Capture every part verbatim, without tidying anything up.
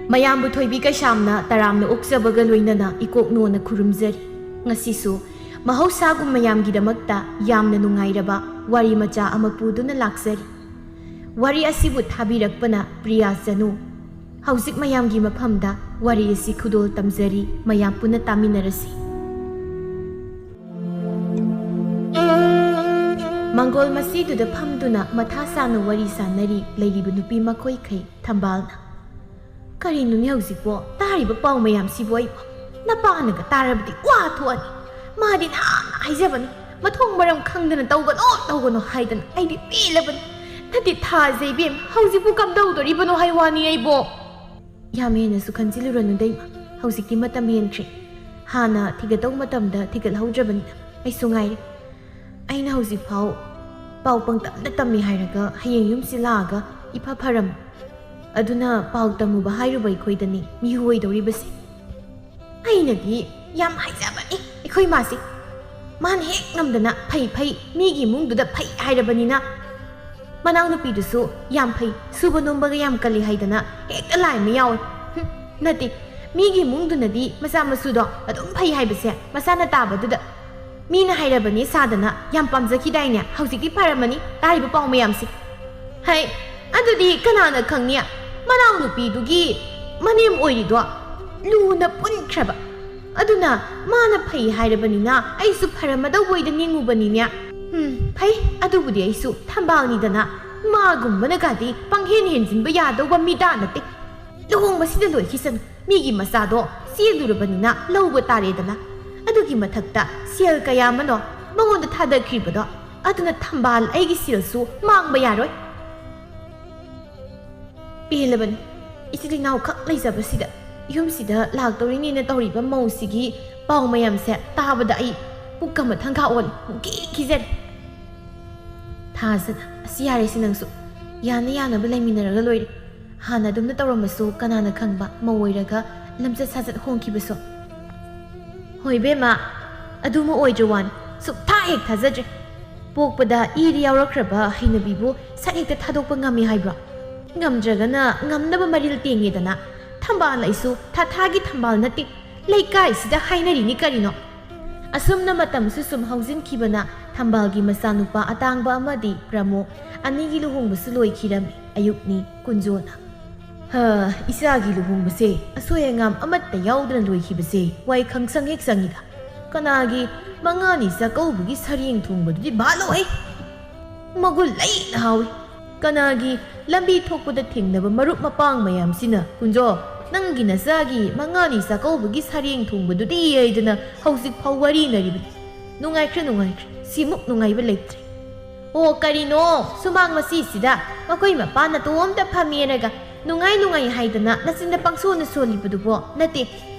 ꯃꯌꯥꯝꯕꯨ ꯊꯣꯏꯕꯤ ꯀꯩꯁꯥꯝꯅ ꯇꯔꯥꯝꯅ ꯑꯣꯛꯆꯕꯒ ꯂꯣꯏꯅꯅ ꯏꯀꯣꯛ ꯅꯣꯟꯅ ꯈꯨꯔꯨꯝꯖꯔꯤ꯫ ꯉꯁꯤꯁꯨ ꯃꯍꯧꯁꯥꯒꯨꯝ ꯃꯌꯥꯝꯒꯤꯗꯃꯛꯇ ꯌꯥꯝꯅ ꯅꯨꯡꯉꯥꯏꯔꯕ ꯋꯥꯔꯤ ꯃꯆꯥ ꯑꯃ ꯄꯨꯗꯨꯅ ꯂꯥꯛꯆꯔꯤ꯫ ꯋꯥꯔꯤ ꯑꯁꯤꯕꯨ ꯊꯥꯕꯤꯔꯛꯄꯅ ꯄ꯭ꯔꯤꯌꯥ ꯆꯅꯨ꯫ ꯍꯧꯖꯤꯛ ꯃꯌꯥꯝꯒꯤ ꯃꯐꯝꯗ ꯋꯥꯔꯤ ꯑꯁꯤ ꯈꯨꯗꯣꯜ ꯇꯝꯖꯔꯤ, ꯃꯌꯥꯝ ꯄꯨꯟꯅ ꯇꯥꯃꯤꯟꯅꯔꯁꯤ꯫ ꯃꯪꯒꯣꯜ ꯃꯁꯤꯗꯨꯗ ꯐꯝꯗꯨꯅ ꯃꯊꯥ ꯁꯥꯅ ꯋꯥꯔꯤ ꯁꯥꯟꯅꯔꯤ ꯂꯩꯔꯤꯕ ꯅꯨꯄꯤ ꯃꯈꯣꯏꯈꯩ ꯊꯝꯕꯥꯜꯅ꯫ "ꯀꯔꯤꯅꯣꯅꯦ ꯍꯧꯖꯤꯛꯄꯣ ꯇꯥꯔꯤꯕ ꯄꯥꯎ ꯃꯌꯥꯝꯁꯤꯕꯨ? ꯑꯩꯕꯨ ꯅꯄꯥꯅꯒ ꯇꯥꯔꯕꯗꯤ ꯋꯥ ꯊꯣꯛꯑꯅꯤ꯫ ꯃꯥꯗꯤ ꯅꯍꯥꯟꯅ ꯍꯥꯏꯖꯕꯅꯤ, ꯃꯊꯣꯡ ꯃꯔꯝ ꯈꯪꯗꯅ ꯇꯧꯒꯅꯣ ꯇꯧꯒꯅꯣ ꯍꯥꯏꯗꯅ꯫ ꯑꯩꯗꯤ ꯄꯦꯜꯂꯕꯅꯤ꯫ ꯅꯠꯇꯦ ꯊꯥꯖꯩ ꯏꯕꯦꯝ, ꯍꯧꯖꯤꯛꯄꯨ ꯀꯝꯗꯧꯗꯣꯔꯤꯕꯅꯣ ꯍꯥꯏ ꯋꯥꯅꯤ ꯑꯩꯕꯣ?" "ꯌꯥꯝ ꯍꯦꯟꯅꯁꯨ ꯈꯟꯖꯤꯜꯂꯨꯔꯅꯨꯗ ꯏꯃꯥ, ꯍꯧꯖꯤꯛꯇꯤ ꯃꯇꯝ ꯍꯦꯟꯈ꯭ꯔꯦ꯫ ꯍꯥꯟꯅ ꯊꯤꯒꯠꯇꯧ ꯃꯇꯝꯗ ꯊꯤꯒꯠꯍꯧꯗ꯭ꯔꯕꯅꯤꯅ ꯑꯩꯁꯨ ꯉꯥꯏꯔꯦ꯫ ꯑꯩꯅ ꯍꯧꯖꯤꯛꯐꯥꯎ ꯄꯥꯎ ꯄꯪꯇꯝꯗ ꯇꯝꯃꯤ ꯍꯥꯏꯔꯒ ꯍꯌꯦꯡ ꯌꯨꯝꯁꯤ ꯂꯥꯛꯑꯒ ꯏꯐ ꯐꯔꯝ꯫ ꯑꯗꯨꯅ ꯄꯥꯎ ꯇꯝꯃꯨꯕ ꯍꯥꯏꯔꯨꯕ ꯑꯩꯈꯣꯏꯗꯅꯤ ꯃꯤꯍꯨ ꯑꯣꯏꯗꯧꯔꯤꯕꯁꯦ꯫ ꯑꯩꯅꯗꯤ ꯌꯥꯝ ꯍꯥꯏꯖꯕꯅꯤ ꯑꯩꯈꯣꯏ ꯃꯥꯁꯤ꯫ ꯃꯥꯅ ꯍꯦꯛ ꯉꯝꯗꯅ ꯐꯩ ꯐꯩ, ꯃꯤꯒꯤ ꯏꯃꯨꯡꯗꯨꯗ ꯐꯩ ꯍꯥꯏꯔꯕꯅꯤꯅ꯫ ꯃꯅꯥꯎꯅꯨꯄꯤꯗꯨꯁꯨ ꯌꯥꯝ ꯐꯩ, ꯁꯨꯕ ꯅꯣꯝꯕꯒ ꯌꯥꯝ ꯀꯜꯂꯤ ꯍꯥꯏꯗꯅ ꯍꯦꯛꯇ ꯂꯥꯏ ꯑꯃ ꯌꯥꯎꯋꯤ꯫ ꯍꯨꯝ, ꯅꯠꯇꯦ, ꯃꯤꯒꯤ ꯏꯃꯨꯡꯗꯨꯅꯗꯤ ꯃꯆꯥ ꯃꯁꯨꯗꯣ ꯑꯗꯨꯝ ꯐꯩ ꯍꯥꯏꯕꯁꯦ ꯃꯁꯥꯅ ꯇꯥꯕꯗꯨꯗ꯫ ꯃꯤꯅ ꯍꯥꯏꯔꯕꯅꯤ ꯁꯥꯗꯅ ꯌꯥꯝ ꯄꯥꯝꯖꯈꯤꯗꯥꯏꯅꯦ? ꯍꯧꯖꯤꯛꯇꯤ ꯐꯔꯝꯃꯅꯤ ꯇꯥꯔꯤꯕ ꯄꯥꯎ ꯃꯌꯥꯝꯁꯦ꯫ ꯍꯩ, ꯑꯗꯨꯗꯤ ꯀꯅꯥꯅ ꯈꯪꯅꯤ? ꯃꯅꯥꯎꯅꯨꯄꯤꯗꯨꯒꯤ ꯃꯅꯦꯝ ꯑꯣꯏꯔꯤꯗꯣ ꯂꯨꯅ ꯄꯨꯟꯈ꯭ꯔꯕ꯫ ꯑꯗꯨꯅ ꯃꯥꯅ ꯐꯩ ꯍꯥꯏꯔꯕꯅꯤꯅ ꯑꯩꯁꯨ ꯐꯔꯝꯃꯗꯧꯕꯣꯏꯗ ꯅꯤꯡꯉꯨꯕꯅꯤꯅꯦ꯫ ꯎꯝ, ꯐꯩ, ꯑꯗꯨꯕꯨꯗꯤ ꯑꯩꯁꯨ ꯊꯝꯕꯥꯜꯅꯤꯗꯅ꯫ ꯃꯥꯒꯨꯝꯕꯅꯒꯗꯤ ꯄꯪꯍꯦꯟ ꯍꯦꯟꯖꯤꯟꯕ ꯌꯥꯗꯧꯕ ꯃꯤꯗꯥ ꯅꯠꯇꯦ꯫ ꯂꯨꯍꯣꯡꯕꯁꯤꯗ ꯂꯣꯏꯈꯤꯁꯅꯨ꯫ ꯃꯤꯒꯤ ꯃꯆꯥꯗꯣ ꯆꯦꯜꯂꯨꯔꯕꯅꯤꯅ ꯂꯧꯕ ꯇꯥꯔꯦꯗꯅ꯫ ꯑꯗꯨꯒꯤ ꯃꯊꯛꯇ ꯁꯦꯜ ꯀꯌꯥ ꯑꯃꯅꯣ ꯃꯉꯣꯟꯗ ꯊꯥꯗꯈ꯭ꯔꯤꯕꯗꯣ, ꯑꯗꯨꯅ ꯊꯝꯕꯥꯜ ꯑꯩꯒꯤ ꯁꯦꯜꯁꯨ ꯃꯥꯡꯕ ꯌꯥꯔꯣꯏ꯫ ꯄꯦꯜꯂꯕꯅꯤ꯫ ꯏꯆꯤꯜ ꯏꯅꯥꯎꯈꯛ ꯂꯩꯖꯕꯁꯤꯗ ꯌꯨꯝꯁꯤꯗ ꯂꯥꯛꯇꯧꯔꯤꯅꯦꯅ ꯇꯧꯔꯤꯕ ꯃꯧꯁꯤꯒꯤ ꯄꯥꯎ ꯃꯌꯥꯝꯁꯦ ꯇꯥꯕꯗ ꯑꯩ ꯄꯨꯛ ꯑꯃ ꯊꯪꯒꯥ ꯑꯣꯜꯂꯦ꯫ ꯄꯨꯡꯀꯤ ꯀꯤꯖꯔꯦ꯫ ꯊꯥꯖꯅ, ꯑꯁꯤ ꯌꯥꯔꯦꯁꯦ ꯅꯪꯁꯨ꯫ ꯌꯥꯅ ꯌꯥꯅꯕ ꯂꯩꯃꯤꯟꯅꯔꯒ ꯂꯣꯏꯔꯦ꯫ ꯍꯥꯟꯅ ꯑꯗꯨꯝꯅ ꯇꯧꯔꯝꯃꯁꯨ ꯀꯅꯥꯅ ꯈꯪꯕ, ꯃꯧ ꯑꯣꯏꯔꯒ ꯂꯝꯆꯠ ꯁꯥꯖꯠ ꯍꯣꯡꯈꯤꯕꯁꯨ꯫ ꯍꯣꯏ ꯏꯕꯦꯝꯃ, ꯑꯗꯨꯃ ꯑꯣꯏꯗ꯭ꯔ ꯋꯥꯅꯤ, ꯁꯨꯛꯊꯥ ꯍꯦꯛ ꯊꯥꯖꯗ꯭ꯔꯦ꯫ ꯄꯣꯛꯄꯗ ꯏꯗ ꯌꯥꯎꯔꯛꯈ꯭ꯔꯕ ꯍꯩꯅꯕꯤꯕꯨ ꯁꯠ ꯍꯦꯛꯇ ꯊꯥꯗꯣꯛꯄ ꯉꯝꯃꯤ ꯍꯥꯏꯕ꯭ꯔꯣ? ꯉꯝꯗ꯭ꯔꯒꯅ ꯉꯝꯅꯕ ꯃꯔꯤꯜ ꯇꯦꯡꯉꯦꯗꯅ ꯊꯝꯕꯥꯜ ꯑꯩꯁꯨ ꯊꯥꯊꯥꯒꯤ ꯊꯝꯕꯥꯜ ꯅꯠꯇꯦ, ꯂꯩꯀꯥꯏꯁꯤꯗ ꯍꯥꯏꯅꯔꯤꯅꯤ ꯀꯔꯤꯅꯣ? ꯑꯁꯨꯝꯅ ꯃꯇꯝꯁꯨ ꯁꯨꯝ ꯍꯧꯖꯤꯟꯈꯤꯕꯅ ꯊꯝꯕꯥꯜꯒꯤ ꯃꯆꯥꯅꯨꯄꯥ ꯑꯇꯥꯡꯕ ꯑꯃꯗꯤ ꯄ꯭ꯔꯃꯣ ꯑꯅꯤꯒꯤ ꯂꯨꯍꯣꯡꯕꯁꯨ ꯂꯣꯏꯈꯤꯔꯝꯃꯤ꯫ ꯑꯌꯨꯛꯅꯤ꯫ ꯀꯨꯟꯖꯣꯅ, "ꯍ, ꯏꯆꯥꯒꯤ ꯂꯨꯍꯣꯡꯕꯁꯦ ꯑꯁꯣꯏ ꯑꯉꯥꯝ ꯑꯃꯠꯇ ꯌꯥꯎꯗꯅ ꯂꯣꯏꯈꯤꯕꯁꯦ ꯋꯥꯏ ꯈꯪꯁꯪ ꯍꯦꯛ ꯆꯪꯉꯤꯗ꯫ ꯀꯅꯥꯒꯤ ꯃꯉꯥꯅꯤ ꯆꯥꯛꯀꯧꯕꯒꯤ ꯁꯔꯦꯡ ꯊꯣꯡꯕꯗꯨꯗꯤ ꯚꯥꯂꯣ ꯍꯩ꯫ ꯃꯒꯨꯟ ꯂꯩꯅ ꯍꯥꯎꯏ꯫ ꯀꯅꯥꯒꯤ ꯂꯝꯕꯤ ꯊꯣꯛꯄꯗ ꯊꯦꯡꯅꯕ ꯃꯔꯨꯞ ꯃꯄꯥꯡ ꯃꯌꯥꯝꯁꯤꯅ, 'ꯀꯨꯟꯖꯣ, ꯅꯪꯒꯤ ꯅꯆꯥꯒꯤ ꯃꯉꯥꯅꯤ ꯆꯥꯛꯀꯧꯕꯒꯤ ꯁꯔꯦꯡ ꯊꯣꯡꯕꯗꯨꯗꯤ' ꯍꯥꯏꯗꯅ ꯍꯧꯖꯤꯛ ꯐꯥꯎ ꯋꯥꯔꯤꯅꯔꯤꯕꯅꯤ꯫ ꯅꯨꯡꯉꯥꯏꯈ꯭ꯔꯦ, ꯅꯨꯡꯉꯥꯏꯈ꯭ꯔꯦ꯫ ꯁꯤꯃꯨꯛ ꯅꯨꯡꯉꯥꯏꯕ ꯂꯩꯇ꯭ꯔꯦ꯫ ꯑꯣ, ꯀꯔꯤꯅꯣ? ꯁꯨꯃꯥꯡ ꯃꯆꯤꯁꯤꯗ ꯃꯈꯣꯏ ꯃꯄꯥ ꯅꯇꯣꯝꯇ ꯐꯝꯃꯦꯅꯒ ꯅꯨꯡꯉꯥꯏ ꯅꯨꯡꯉꯥꯏ ꯍꯥꯏꯗꯅ ꯅꯆꯤꯟꯗ ꯄꯪꯁꯣꯟꯅ ꯁꯣꯜꯂꯤꯕꯗꯨꯕꯣ? ꯅꯠꯇꯦ,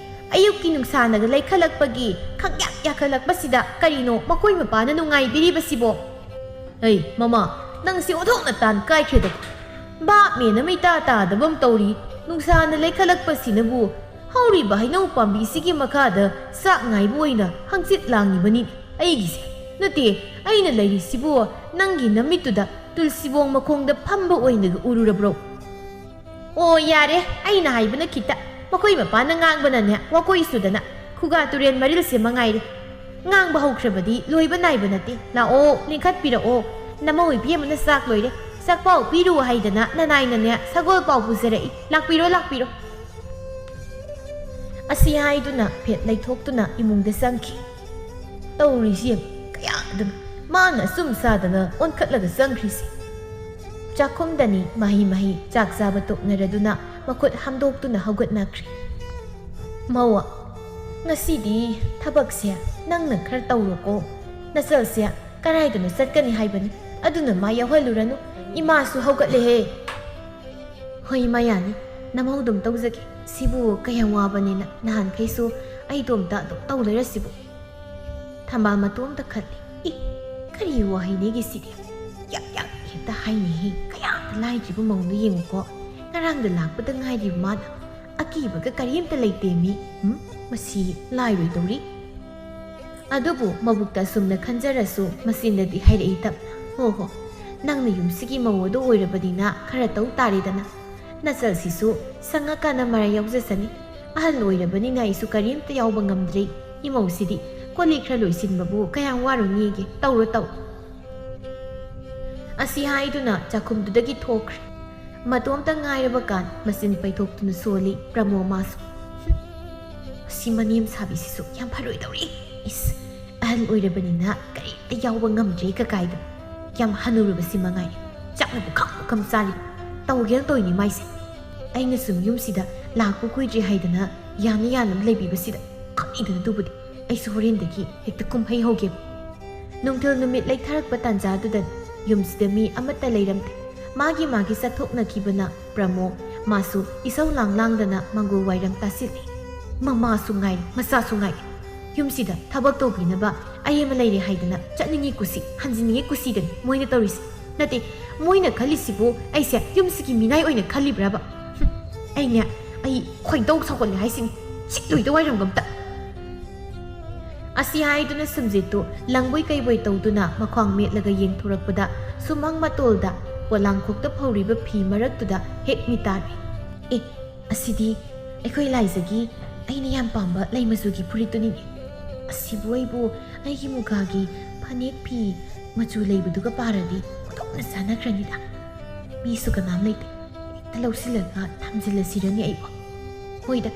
ꯑꯌꯨꯛꯀꯤ ꯅꯨꯡꯁꯥꯅꯒ ꯂꯩꯈꯠꯂꯛꯄꯒꯤ ꯈꯪꯌꯥꯛ ꯌꯥꯛꯈꯠꯂꯛꯄꯁꯤꯗ ꯀꯔꯤꯅꯣ ꯃꯈꯣꯏ ꯃꯄꯥꯅ ꯅꯨꯡꯉꯥꯏꯕꯤꯔꯤꯕꯁꯤꯕꯣ? ꯑꯩ, ꯃꯃꯥ, ꯅꯪꯁꯤ ꯑꯣꯟꯊꯣꯛꯅ ꯇꯥꯟ ꯀꯥꯏꯈ꯭ꯔꯦꯗꯀꯣ꯫ ꯚꯥꯞ ꯃꯦꯟ ꯑꯃ ꯏꯇꯥ ꯇꯥꯗꯕ ꯑꯃ ꯇꯧꯔꯤ꯫ ꯅꯨꯡꯁꯥꯅ ꯂꯩꯈꯠꯂꯛꯄꯁꯤꯅꯕꯨ ꯍꯧꯔꯤꯕ ꯍꯩꯅꯧ ꯄꯥꯝꯕꯤꯁꯤꯒꯤ ꯃꯈꯥꯗ ꯆꯥꯛ ꯉꯥꯏꯕ ꯑꯣꯏꯅ ꯍꯪꯆꯤꯠ ꯂꯥꯡꯉꯤꯕꯅꯤ ꯑꯩꯒꯤꯁꯦ꯫ ꯅꯠꯇꯦ, ꯑꯩꯅ ꯂꯩꯔꯤꯁꯤꯕꯨ ꯅꯪꯒꯤ ꯅꯃꯤꯠꯇꯨꯗ ꯇꯨꯜꯁꯤꯕꯣꯡ ꯃꯈꯣꯡꯗ ꯐꯝꯕ ꯑꯣꯏꯅꯒ ꯎꯔꯨꯔꯕ꯭ꯔꯣ? ꯑꯣ, ꯌꯥꯔꯦ, ꯑꯩꯅ ꯍꯥꯏꯕꯅ ꯈꯤꯇ꯫ ꯃꯈꯣꯏ ꯃꯄꯥꯅ ꯉꯥꯡꯕꯅꯅꯦ ꯋꯥꯀꯣꯏ ꯁꯨꯗꯅ ꯈꯨꯒꯥ ꯇꯨꯔꯦꯟ ꯃꯔꯤꯜꯁꯦ ꯃꯉꯥꯏꯔꯦ꯫ ꯉꯥꯡꯕ ꯍꯧꯈ꯭ꯔꯕꯗꯤ ꯂꯣꯏꯕ ꯅꯥꯏꯕ ꯅꯠꯇꯦ꯫ ꯂꯥꯛꯑꯣ, ꯂꯤꯡꯈꯠꯄꯤꯔꯛꯑꯣ꯫ ꯅꯃꯧ ꯏꯕꯤ ꯑꯃꯅ ꯆꯥꯛ ꯂꯣꯏꯔꯦ꯫ ꯆꯥꯛꯄꯥꯎ ꯄꯤꯔꯨ ꯍꯥꯏꯗꯅ ꯅꯅꯥꯏꯅꯅꯦ ꯁꯒꯣꯜ ꯄꯥꯎ ꯄꯨꯖꯔꯛꯏ꯫ ꯂꯥꯛꯄꯤꯔꯣ, ꯂꯥꯛꯄꯤꯔꯣ꯫ ꯑꯁꯤ ꯍꯥꯏꯗꯨꯅ ꯐꯦꯠ ꯂꯩꯊꯣꯛꯇꯨꯅ ꯏꯃꯨꯡꯗ ꯆꯪꯈꯤ꯫ ꯇꯧꯔꯤꯁꯤ ꯌꯦꯡ, ꯀꯌꯥꯗꯅꯣ ꯃꯥꯅ ꯑꯆꯨꯝ ꯁꯥꯗꯅ ꯑꯣꯟꯈꯠꯂꯒ ꯆꯪꯈ꯭ꯔꯤꯁꯤ꯫ ꯆꯥꯛꯈꯨꯝꯗꯅꯤ ꯃꯍꯩ ꯃꯍꯩ ꯆꯥꯛ ꯆꯥꯕ ꯇꯣꯛꯅꯔꯗꯨꯅ ꯃꯈꯨꯠ ꯍꯥꯝꯗꯣꯛꯇꯨꯅ ꯍꯧꯒꯠꯅꯈ꯭ꯔꯤ꯫ ꯃꯧ, ꯉꯁꯤꯗꯤ ꯊꯕꯛꯁꯦ ꯅꯪꯅ ꯈꯔ ꯇꯧꯔꯣꯀꯣ꯫ ꯅꯆꯜꯁꯦ ꯀꯔꯥꯏꯗꯅꯣ ꯆꯠꯀꯅꯤ ꯍꯥꯏꯕꯅꯤ, ꯑꯗꯨꯅ ꯃꯥ ꯌꯥꯎꯍꯜꯂꯨꯔꯅꯨ꯫ ꯏꯃꯥꯁꯨ ꯍꯧꯒꯠꯂꯦꯍꯦ꯫ ꯍꯣꯏ, ꯏꯃꯥ, ꯌꯥꯅꯤ꯫ ꯅꯃꯧꯗꯨꯝ ꯇꯧꯖꯒꯦ꯫ ꯁꯤꯕꯨ ꯀꯌꯥꯝ ꯋꯥꯕꯅꯦꯅ ꯅꯍꯥꯟꯈꯩꯁꯨ ꯑꯩ ꯏꯇꯣꯝꯇ ꯑꯗꯨꯝ ꯇꯧ ꯂꯩꯔꯁꯤꯕꯨ꯫ ꯊꯝꯕꯥꯜ ꯃꯇꯣꯝꯇ ꯈꯜꯂꯤ꯫ ꯏ, ꯀꯔꯤ ꯋꯥꯍꯩꯅꯤꯒꯦ ꯁꯤꯗꯤ? ꯌꯥꯛ ꯌꯥꯛ ꯍꯦꯛꯇ ꯍꯥꯏꯅꯩꯍꯦ꯫ ꯀꯌꯥꯗ ꯂꯥꯏꯗ꯭ꯔꯤꯕ ꯃꯧꯅꯣ ꯌꯦꯡꯉꯨꯀꯣ꯫ ꯉꯔꯥꯡꯗ ꯂꯥꯛꯄꯗ ꯉꯥꯏꯔꯤꯕ ꯃꯥꯅ꯫ ꯑꯀꯤꯕꯒ ꯀꯔꯤꯝꯇ ꯂꯩꯇꯦ ꯃꯤ꯫ ꯎꯝ? ꯃꯁꯤ ꯂꯥꯏꯔꯣꯏꯗꯧꯔꯤ꯫ ꯑꯗꯨꯕꯨ ꯃꯕꯨꯛꯇ ꯑꯁꯨꯝꯅ ꯈꯟꯖꯔꯁꯨ ꯃꯆꯤꯟꯗꯗꯤ ꯍꯥꯏꯔꯛꯏ ꯇꯞꯅ, "ꯍꯣ ꯍꯣ, ꯅꯪꯅ ꯌꯨꯝꯁꯤꯒꯤ ꯃꯧ ꯑꯗꯨ ꯑꯣꯏꯔꯕꯅꯤꯅ ꯈꯔ ꯇꯧ ꯇꯥꯔꯦꯗꯅ꯫ ꯅꯆꯜꯁꯤꯁꯨ ꯁꯪꯉꯀꯥꯟꯗ ꯃꯔꯥꯏ ꯌꯥꯎꯖꯁꯅꯤ꯫ ꯑꯍꯜ ꯑꯣꯏꯔꯕꯅꯤꯅ ꯑꯩꯁꯨ ꯀꯔꯤꯝꯇ ꯌꯥꯎꯕ ꯉꯝꯗ꯭ꯔꯦ꯫ ꯏꯃꯧꯁꯤꯗꯤ ꯀꯣꯜ ꯂꯤꯛ ꯈꯔ ꯂꯣꯏꯁꯤꯟꯕꯕꯨ ꯀꯌꯥꯝ ꯋꯥꯔꯨꯅꯤꯒꯦ? ꯇꯧꯔꯣ ꯇꯧ"꯫ ꯑꯁꯤ ꯍꯥꯏꯗꯨꯅ ꯆꯥꯛꯈꯨꯝꯗꯨꯗꯒꯤ ꯊꯣꯛꯈ꯭ꯔꯦ꯫ ꯃꯇꯣꯝꯇ ꯉꯥꯏꯔꯕ ꯀꯥꯟ ꯃꯆꯤꯟ ꯄꯩꯊꯣꯛꯇꯨꯅ ꯁꯣꯜꯂꯤ ꯄ꯭ꯔꯃꯣ ꯃꯥꯁꯨ꯫ "ꯍꯨꯝ, ꯑꯁꯤ ꯃꯅꯦꯝ ꯁꯥꯕꯤꯁꯤꯁꯨ ꯌꯥꯝ ꯐꯔꯣꯏꯗꯧꯔꯤ꯫ ꯏꯁ, ꯑꯍꯜ ꯑꯣꯏꯔꯕꯅꯤꯅ ꯀꯔꯤꯝꯇ ꯌꯥꯎꯕ ꯉꯝꯗ꯭ꯔꯦ ꯀꯀꯥꯏꯗꯣ꯫ ꯌꯥꯝ ꯍꯅꯨꯔꯕꯁꯤ ꯃꯉꯥꯏꯔꯦ꯫ ꯆꯥꯛꯅ ꯄꯨꯈꯝ ꯄꯨꯈꯝ ꯆꯥꯔꯤꯕ꯫ ꯇꯧꯒꯦꯅ ꯇꯧꯔꯤꯅꯤ ꯃꯥꯏꯁꯦ꯫ ꯑꯩꯅ ꯁꯨꯝ ꯌꯨꯝꯁꯤꯗ ꯂꯥꯛꯄ ꯀꯨꯏꯗ꯭ꯔꯤ ꯍꯥꯏꯗꯅ ꯌꯥꯅ ꯌꯥꯅꯕ ꯂꯩꯕꯤꯕꯁꯤꯗ ꯈꯪꯅꯤꯡꯗꯅ ꯑꯗꯨꯕꯨꯗꯤ꯫ ꯑꯩꯁꯨ ꯍꯣꯔꯦꯟꯗꯒꯤ ꯍꯦꯛꯇ ꯀꯨꯝꯍꯩ ꯍꯧꯒꯦꯕ"꯫ ꯅꯨꯡꯊꯤꯜ ꯅꯨꯃꯤꯠ ꯂꯩꯊꯔꯛꯄ ꯇꯥꯟꯖꯥꯗꯨꯗ ꯌꯨꯝꯁꯤꯗ ꯃꯤ ꯑꯃꯠꯇ ꯂꯩꯔꯝꯗꯦ꯫ ꯃꯥꯒꯤ ꯃꯥꯒꯤ ꯆꯠꯊꯣꯛꯅꯈꯤꯕꯅ ꯄ꯭ꯔꯃꯣ ꯃꯥꯁꯨ ꯏꯁꯧ ꯂꯥꯡ ꯂꯥꯡꯗꯅ ꯃꯪꯒꯣꯜ ꯋꯥꯏꯔꯝ ꯇꯥꯁꯤꯜꯂꯤ꯫ ꯃꯃꯥꯁꯨ ꯉꯥꯏꯔꯦ, ꯃꯆꯥꯁꯨ ꯉꯥꯏꯔꯦ꯫ ꯌꯨꯝꯁꯤꯗ ꯊꯕꯛ ꯇꯧꯕꯤꯅꯕ ꯑꯩ ꯑꯃ ꯂꯩꯔꯦ ꯍꯥꯏꯗꯅ ꯆꯠꯅꯤꯡꯉꯤ ꯀꯨꯁꯤ, ꯍꯟꯖꯤꯟꯅꯤꯡꯉꯤ ꯀꯨꯁꯤꯗꯅꯤ ꯃꯣꯏꯅ ꯇꯧꯔꯤꯁꯦ꯫ ꯅꯠꯇꯦ, ꯃꯣꯏꯅ ꯈꯜꯂꯤꯁꯤꯕꯨ ꯑꯩꯁꯦ ꯌꯨꯝꯁꯤꯒꯤ ꯃꯤꯅꯥꯏ ꯑꯣꯏꯅ ꯈꯜꯂꯤꯕ꯭ꯔꯕ? ꯍꯨꯝ, ꯑꯩꯅꯦ, ꯑꯩ ꯈꯣꯏꯗꯧ ꯁꯥꯎꯒꯠꯂꯦ ꯍꯥꯏꯁꯤꯅꯤ꯫ ꯁꯤꯠꯂꯣꯏꯗ ꯋꯥꯏꯔꯝꯒ ꯑꯝꯇ꯫ ꯑꯁꯤ ꯍꯥꯏꯗꯨꯅ ꯁꯨꯝꯖꯤꯠꯇꯨ ꯂꯪꯕꯣꯏ ꯀꯩꯕꯣꯏ ꯇꯧꯗꯨꯅ ꯃꯈ꯭ꯋꯥꯡ ꯃꯦꯠꯂꯒ ꯌꯦꯡꯊꯣꯔꯛꯄꯗ ꯁꯨꯃꯥꯡ ꯃꯇꯣꯜꯗ ꯄꯣꯂꯥꯡꯈꯣꯛꯇ ꯐꯧꯔꯤꯕ ꯐꯤ ꯃꯔꯛꯇꯨꯗ ꯍꯦꯛ ꯃꯤꯇꯥꯔꯦ꯫ "ꯑꯦ, ꯑꯁꯤꯗꯤ ꯑꯩꯈꯣꯏ ꯂꯥꯏꯖꯒꯤ ꯑꯩꯅ ꯌꯥꯝ ꯄꯥꯝꯕ ꯂꯩ ꯃꯆꯨꯒꯤ ꯐꯨꯔꯤꯠꯇꯨꯅꯤꯅꯦ꯫ ꯑꯁꯤꯕꯨ ꯑꯩꯕꯨ ꯑꯩꯒꯤ ꯃꯨꯒꯥꯒꯤ ꯐꯅꯦꯛ ꯐꯤ ꯃꯆꯨ ꯂꯩꯕꯗꯨꯒ ꯄꯥꯔꯗꯤ ꯑꯣꯟꯊꯣꯛꯅ ꯆꯥꯟꯅꯈ꯭ꯔꯅꯤꯗ꯫ ꯃꯤꯁꯨ ꯀꯅꯥꯝ ꯂꯩꯇꯦ꯫ ꯍꯦꯛꯇ ꯂꯧꯁꯤꯜꯂꯒ ꯊꯝꯖꯤꯜꯂꯁꯤꯔꯅꯦ ꯑꯩꯕꯨ? ꯍꯣꯏꯗ,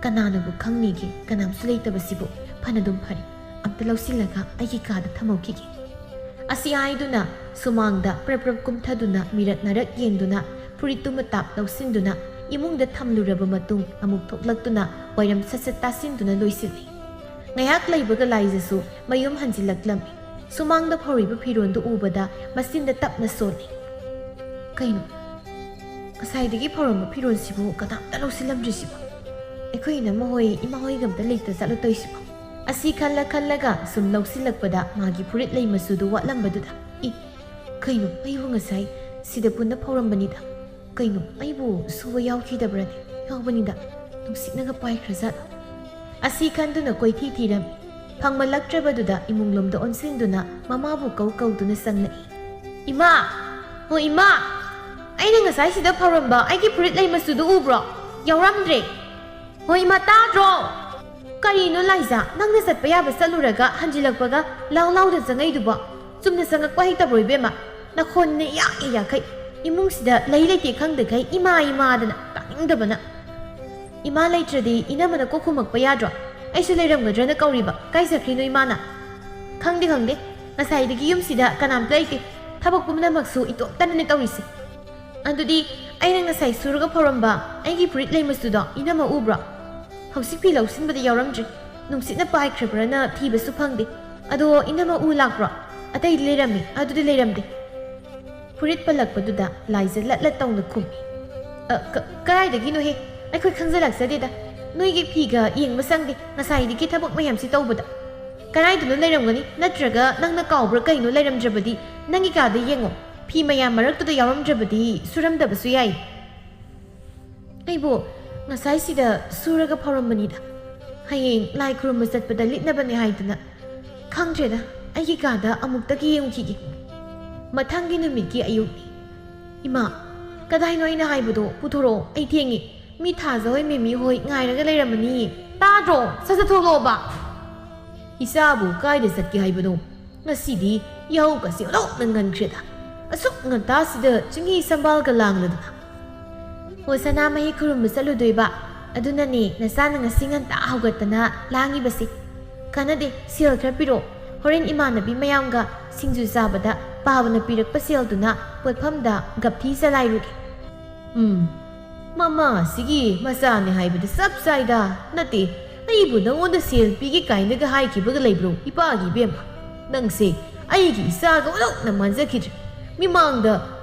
ꯀꯅꯥꯅꯕꯨ ꯈꯪꯅꯤꯒꯦ, ꯀꯅꯥꯝꯁꯨ ꯂꯩꯇꯕꯁꯤꯕꯨ꯫ ꯐꯅꯗꯨꯝ ꯐꯔꯦ, ꯑꯝꯇ ꯂꯧꯁꯤꯜꯂꯒ ꯑꯩꯒꯤ ꯀꯥꯗ ꯊꯝꯍꯧꯈꯤꯒꯦ"꯫ ꯑꯁꯤ ꯍꯥꯏꯗꯨꯅ ꯁꯨꯃꯥꯡꯗ ꯄ꯭ꯔꯞ ꯄ꯭ꯔꯞ ꯀꯨꯝꯊꯗꯨꯅ ꯃꯤꯔꯛ ꯅꯔꯛ ꯌꯦꯡꯗꯨꯅ ꯐꯨꯔꯤꯠꯇꯨ ꯃꯇꯥꯞ ꯂꯧꯁꯤꯟꯗꯨꯅ ꯏꯃꯨꯡꯗ ꯊꯝꯂꯨꯔꯕ ꯃꯇꯨꯡ ꯑꯃꯨꯛ ꯊꯣꯛꯂꯛꯇꯨꯅ ꯋꯥꯏꯔꯝ ꯁꯠ ꯁꯠ ꯇꯥꯁꯤꯟꯗꯨꯅ ꯂꯣꯏꯁꯤꯜꯂꯤ꯫ ꯉꯥꯏꯍꯥꯛ ꯂꯩꯕꯒ ꯂꯥꯏꯖꯁꯨ ꯃꯌꯨꯝ ꯍꯟꯖꯤꯜꯂꯛꯂꯝꯃꯤ꯫ ꯁꯨꯃꯥꯡꯗ ꯐꯧꯔꯤꯕ ꯐꯤꯔꯣꯜꯗꯨ ꯎꯕꯗ ꯃꯆꯤꯟꯗ ꯇꯞꯅ ꯁꯣꯜꯂꯤ꯫ "ꯀꯩꯅꯣ? ꯉꯁꯥꯏꯗꯒꯤ ꯐꯧꯔꯝꯕ ꯐꯤꯔꯣꯜꯁꯤꯕꯨ ꯀꯅꯥꯝꯇ ꯂꯧꯁꯤꯜꯂꯝꯗ꯭ꯔꯤꯁꯤꯕꯣ? ꯑꯩꯈꯣꯏ ꯏꯅꯝꯃ ꯍꯣꯏ, ꯏꯃꯥ ꯍꯣꯏꯒ ꯑꯝꯇ ꯂꯩꯇ ꯆꯠꯂꯣ ꯇꯧꯔꯤꯁꯤꯕꯣ?" ꯑꯁꯤ ꯈꯜꯂ ꯈꯜꯂꯒ ꯁꯨꯝ ꯂꯧꯁꯤꯜꯂꯛꯄꯗ ꯃꯥꯒꯤ ꯐꯨꯔꯤꯠ ꯂꯩ ꯃꯆꯨꯗꯨ ꯋꯥꯠꯂꯝꯕꯗꯨꯗ, "ꯏ, ꯀꯩꯅꯣ, ꯑꯩꯕꯨ ꯉꯁꯥꯏ ꯁꯤꯗ ꯄꯨꯟꯅ ꯐꯧꯔꯝꯕꯅꯤꯗ꯫ ꯀꯩꯅꯣ, ꯑꯩꯕꯨ ꯁꯨꯕ ꯌꯥꯎꯈꯤꯗꯕ꯭ꯔꯅꯦ? ꯌꯥꯎꯕꯅꯤꯗ, ꯅꯨꯡꯁꯤꯠꯅꯒ ꯄꯥꯏꯈ꯭ꯔꯖꯥꯠꯂꯣ?" ꯑꯁꯤ ꯈꯟꯗꯨꯅ ꯀꯣꯏꯊꯤ ꯊꯤꯔꯝꯃꯤ꯫ ꯐꯪꯃꯜꯂꯛꯇ꯭ꯔꯕꯗꯨꯗ ꯏꯃꯨꯡꯂꯣꯝꯗ ꯑꯣꯟꯁꯤꯟꯗꯨꯅ ꯃꯃꯥꯕꯨ ꯀꯧ ꯀꯧꯗꯨꯅ ꯆꯪꯂꯛꯏ꯫ "ꯏꯃꯥ! ꯍꯣ ꯏꯃꯥ! ꯑꯩꯅ ꯉꯁꯥꯏꯁꯤꯗ ꯐꯧꯔꯝꯕ ꯑꯩꯒꯤ ꯐꯨꯔꯤꯠ ꯂꯩ ꯃꯆꯨꯗꯨ ꯎꯕ꯭ꯔꯣ? ꯌꯥꯎꯔꯝꯗ꯭ꯔꯦ꯫ ꯍꯣ ꯏꯃꯥ, ꯇꯥꯗ꯭ꯔꯣ? ꯀꯔꯤꯅꯣ ꯂꯥꯏꯖꯥ, ꯅꯪꯅ ꯆꯠꯄ ꯌꯥꯕ ꯆꯠꯂꯨꯔꯒ ꯍꯟꯖꯤꯜꯂꯛꯄꯒ ꯂꯥꯎ ꯂꯥꯎꯗ ꯆꯪꯉꯛꯏꯗꯨꯕꯣ? ꯆꯨꯝꯅ ꯆꯪꯉꯛꯄ ꯍꯩꯇꯕ꯭ꯔꯣ ꯏꯕꯦꯝꯃ? ꯅꯈꯣꯟꯅ ꯌꯥꯛꯑꯦ ꯌꯥꯈꯩ꯫ ꯏꯃꯨꯡꯁꯤꯗ ꯂꯩ ꯂꯩꯇꯦ ꯈꯪꯗꯈꯩ ꯏꯃꯥ ꯏꯃꯥꯗꯅ ꯇꯥꯅꯤꯡꯗꯕꯅ꯫ ꯏꯃꯥ ꯂꯩꯇ꯭ꯔꯗꯤ ꯏꯅꯝꯃꯅ ꯀꯣꯛ ꯈꯨꯝꯃꯛꯄ ꯌꯥꯗ꯭ꯔꯣ? ꯑꯩꯁꯨ ꯂꯩꯔꯝꯒꯗ꯭ꯔꯅ ꯀꯧꯔꯤꯕ꯫ ꯀꯥꯏ ꯆꯠꯈ꯭ꯔꯤꯅꯣ ꯏꯃꯥꯅ? ꯈꯪꯗꯦ, ꯈꯪꯗꯦ꯫ ꯉꯁꯥꯏꯗꯒꯤ ꯌꯨꯝꯁꯤꯗ ꯀꯅꯥꯝꯇ ꯂꯩꯇꯦ꯫ ꯊꯕꯛ ꯄꯨꯝꯅꯃꯛꯁꯨ ꯏꯇꯣꯝꯇꯅꯅꯦ ꯇꯧꯔꯤꯁꯦ꯫ ꯑꯗꯨꯗꯤ ꯑꯩꯅ ꯉꯁꯥꯏ ꯁꯨꯔꯒ ꯐꯧꯔꯝꯕ ꯑꯩꯒꯤ ꯐꯨꯔꯤꯠ ꯂꯩ ꯃꯆꯨꯗꯣ ꯏꯅꯝꯃ ꯎꯕ꯭ꯔꯣ? ꯍꯧꯖꯤꯛ ꯐꯤ ꯂꯧꯁꯤꯟꯕꯗ ꯌꯥꯎꯔꯝꯗ꯭ꯔꯦ꯫ ꯅꯨꯡꯁꯤꯠꯅ ꯄꯥꯏꯈ꯭ꯔꯕ꯭ꯔꯅ ꯊꯤꯕꯁꯨ ꯐꯪꯗꯦ꯫ ꯑꯗꯣ ꯏꯅꯝꯃ ꯎ ꯂꯥꯛꯄ꯭ꯔꯣ? ꯑꯇꯩꯗꯤ ꯂꯩꯔꯝꯃꯤ, ꯑꯗꯨꯗꯤ ꯂꯩꯔꯝꯗꯦ꯫ ꯐꯨꯔꯤꯠ ꯄꯜꯂꯛꯄꯗꯨꯗ ꯂꯥꯏꯖ ꯂꯠ ꯂꯠ ꯇꯧꯅ ꯈꯨꯝꯃꯤ꯫ "ꯑ, ꯀ-, ꯀꯗꯥꯏꯗꯒꯤꯅꯣꯍꯦ? ꯑꯩꯈꯣꯏ ꯈꯪꯖꯜꯂꯛꯆꯗꯦꯗ꯫ ꯅꯣꯏꯒꯤ ꯐꯤꯒ ꯌꯦꯡꯕ ꯁꯪꯗꯦ ꯉꯁꯥꯏꯗꯒꯤ ꯊꯕꯛ ꯃꯌꯥꯝꯁꯤ ꯇꯧꯕꯗ꯫ ꯀꯗꯥꯏꯗꯅꯣ ꯂꯩꯔꯝꯒꯅꯤ, ꯅꯠꯇ꯭ꯔꯒ ꯅꯪꯅ ꯀꯥꯎꯕ꯭ꯔꯥ ꯀꯩꯅꯣ? ꯂꯩꯔꯝꯗ꯭ꯔꯕꯗꯤ ꯅꯪꯒꯤ ꯀꯥꯗ ꯌꯦꯡꯉꯣ꯫ ꯐꯤ ꯃꯌꯥꯝ ꯃꯔꯛꯇꯨꯗ ꯌꯥꯎꯔꯝꯗ꯭ꯔꯕꯗꯤ ꯁꯨꯔꯝꯗꯕꯁꯨ ꯌꯥꯏ꯫" "ꯑꯩꯕꯨ ꯉꯁꯥꯏꯁꯤꯗ ꯁꯨꯔꯒ ꯐꯧꯔꯝꯕꯅꯤꯗ꯫ ꯍꯌꯦꯡ ꯂꯥꯏ ꯈꯨꯔꯨꯝꯕ ꯆꯠꯄꯗ ꯂꯤꯠꯅꯕꯅꯦ ꯍꯥꯏꯗꯅ꯫ ꯈꯪꯗ꯭ꯔꯦꯗ, ꯑꯩꯒꯤ ꯀꯥꯗ ꯑꯃꯨꯛꯇꯒꯤ ꯌꯦꯡꯈꯤꯒꯦ꯫" ꯃꯊꯪꯒꯤ ꯅꯨꯃꯤꯠꯀꯤ ꯑꯌꯨꯛꯅꯤ꯫ "ꯏꯃꯥ, ꯀꯗꯥꯏꯅꯣ ꯑꯩꯅ ꯍꯥꯏꯕꯗꯣ? ꯄꯨꯊꯣꯔꯛꯑꯣ, ꯑꯩ ꯊꯦꯡꯉꯦ꯫ ꯃꯤ ꯊꯥꯖ ꯍꯣꯏ, ꯃꯦꯃꯤ ꯍꯣꯏ ꯉꯥꯏꯔꯒ ꯂꯩꯔꯝꯃꯅꯤ꯫ ꯇꯥꯗ꯭ꯔꯣ? ꯁꯠ ꯁꯠ ꯊꯣꯛꯂꯛꯑꯣꯕ꯫" "ꯏꯆꯥꯕꯨ ꯀꯥꯏꯗ ꯆꯠꯀꯦ ꯍꯥꯏꯕꯅꯣ? ꯉꯁꯤꯗꯤ ꯌꯥꯍꯧꯒꯁꯦ ꯑꯣꯟꯊꯣꯛꯅ ꯉꯟꯈ꯭ꯔꯦꯗ꯫ ꯑꯁꯨꯛ ꯉꯟꯇꯥꯁꯤꯗ ꯆꯤꯡꯍꯤ ꯁꯝꯕꯥꯜꯒ ꯂꯥꯡꯂꯗꯅ꯫" "ꯑꯣ, ꯁꯅꯥꯃꯍꯤ ꯈꯨꯔꯨꯝꯕ ꯆꯠꯂꯨꯗꯣꯏꯕ꯫ ꯑꯗꯨꯅꯅꯦ ꯅꯆꯥꯅ ꯉꯁꯤ ꯉꯟꯇꯥ ꯍꯧꯒꯠꯇꯅ ꯂꯥꯡꯉꯤꯕꯁꯦ꯫ ꯀꯥꯟꯅꯗꯦ, ꯁꯦꯜ ꯈꯔ ꯄꯤꯔꯛꯑꯣ꯫ ꯍꯣꯔꯦꯟ ꯏꯃꯥꯟꯅꯕꯤ ꯃꯌꯥꯝꯒ ꯁꯤꯡꯖꯨ ꯆꯥꯕꯗ ꯄꯥꯕꯅ ꯄꯤꯔꯛꯄ ꯁꯦꯜꯗꯨꯅ ꯄꯣꯠꯐꯝꯗ ꯒꯞꯊꯤ ꯆꯂꯥꯏꯔꯨꯒꯦ꯫" "ꯎꯝ, ꯃꯃꯥ ꯑꯁꯤꯒꯤ ꯃꯆꯥꯅꯦ ꯍꯥꯏꯕꯗ ꯆꯞ ꯆꯥꯏꯗ꯫ ꯅꯠꯇꯦ, ꯑꯩꯕꯨ ꯅꯉꯣꯟꯗ ꯁꯦꯜ ꯄꯤꯒꯦ ꯀꯥꯏꯅꯒ ꯍꯥꯏꯈꯤꯕꯒ ꯂꯩꯕ꯭ꯔꯣ, ꯏꯄꯥꯒꯤ ꯏꯕꯦꯝꯃ? ꯅꯪꯁꯦ ꯑꯩꯒꯤ ꯏꯆꯥꯒ ꯑꯣꯟꯊꯣꯛꯅ ꯃꯥꯟꯖꯈꯤꯗ꯭ꯔꯦ꯫ ꯃꯤꯃꯥꯡꯗ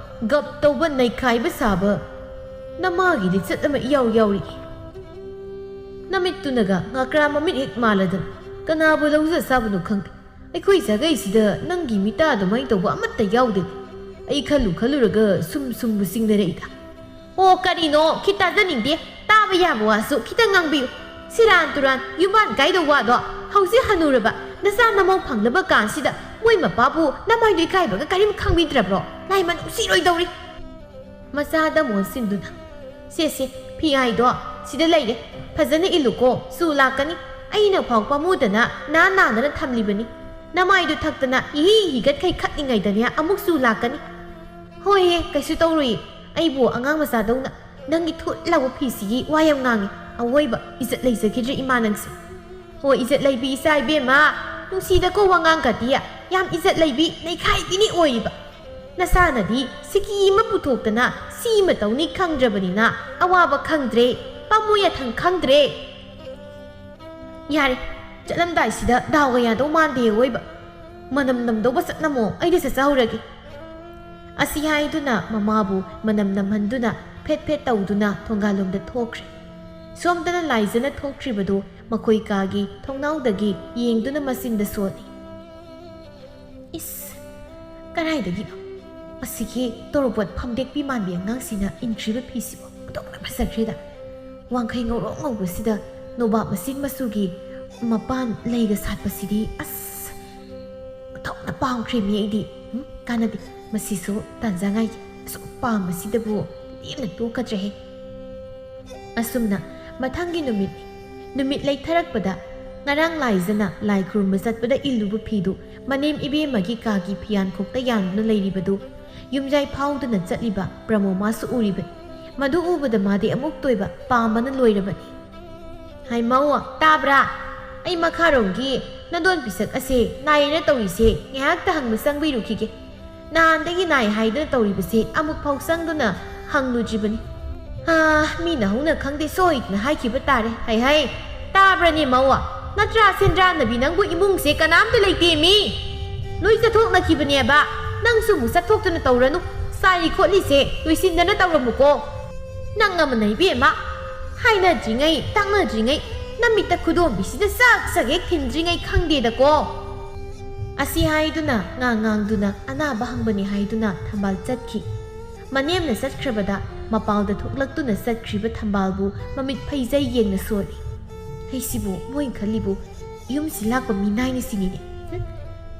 ꯒꯞ ꯇꯧꯕ, ꯅꯩꯈꯥꯏꯕ ꯁꯥꯕ ꯅꯃꯥꯒꯤ ꯂꯤꯆꯠ ꯑꯃ ꯏꯌꯥꯎ ꯌꯥꯎꯔꯤ꯫ ꯅꯃꯤꯠꯇꯨꯅꯒ ꯉꯥꯀ꯭ꯔꯥ ꯃꯃꯤꯠ ꯍꯦꯛ ꯃꯥꯜꯂꯗꯅ ꯀꯅꯥꯕꯨ ꯂꯧꯖ ꯆꯥꯕꯅꯣ ꯈꯪꯗꯦ꯫ ꯑꯩꯈꯣꯏ ꯁꯥꯒꯩꯁꯤꯗ ꯅꯪꯒꯤ ꯃꯤꯇꯥ ꯑꯗꯨꯃꯥꯏꯅ ꯇꯧꯕ ꯑꯃꯠꯇ ꯌꯥꯎꯗꯦ꯫ ꯑꯩ ꯈꯜꯂꯨ ꯈꯜꯂꯨꯔꯒ ꯁꯨꯝ ꯁꯨꯝꯕꯨ ꯆꯤꯡꯅꯔꯛꯏꯗ꯫" "ꯑꯣ, ꯀꯔꯤꯅꯣ? ꯈꯤꯠ ꯇꯥꯖꯅꯤꯡꯗꯦ꯫ ꯇꯥꯕ ꯌꯥꯕ ꯋꯥꯁꯨ ꯈꯤꯇꯪ ꯉꯥꯡꯕꯤꯌꯨ꯫ ꯁꯤꯔꯥꯟ ꯇꯨꯔꯥꯟ ꯌꯨꯝꯕꯥꯟ ꯀꯥꯏꯗꯧ ꯋꯥꯗꯣ "ꯍꯧꯖꯤꯛ ꯍꯅꯨꯔꯕ ꯅꯆꯥ ꯅꯃꯧ ꯐꯪꯂꯕ ꯀꯥꯟꯁꯤꯗ ꯃꯣꯏ ꯃꯄꯥꯕꯨ ꯅꯃꯥꯏꯗꯨ ꯏꯀꯥꯏꯕꯒ ꯀꯔꯤꯝ ꯈꯪꯕꯤꯗ꯭ꯔꯕ꯭ꯔꯣ? ꯂꯥꯏꯃꯟ ꯅꯨꯡꯁꯤꯔꯣꯏꯗꯧꯔꯤ!" ꯃꯆꯥꯗ ꯃꯣꯟꯁꯤꯟꯗꯨꯅ, "ꯁꯦ, ꯁꯦ, ꯐꯤꯍꯥꯏꯗꯣ ꯁꯤꯗ ꯂꯩꯔꯦ, ꯐꯖꯅ ꯏꯜꯂꯨꯀꯣ, ꯆꯨ ꯂꯥꯛꯀꯅꯤ꯫ ꯑꯩꯅ ꯐꯥꯎ ꯄꯥꯝꯃꯨꯗꯅ ꯅꯥꯟ ꯅꯥꯟꯗꯅ ꯊꯝꯂꯤꯕꯅꯤ꯫ ꯅꯃꯥꯏꯗꯨ ꯊꯛꯇꯅ ꯏꯍꯤ ꯍꯤꯒꯠꯈꯩ ꯈꯠꯂꯤꯉꯩꯗꯅꯦ ꯑꯃꯨꯛ ꯆꯨ ꯂꯥꯛꯀꯅꯤ꯫" "ꯍꯣꯏꯍꯦ, ꯀꯩꯁꯨ ꯇꯧꯔꯣꯏꯌꯦ, ꯑꯩꯕꯨ ꯑꯉꯥꯡ ꯃꯆꯥꯗꯧꯅ ꯅꯪꯒꯤ ꯊꯨꯠ ꯂꯥꯎꯕ ꯐꯤꯁꯤꯒꯤ ꯋꯥ ꯌꯥꯝ ꯉꯥꯡꯉꯤ꯫ ꯑꯋꯣꯏꯕ ꯏꯖꯠ ꯂꯩꯖꯈꯤꯗ꯭ꯔꯦ ꯏꯃꯥ ꯅꯪꯁꯦ꯫ ꯍꯣꯏ, ꯏꯖꯠ ꯂꯩꯕꯤ ꯏꯆꯥ ꯏꯕꯦꯝꯃ, ꯅꯨꯡꯁꯤꯗꯀꯣ ꯋꯥꯉꯥꯡꯒꯗꯤ꯫ ꯌꯥꯝ ꯏꯖꯠ ꯂꯩꯕꯤ, ꯅꯩꯈꯥꯏꯕꯤꯅꯤ ꯑꯣꯏꯔꯤꯕ꯫ ꯅꯁꯥꯅꯗꯤ ꯁꯤꯀꯤ ꯑꯃ ꯄꯨꯊꯣꯛꯇꯅ ꯁꯤ ꯑꯃ ꯇꯧꯅꯤ ꯈꯪꯗ꯭ꯔꯕꯅꯤꯅ ꯑꯋꯥꯕ ꯈꯪꯗ꯭ꯔꯦ, ꯄꯥꯝꯃꯨ ꯌꯥꯊꯪ ꯈꯪꯗ꯭ꯔꯦ꯫" "ꯌꯥꯔꯦ, ꯆꯠꯂꯝꯗꯥꯏꯁꯤꯗ ꯗꯥꯎꯒ ꯌꯥꯗꯧ ꯃꯥꯟꯗꯦ ꯑꯋꯣꯏꯕ꯫ ꯃꯅꯝ ꯅꯝꯗꯧꯕ ꯆꯠꯅꯃꯣ, ꯑꯩꯗꯤ ꯆꯠꯆꯍꯧꯔꯒꯦ꯫" ꯑꯁꯤ ꯍꯥꯏꯗꯨꯅ ꯃꯃꯥꯕꯨ ꯃꯅꯝ ꯅꯝꯍꯟꯗꯨꯅ ꯐꯦꯠ ꯐꯦꯠ ꯇꯧꯗꯨꯅ ꯊꯣꯡꯒꯥꯜꯂꯣꯝꯗ ꯊꯣꯛꯈ꯭ꯔꯦ꯫ ꯁꯣꯝꯗꯅ ꯂꯥꯏꯖꯅ ꯊꯣꯛꯈ꯭ꯔꯤꯕꯗꯨ ꯃꯈꯣꯏ ꯀꯥꯒꯤ ꯊꯣꯡꯅꯥꯎꯗꯒꯤ ꯌꯦꯡꯗꯨꯅ ꯃꯆꯤꯟꯗ ꯁꯣꯜꯂꯤ꯫ "ꯏꯁ, ꯀꯗꯥꯏꯗꯒꯤꯅꯣ? ꯑꯁꯤꯒꯤ ꯇꯣꯔꯣꯕꯣꯠ ꯐꯝꯗꯦꯛꯄꯤ ꯃꯥꯟꯕꯤ ꯑꯉꯥꯡꯁꯤꯅ ꯏꯟꯈ꯭ꯔꯤꯕ ꯐꯤꯁꯤꯕꯨ ꯑꯣꯟꯊꯣꯛꯅ ꯐꯖꯈ꯭ꯔꯦꯗ꯫ ꯋꯥꯡꯈꯩ ꯉꯧꯔꯣꯛ ꯉꯧꯕꯁꯤꯗ ꯅꯣꯕꯥꯞ ꯃꯁꯤꯟ ꯃꯆꯨꯒꯤ ꯃꯄꯥꯟ ꯂꯩꯒ ꯁꯥꯠꯄꯁꯤꯗꯤ, ꯑꯁ, ꯑꯣꯟꯊꯣꯛꯅ ꯄꯥꯝꯈ꯭ꯔꯦꯃꯤ ꯑꯩꯗꯤ꯫ ꯎꯝ, ꯀꯥꯟꯅꯗꯦ꯫ ꯃꯁꯤꯁꯨ ꯇꯥꯟꯖꯥ ꯉꯥꯏꯒꯦ꯫ ꯑꯁꯨꯛ ꯄꯥꯝꯕꯁꯤꯗꯕꯨ ꯂꯦꯝꯅ ꯇꯣꯛꯀꯗ꯭ꯔꯦꯍꯦ꯫" ꯑꯁꯨꯝꯅ ꯃꯊꯪꯒꯤ ꯅꯨꯃꯤꯠ, ꯅꯨꯃꯤꯠ ꯂꯩꯊꯔꯛꯄꯗ ꯉꯔꯥꯡ ꯂꯥꯏꯖꯅ ꯂꯥꯏ ꯈꯨꯔꯨꯝꯕ ꯆꯠꯄꯗ ꯏꯜꯂꯨꯕ ꯐꯤꯗꯨ ꯃꯅꯦꯝ ꯏꯕꯦꯝꯃꯒꯤ ꯀꯥꯒꯤ ꯐꯤꯌꯥꯟꯈꯣꯛꯇ ꯌꯥꯟꯗꯨꯅ ꯂꯩꯔꯤꯕꯗꯨ ꯌꯨꯝꯖꯥꯏ ꯐꯥꯎꯗꯨꯅ ꯆꯠꯂꯤꯕ ꯕ꯭ꯔꯍꯃꯣꯃꯥꯁꯨ ꯎꯔꯤꯕꯅꯤ꯫ ꯃꯗꯨ ꯎꯕꯗ ꯃꯥꯗꯤ ꯑꯃꯨꯛꯇ ꯑꯣꯏꯕ ꯄꯥꯝꯕꯅ ꯂꯣꯏꯔꯕꯅꯤ꯫ "ꯍꯥꯏ ꯃꯧ, ꯇꯥꯕ꯭ꯔꯥ? ꯑꯩ ꯃꯈꯥꯔꯣꯝꯒꯤ ꯅꯗꯣꯟ ꯄꯤꯁꯛ ꯑꯁꯦ ꯅꯥꯏꯌꯦꯅ ꯇꯧꯔꯤꯁꯦ ꯉꯥꯏꯍꯥꯛꯇ ꯍꯪꯕ ꯆꯪꯕꯤꯔꯨꯈꯤꯒꯦ꯫ ꯅꯍꯥꯟꯗꯒꯤ ꯅꯥꯏ ꯍꯥꯏꯗꯨꯅ ꯇꯧꯔꯤꯕꯁꯦ ꯑꯃꯨꯛ ꯐꯥꯎ ꯆꯪꯗꯨꯅ ꯍꯪꯂꯨꯗ꯭ꯔꯤꯕꯅꯤ꯫ ꯍꯥ, ꯃꯤꯅ ꯍꯧꯅ ꯈꯪꯗꯦ ꯁꯣꯏꯗꯅ ꯍꯥꯏꯈꯤꯕ ꯇꯥꯔꯦ꯫ ꯍꯩ ꯍꯩ, ꯇꯥꯕ꯭ꯔꯅꯦ ꯃꯧ? ꯅꯠꯇ꯭ꯔꯥ ꯁꯦꯟꯗ꯭ꯔꯥꯟꯅꯕꯤ, ꯅꯪꯕꯨ ꯏꯃꯨꯡꯁꯦ ꯀꯅꯥꯝꯇ ꯂꯩꯇꯦ ꯃꯤ꯫ ꯂꯣꯏ ꯆꯠꯊꯣꯛꯅꯈꯤꯕꯅꯦꯕ꯫ ꯅꯪꯁꯨ ꯑꯃꯨꯛ ꯆꯠꯊꯣꯛꯇꯅ ꯇꯧꯔꯅꯨ꯫ ꯆꯥꯔꯤ ꯈꯣꯠꯂꯤꯁꯦ ꯂꯣꯏꯁꯤꯟꯗꯅ ꯇꯧꯔꯝꯃꯨꯀꯣ꯫ ꯅꯪ ꯑꯃꯅ ꯏꯕꯦꯝꯃ, ꯍꯥꯏꯅꯗ꯭ꯔꯤꯉꯩ ꯇꯥꯛꯅꯗ꯭ꯔꯤꯉꯩ ꯅꯃꯤꯠꯇ ꯈꯨꯗꯣꯝꯕꯤꯁꯤꯗ ꯆꯥꯛ ꯆꯥꯛ ꯍꯦꯛ ꯊꯤꯟꯗ꯭ꯔꯤꯉꯩ ꯈꯪꯗꯦꯗꯀꯣ꯫" ꯑꯁꯤ ꯍꯥꯏꯗꯨꯅ ꯉꯥꯡ ꯉꯥꯡꯗꯨꯅ ꯑꯅꯥꯕ ꯍꯪꯕꯅꯤ ꯍꯥꯏꯗꯨꯅ ꯊꯝꯕꯥꯜ ꯆꯠꯈꯤ꯫ ꯃꯅꯦꯝꯅ ꯆꯠꯈ꯭ꯔꯕꯗ ꯃꯄꯥꯜꯗ ꯊꯣꯛꯂꯛꯇꯨꯅ ꯆꯠꯈ꯭ꯔꯤꯕ ꯊꯝꯕꯥꯜꯕꯨ ꯃꯃꯤꯠ ꯐꯩꯖꯩ ꯌꯦꯡꯅ ꯁꯣꯜꯂꯤ꯫ "ꯑꯩꯁꯤꯕꯨ ꯃꯣꯏꯅ ꯈꯜꯂꯤꯕꯨ ꯌꯨꯝꯁꯤ ꯂꯥꯛꯄ ꯃꯤꯅꯥꯏꯅꯤ ꯁꯤꯅꯤꯅꯦ꯫ ꯍꯨꯝ,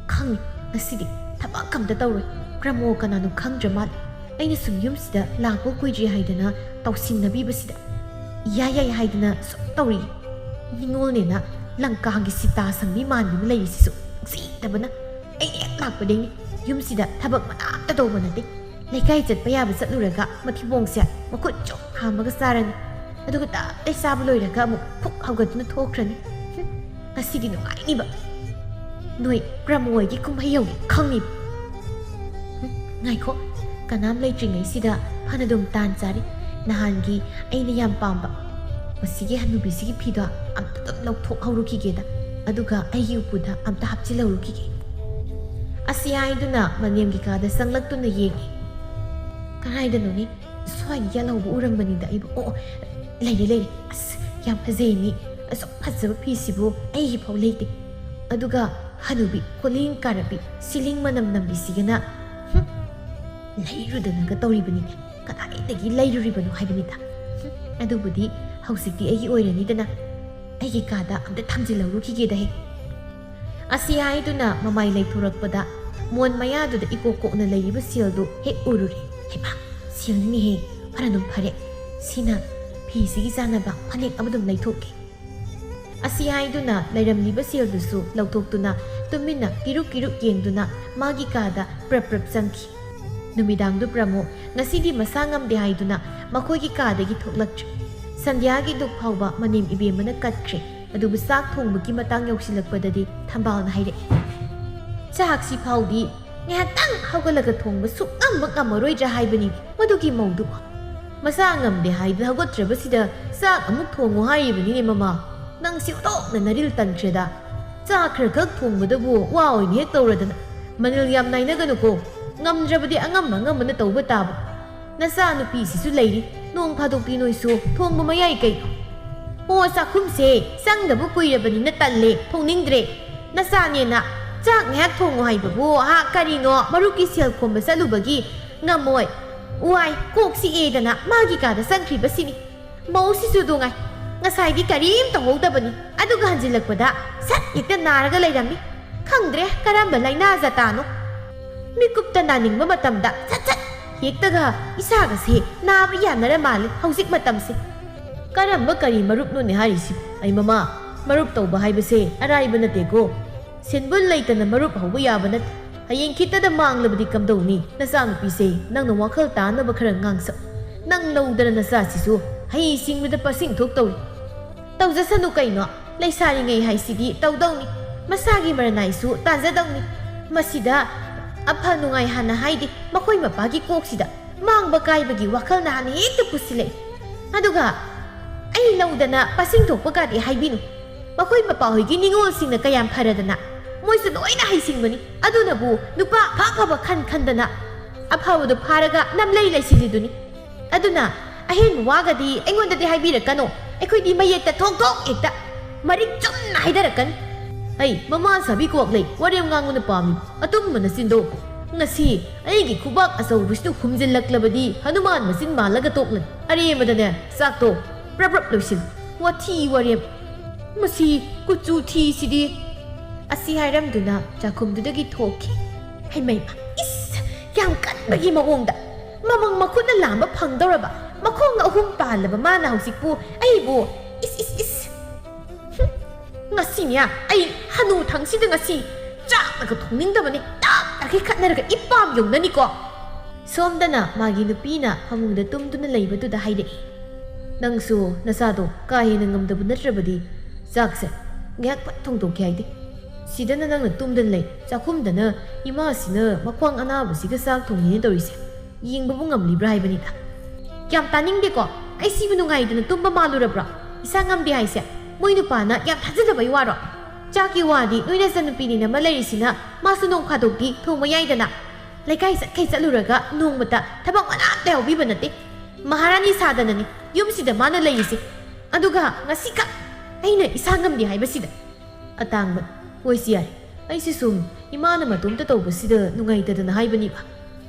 ꯈꯪꯉꯤ, ꯉꯁꯤꯗꯤ ꯊꯕꯛ ꯑꯝꯇ ꯇꯧꯔꯣꯏ꯫ ꯄ꯭ꯔꯃꯣ ꯀꯅꯥꯅꯣ ꯈꯪꯗ꯭ꯔ ꯃꯥꯜꯂꯦ꯫ ꯑꯩꯅ ꯁꯨꯝ ꯌꯨꯝꯁꯤꯗ ꯂꯥꯛꯄ ꯀꯨꯏꯗ꯭ꯔꯤ ꯍꯥꯏꯗꯅ ꯇꯧꯁꯤꯟꯅꯕꯤꯕꯁꯤꯗ ꯏꯌꯥ ꯌꯥꯏ ꯍꯥꯏꯗꯅ ꯁꯨꯝ ꯇꯧꯔꯤ꯫ ꯅꯤꯉꯣꯜꯅꯦꯅ ꯂꯪꯀꯥꯒꯤ ꯁꯤꯇꯥ ꯁꯪꯕꯤ ꯃꯥꯟꯗꯨꯅ ꯂꯩꯔꯤꯁꯤꯁꯨ ꯅꯨꯡꯁꯤꯗꯕꯅ꯫ ꯑꯩ ꯍꯦꯛ ꯂꯥꯛꯄꯗꯩꯅꯤ ꯌꯨꯝꯁꯤꯗ ꯊꯕꯛ ꯃꯅꯥ ꯑꯝꯇ ꯇꯧꯕ ꯅꯠꯇꯦ꯫ ꯂꯩꯀꯥꯏ ꯆꯠꯄ ꯌꯥꯕ ꯆꯠꯂꯨꯔꯒ ꯃꯊꯤꯕꯣꯡꯁꯦ ꯃꯈꯨꯠ ꯆꯨꯝ ꯍꯥꯝꯃꯒ ꯆꯥꯔꯅꯤ꯫ ꯑꯗꯨꯒ ꯇꯞ ꯇꯩ ꯆꯥꯕ ꯂꯣꯏꯔꯒ ꯑꯃꯨꯛ ꯐꯨꯛ ꯍꯧꯒꯠꯇꯨꯅ ꯊꯣꯛꯈ꯭ꯔꯅꯤ꯫ ꯍꯨꯝ, ꯉꯁꯤꯗꯤ ꯅꯨꯡꯉꯥꯏꯅꯤꯕ꯫ ꯅꯣꯏ ꯄ꯭ꯔꯃꯣ ꯍꯣꯏꯒꯤ ꯀꯨꯝꯍꯩ ꯌꯧꯒꯦ ꯈꯪꯅꯤꯕ꯫ ꯍꯨꯝ, ꯉꯥꯏꯈꯣ, ꯀꯅꯥꯝ ꯂꯩꯇ꯭ꯔꯤꯉꯩꯁꯤꯗ ꯐꯅꯗꯨꯝ ꯇꯥꯟ ꯆꯥꯔꯤ꯫ ꯅꯍꯥꯟꯒꯤ ꯑꯩꯅ ꯌꯥꯝ ꯄꯥꯝꯕ ꯃꯁꯤꯒꯤ ꯍꯅꯨꯕꯤꯁꯤꯒꯤ ꯐꯤꯗꯣ ꯑꯝꯇ ꯑꯗꯨꯝ ꯂꯧꯊꯣꯛꯍꯧꯔꯨꯈꯤꯒꯦꯗ, ꯑꯗꯨꯒ ꯑꯩꯒꯤ ꯎꯄꯨꯗ ꯑꯝꯇ ꯍꯥꯞꯆꯤꯜꯍꯧꯔꯨꯈꯤꯒꯦ꯫ ꯑꯁꯤ ꯍꯥꯏꯗꯨꯅ ꯃꯅꯦꯝꯒꯤ ꯀꯥꯗ ꯆꯪꯂꯛꯇꯨꯅ ꯌꯦꯡꯉꯤ꯫ ꯀꯗꯥꯏꯗꯅꯣꯅꯦ? ꯁ꯭ꯋꯥꯏꯒꯤ ꯌꯥꯜꯍꯧꯕ ꯎꯔꯝꯕꯅꯤꯗ ꯑꯩꯕꯨ꯫ ꯑꯣ, ꯑꯣ, ꯂꯩꯔꯦ, ꯂꯩꯔꯦ꯫ ꯑꯁ, ꯌꯥꯝ ꯐꯖꯩꯅꯤ꯫ ꯑꯁꯨꯛ ꯐꯖꯕ ꯐꯤꯁꯤꯕꯨ ꯑꯩꯒꯤ ꯐꯥꯎ ꯂꯩꯇꯦ꯫ ꯑꯗꯨꯒ ꯍꯅꯨꯕꯤ ꯀꯣꯂꯤꯡ ꯀꯥꯔꯕꯤ, ꯁꯤꯂꯤꯡ ꯃꯅꯝ ꯅꯝꯕꯤꯁꯤꯒꯅ, ꯍꯨꯝ, ꯂꯩꯔꯨꯗꯅꯒ ꯇꯧꯔꯤꯕꯅꯤꯅꯦ꯫ ꯀꯗꯥꯏꯗꯒꯤ ꯂꯩꯔꯨꯔꯤꯕꯅꯣ ꯍꯥꯏꯕꯅꯤꯗ꯫ ꯍꯨꯝ, ꯑꯗꯨꯕꯨꯗꯤ ꯍꯧꯖꯤꯛꯇꯤ ꯑꯩꯒꯤ ꯑꯣꯏꯔꯅꯤꯗꯅ꯫ ꯑꯩꯒꯤ ꯀꯥꯗ ꯑꯝꯇ ꯊꯝꯖꯤꯜꯍꯧꯔꯨꯈꯤꯒꯦꯗ ꯍꯦ꯫ ꯑꯁꯤ ꯍꯥꯏꯗꯨꯅ ꯃꯃꯥꯏ ꯂꯩꯊꯣꯔꯛꯄꯗ ꯃꯣꯟ ꯃꯌꯥꯗꯨꯗ ꯏꯀꯣꯛ ꯀꯣꯛꯅ ꯂꯩꯔꯤꯕ ꯁꯦꯜꯗꯨ ꯍꯦꯛ ꯎꯔꯨꯔꯦ꯫ ꯍꯩꯃꯥ, ꯁꯦꯜꯅꯤꯅꯦꯍꯦ! ꯐꯅꯗꯨꯝ ꯐꯔꯦ꯫ ꯁꯤꯅ ꯐꯤꯁꯤꯒꯤ ꯆꯥꯅꯕ ꯐꯅꯦꯛ ꯑꯃꯗꯨꯝ ꯂꯩꯊꯣꯛꯀꯦ꯫ ꯑꯁꯤ ꯍꯥꯏꯗꯨꯅ ꯂꯩꯔꯝꯂꯤꯕ ꯁꯦꯜꯗꯨꯁꯨ ꯂꯧꯊꯣꯛꯇꯨꯅ ꯇꯨꯃꯤꯟꯅ ꯀꯤꯔꯨꯛ ꯀꯤꯔꯨꯛ ꯌꯦꯡꯗꯨꯅ ꯃꯥꯒꯤ ꯀꯥꯗ ꯄ꯭ꯔꯞ ꯄ꯭ꯔꯞ ꯆꯪꯈꯤ꯫ ꯅꯨꯃꯤꯗꯥꯡꯗꯨ ꯄ꯭ꯔꯃꯣ ꯉꯁꯤꯗꯤ ꯃꯁꯥ ꯉꯝꯗꯦ ꯍꯥꯏꯗꯨꯅ ꯃꯈꯣꯏꯒꯤ ꯀꯥꯗꯒꯤ ꯊꯣꯛꯂꯛꯇ꯭ꯔꯦ꯫ ꯁꯟꯙ꯭ꯌꯥꯒꯤ ꯙꯨꯞ ꯐꯥꯎꯕ ꯃꯅꯦꯝ ꯏꯕꯦꯝꯃꯅ ꯀꯠꯈ꯭ꯔꯦ꯫ ꯑꯗꯨꯕꯨ ꯆꯥꯛ ꯊꯣꯡꯕꯒꯤ ꯃꯇꯥꯡ ꯌꯧꯁꯤꯜꯂꯛꯄꯗꯗꯤ ꯊꯝꯕꯥꯜꯅ ꯍꯥꯏꯔꯛꯏ, "ꯆꯥꯛꯁꯤ ꯐꯥꯎꯗꯤ ꯉꯥꯏꯍꯥꯛꯇꯪ ꯍꯧꯒꯠꯂꯒ ꯊꯣꯡꯕ ꯁꯨꯛꯉꯝꯕ ꯉꯝꯃꯔꯣꯏꯗ꯭ꯔꯥ ꯍꯥꯏꯕꯅꯤ ꯃꯗꯨꯒꯤ ꯃꯧꯗꯨꯕꯨ꯫ ꯃꯁꯥ ꯉꯝꯗꯦ ꯍꯥꯏꯗꯨꯅ ꯍꯧꯒꯠꯇ꯭ꯔꯕꯁꯤꯗ ꯆꯥꯛ ꯑꯃꯨꯛ ꯊꯣꯡꯉꯨ ꯍꯥꯏꯔꯤꯕꯅꯤꯅꯦ ꯃꯃꯥ꯫ ꯅꯪꯁꯤ ꯑꯣꯟꯊꯣꯛꯅ ꯅꯔꯤꯜ ꯇꯟꯈ꯭ꯔꯦꯗ꯫ ꯆꯥꯛ ꯈꯔ ꯈꯛ ꯊꯣꯡꯕꯗꯕꯨ ꯋꯥ ꯑꯣꯏꯅ ꯍꯦꯛ ꯇꯧꯔꯗꯅ꯫ ꯃꯅꯤꯜ ꯌꯥꯝ ꯅꯥꯏꯅꯒꯅꯨꯀꯣ꯫ ꯉꯝꯗ꯭ꯔꯕꯗꯤ ꯑꯉꯝꯕ ꯑꯉꯝꯕꯅ ꯇꯧꯕ ꯇꯥꯕ꯫ ꯅꯆꯥ ꯅꯨꯄꯤꯁꯤꯁꯨ ꯂꯩꯔꯤ꯫ ꯅꯣꯡ ꯐꯥꯗꯣꯛꯇꯤ ꯅꯣꯏꯁꯨ ꯊꯣꯡꯕ ꯃꯌꯥꯏ ꯀꯩꯅꯣ?" "ꯑꯣ, ꯆꯥꯛꯈꯨꯝꯁꯦ ꯆꯪꯗꯕ ꯀꯨꯏꯔꯕꯅꯤꯅ ꯇꯜꯂꯦ, ꯊꯣꯡꯅꯤꯡꯗ꯭ꯔꯦ꯫ ꯅꯆꯥꯅꯦꯅ ꯆꯥꯛ ꯉꯥꯏꯍꯥꯛ ꯊꯣꯡꯉꯨ ꯍꯥꯏꯕꯕꯨ, ꯍꯥ, ꯀꯔꯤꯅꯣ, ꯃꯔꯨꯞꯀꯤ ꯁꯦꯜ ꯈꯣꯝꯕ ꯆꯠꯂꯨꯕꯒꯤ? ꯉꯝꯃꯣꯏ꯫ ꯋꯥꯏ, ꯀꯣꯛ ꯆꯤꯛꯑꯦꯗꯅ ꯃꯥꯒꯤ ꯀꯥꯗ ꯆꯪꯈ꯭ꯔꯤꯕꯁꯤꯅꯤ꯫ ꯃꯧꯁꯤꯁꯨ ꯑꯗꯨ ꯉꯥꯏ꯫ ꯉꯁꯥꯏꯗꯤ ꯀꯔꯤꯝ ꯇꯧꯍꯧꯗꯕꯅꯤ, ꯑꯗꯨꯒ ꯍꯟꯖꯤꯜꯂꯛꯄꯗ ꯁꯠ ꯍꯦꯛꯇ ꯅꯥꯔꯒ ꯂꯩꯔꯝꯃꯤ꯫ ꯈꯪꯗ꯭ꯔꯦ ꯀꯔꯝꯕ ꯂꯥꯏꯅꯥ ꯖꯥꯇꯥꯅꯣ꯫ ꯃꯤꯀꯨꯞꯇ ꯅꯥꯅꯤꯡꯕ ꯃꯇꯝꯗ ꯁꯠ ꯁꯠ ꯍꯦꯛꯇꯒ ꯏꯁꯥꯒꯁꯦ ꯅꯥꯕ ꯌꯥꯅꯔ ꯃꯥꯜꯂꯦ ꯍꯧꯖꯤꯛ ꯃꯇꯝꯁꯦ꯫ ꯀꯔꯝꯕ ꯀꯔꯤ ꯃꯔꯨꯞꯅꯣꯅꯦ ꯍꯥꯏꯔꯤꯁꯤ? ꯑꯩ ꯃꯃꯥ, ꯃꯔꯨꯞ ꯇꯧꯕ ꯍꯥꯏꯕꯁꯦ ꯑꯔꯥꯏꯕ ꯅꯠꯇꯦꯀꯣ꯫ ꯁꯦꯟꯕꯨꯟ ꯂꯩꯇꯅ ꯃꯔꯨꯞ ꯍꯧꯕ ꯌꯥꯕ ꯅꯠꯇꯦ꯫ ꯍꯌꯦꯡ ꯈꯤꯠꯇꯗ ꯃꯥꯡꯂꯕꯗꯤ ꯀꯝꯗꯧꯅꯤ? ꯅꯆꯥꯅꯨꯄꯤꯁꯦ ꯅꯪꯅ ꯋꯥꯈꯜ ꯇꯥꯅꯕ ꯈꯔ ꯉꯥꯡꯁꯛ꯫ ꯅꯪ ꯂꯧꯗꯅ ꯅꯆꯥꯁꯤꯁꯨ ꯍꯩ ꯁꯤꯡꯕꯗ ꯄꯁꯤꯡ ꯊꯣꯛ ꯇꯧꯏ꯫ ꯇꯧꯖꯁꯅꯨ ꯀꯩꯅꯣ, ꯂꯩꯁꯥꯔꯤꯉꯩ ꯍꯥꯏꯁꯤꯗꯤ ꯇꯧꯗꯧꯅꯤ꯫ ꯃꯁꯥꯒꯤ ꯃꯔꯅꯥꯏꯁꯨ ꯇꯥꯟꯖꯗꯧꯅꯤ꯫ ꯃꯁꯤꯗ ꯑꯐ ꯅꯨꯡꯉꯥꯏ ꯍꯥꯟꯅ ꯍꯥꯏꯗꯦ꯫ ꯃꯈꯣꯏ ꯃꯄꯥꯒꯤ ꯀꯣꯛꯁꯤꯗ ꯃꯥꯡꯕ ꯀꯥꯏꯕꯒꯤ ꯋꯥꯈꯜꯅ ꯍꯥꯟꯅ ꯍꯦꯛꯇ ꯄꯨꯁꯤꯜꯂꯛꯏ꯫ ꯑꯗꯨꯒ ꯑꯩ ꯂꯧꯗꯅ ꯄꯁꯤꯡ ꯊꯣꯛꯄ ꯀꯥꯗꯤ ꯍꯥꯏꯕꯤꯅꯨ꯫ ꯃꯈꯣꯏ ꯃꯄꯥꯍꯣꯏꯒꯤ ꯅꯤꯉꯣꯜꯁꯤꯡꯅ ꯀꯌꯥꯝ ꯐꯔꯗꯅ ꯃꯣꯏꯁꯨ ꯂꯣꯏꯅ ꯍꯩꯁꯤꯡꯕꯅꯤ꯫ ꯑꯗꯨꯅꯕꯨ ꯅꯨꯄꯥ ꯑꯐ ꯑꯐꯕ ꯈꯟ ꯈꯟꯗꯅ ꯑꯐꯕꯗꯨ ꯐꯥꯔꯒ ꯅꯝꯂꯩ ꯂꯩꯁꯤꯜꯂꯤꯗꯨꯅꯤ꯫ ꯑꯗꯨꯅ ꯑꯍꯦꯟꯕ ꯋꯥꯒꯗꯤ ꯑꯩꯉꯣꯟꯗꯗꯤ ꯍꯥꯏꯕꯤꯔꯛꯀꯅꯣ꯫ ꯑꯩꯈꯣꯏꯗꯤ ꯃꯌꯦꯛꯇ ꯊꯣꯛ ꯊꯣꯛ ꯍꯦꯛꯇ ꯃꯔꯤꯛ ꯆꯨꯝꯅ ꯍꯥꯏꯗꯔꯛꯀꯅꯤ꯫ ꯑꯩ ꯃꯃꯥ ꯁꯥꯕꯤ ꯀ꯭ꯋꯥꯛꯂꯩ ꯋꯥꯔꯦꯝ ꯉꯥꯡꯕꯅ ꯄꯥꯝꯃꯤ꯫ ꯑꯇꯨꯝꯕ ꯅꯆꯤꯟꯗꯣ꯫ ꯉꯁꯤ ꯑꯩꯒꯤ ꯈꯨꯕꯥꯛ ꯑꯆꯧꯕꯁꯤꯅ ꯍꯨꯝꯖꯤꯜꯂꯛꯂꯕꯗꯤ ꯍꯅꯨꯃꯥꯟ ꯃꯆꯤꯟ ꯃꯥꯜꯂꯒ ꯇꯣꯛꯂꯅꯤ꯫ ꯑꯔꯦꯝꯕꯗꯅꯦ ꯆꯥꯛꯇꯣ ꯄ꯭ꯔꯞ ꯄ꯭ꯔꯞ ꯂꯣꯏꯁꯤꯜꯂꯨ꯫ ꯋꯥꯊꯤ ꯋꯥꯔꯦꯝ꯫ ꯃꯁꯤ ꯀꯨꯆꯨ ꯊꯤꯁꯤꯗꯤ꯫ ꯑꯁꯤ ꯍꯥꯏꯔꯝꯗꯨꯅ ꯆꯥꯛꯈꯨꯝꯗꯨꯗꯒꯤ ꯊꯣꯛꯈꯤ꯫ ꯍꯩꯃꯩꯃ, ꯏꯁ! ꯌꯥꯝ ꯀꯟꯕꯒꯤ ꯃꯑꯣꯡꯗ꯫ ꯃꯃꯪ ꯃꯈꯨꯠꯅ ꯂꯥꯝꯕ ꯐꯪꯗꯧꯔꯕ ꯃꯈꯣꯡ ꯑꯍꯨꯝ ꯄꯥꯜꯂꯕ ꯃꯥꯅ ꯍꯧꯖꯤꯛꯄꯨ ꯑꯩꯕꯨ ꯏꯁ ꯏꯁ ꯏꯁ! ꯍꯨꯝ! ꯉꯁꯤꯅꯦ ꯑꯩ ꯍꯅꯨ ꯊꯪꯁꯤꯗ ꯉꯁꯤ ꯆꯥꯛꯅꯒ ꯊꯣꯡꯅꯤꯡꯗꯕꯅꯤ꯫ ꯇꯥꯞ ꯇꯥꯈꯩ ꯈꯠꯅꯔꯒ ꯏꯄꯥꯝ ꯌꯧꯅꯅꯤꯀꯣ꯫ ꯁꯣꯝꯗꯅ ꯃꯥꯒꯤ ꯅꯨꯄꯤꯅ ꯐꯃꯨꯡꯗ ꯇꯨꯝꯗꯨꯅ ꯂꯩꯕꯗꯨꯗ ꯍꯥꯏꯔꯛꯏ꯫ ꯅꯪꯁꯨ ꯅꯆꯥꯗꯣ ꯀꯥ ꯍꯦꯟꯅ ꯉꯝꯗꯕ ꯅꯠꯇ꯭ꯔꯕꯗꯤ ꯆꯥꯛꯁꯦ ꯉꯥꯏꯍꯥꯛ ꯐꯠ ꯊꯣꯡꯗꯣꯛꯀꯦ ꯍꯥꯏꯗꯦ꯫ ꯁꯤꯗꯅ ꯅꯪꯅ ꯇꯨꯝꯗꯅ ꯂꯩ, ꯆꯥꯛꯈꯨꯝꯗꯅ ꯏꯃꯥꯁꯤꯅ ꯃꯈ꯭ꯋꯥꯡ ꯑꯅꯥꯕꯁꯤꯒ ꯆꯥꯛ ꯊꯣꯡꯉꯤꯅꯦ ꯇꯧꯔꯤꯁꯦ꯫ ꯌꯦꯡꯕꯕꯨ ꯉꯝꯂꯤꯕ꯭ꯔꯥ ꯍꯥꯏꯕꯅꯤꯗ꯫ ꯌꯥꯝ ꯇꯥꯅꯤꯡꯗꯦꯀꯣ꯫ ꯑꯩ ꯁꯤꯕꯨ ꯅꯨꯡꯉꯥꯏꯗꯅ ꯇꯨꯝꯕ ꯃꯥꯜꯂꯨꯔꯕ꯭ꯔꯣ? ꯏꯁꯥ ꯉꯝꯗꯦ ꯍꯥꯏꯁꯦ ꯃꯣꯏ ꯅꯨꯄꯥꯅ ꯌꯥꯝ ꯊꯥꯖꯗꯕꯩ ꯋꯥꯔꯣ? ꯆꯥꯛꯀꯤ ꯋꯥꯗꯤ ꯅꯣꯏ ꯅꯆꯟꯅꯨꯄꯤꯅꯤꯅ ꯑꯃ ꯂꯩꯔꯤꯁꯤꯅ ꯃꯥꯁꯨ ꯅꯣꯡ ꯐꯥꯗꯣꯛꯇꯤ ꯊꯣꯡꯕ ꯌꯥꯏꯗꯅ꯫ ꯂꯩꯀꯥꯏ ꯆꯠꯈꯩ ꯆꯠꯂꯨꯔꯒ ꯅꯣꯡꯃꯇ ꯊꯕꯛ ꯃꯅꯥ ꯑꯝꯇ ꯌꯥꯎꯕꯤꯕ ꯅꯠꯇꯦ꯫ ꯃꯍꯥꯔꯥꯅꯤ ꯁꯥꯗꯅꯅꯤ ꯌꯨꯝꯁꯤꯗ ꯃꯥꯅ ꯂꯩꯔꯤꯁꯦ꯫ ꯑꯗꯨꯒ ꯉꯁꯤꯈꯛ ꯑꯩꯅ ꯏꯁꯥ ꯉꯝꯗꯦ ꯍꯥꯏꯕꯁꯤꯗ꯫ ꯑꯇꯥꯡꯕ, ꯍꯣꯏꯁꯤ ꯌꯥꯏ꯫ ꯑꯩꯁꯤ ꯁꯨꯝ ꯏꯃꯥꯅ ꯃꯇꯣꯝꯇ ꯇꯧꯕꯁꯤꯗ ꯅꯨꯡꯉꯥꯏꯇꯗꯅ ꯍꯥꯏꯕꯅꯤꯕ꯫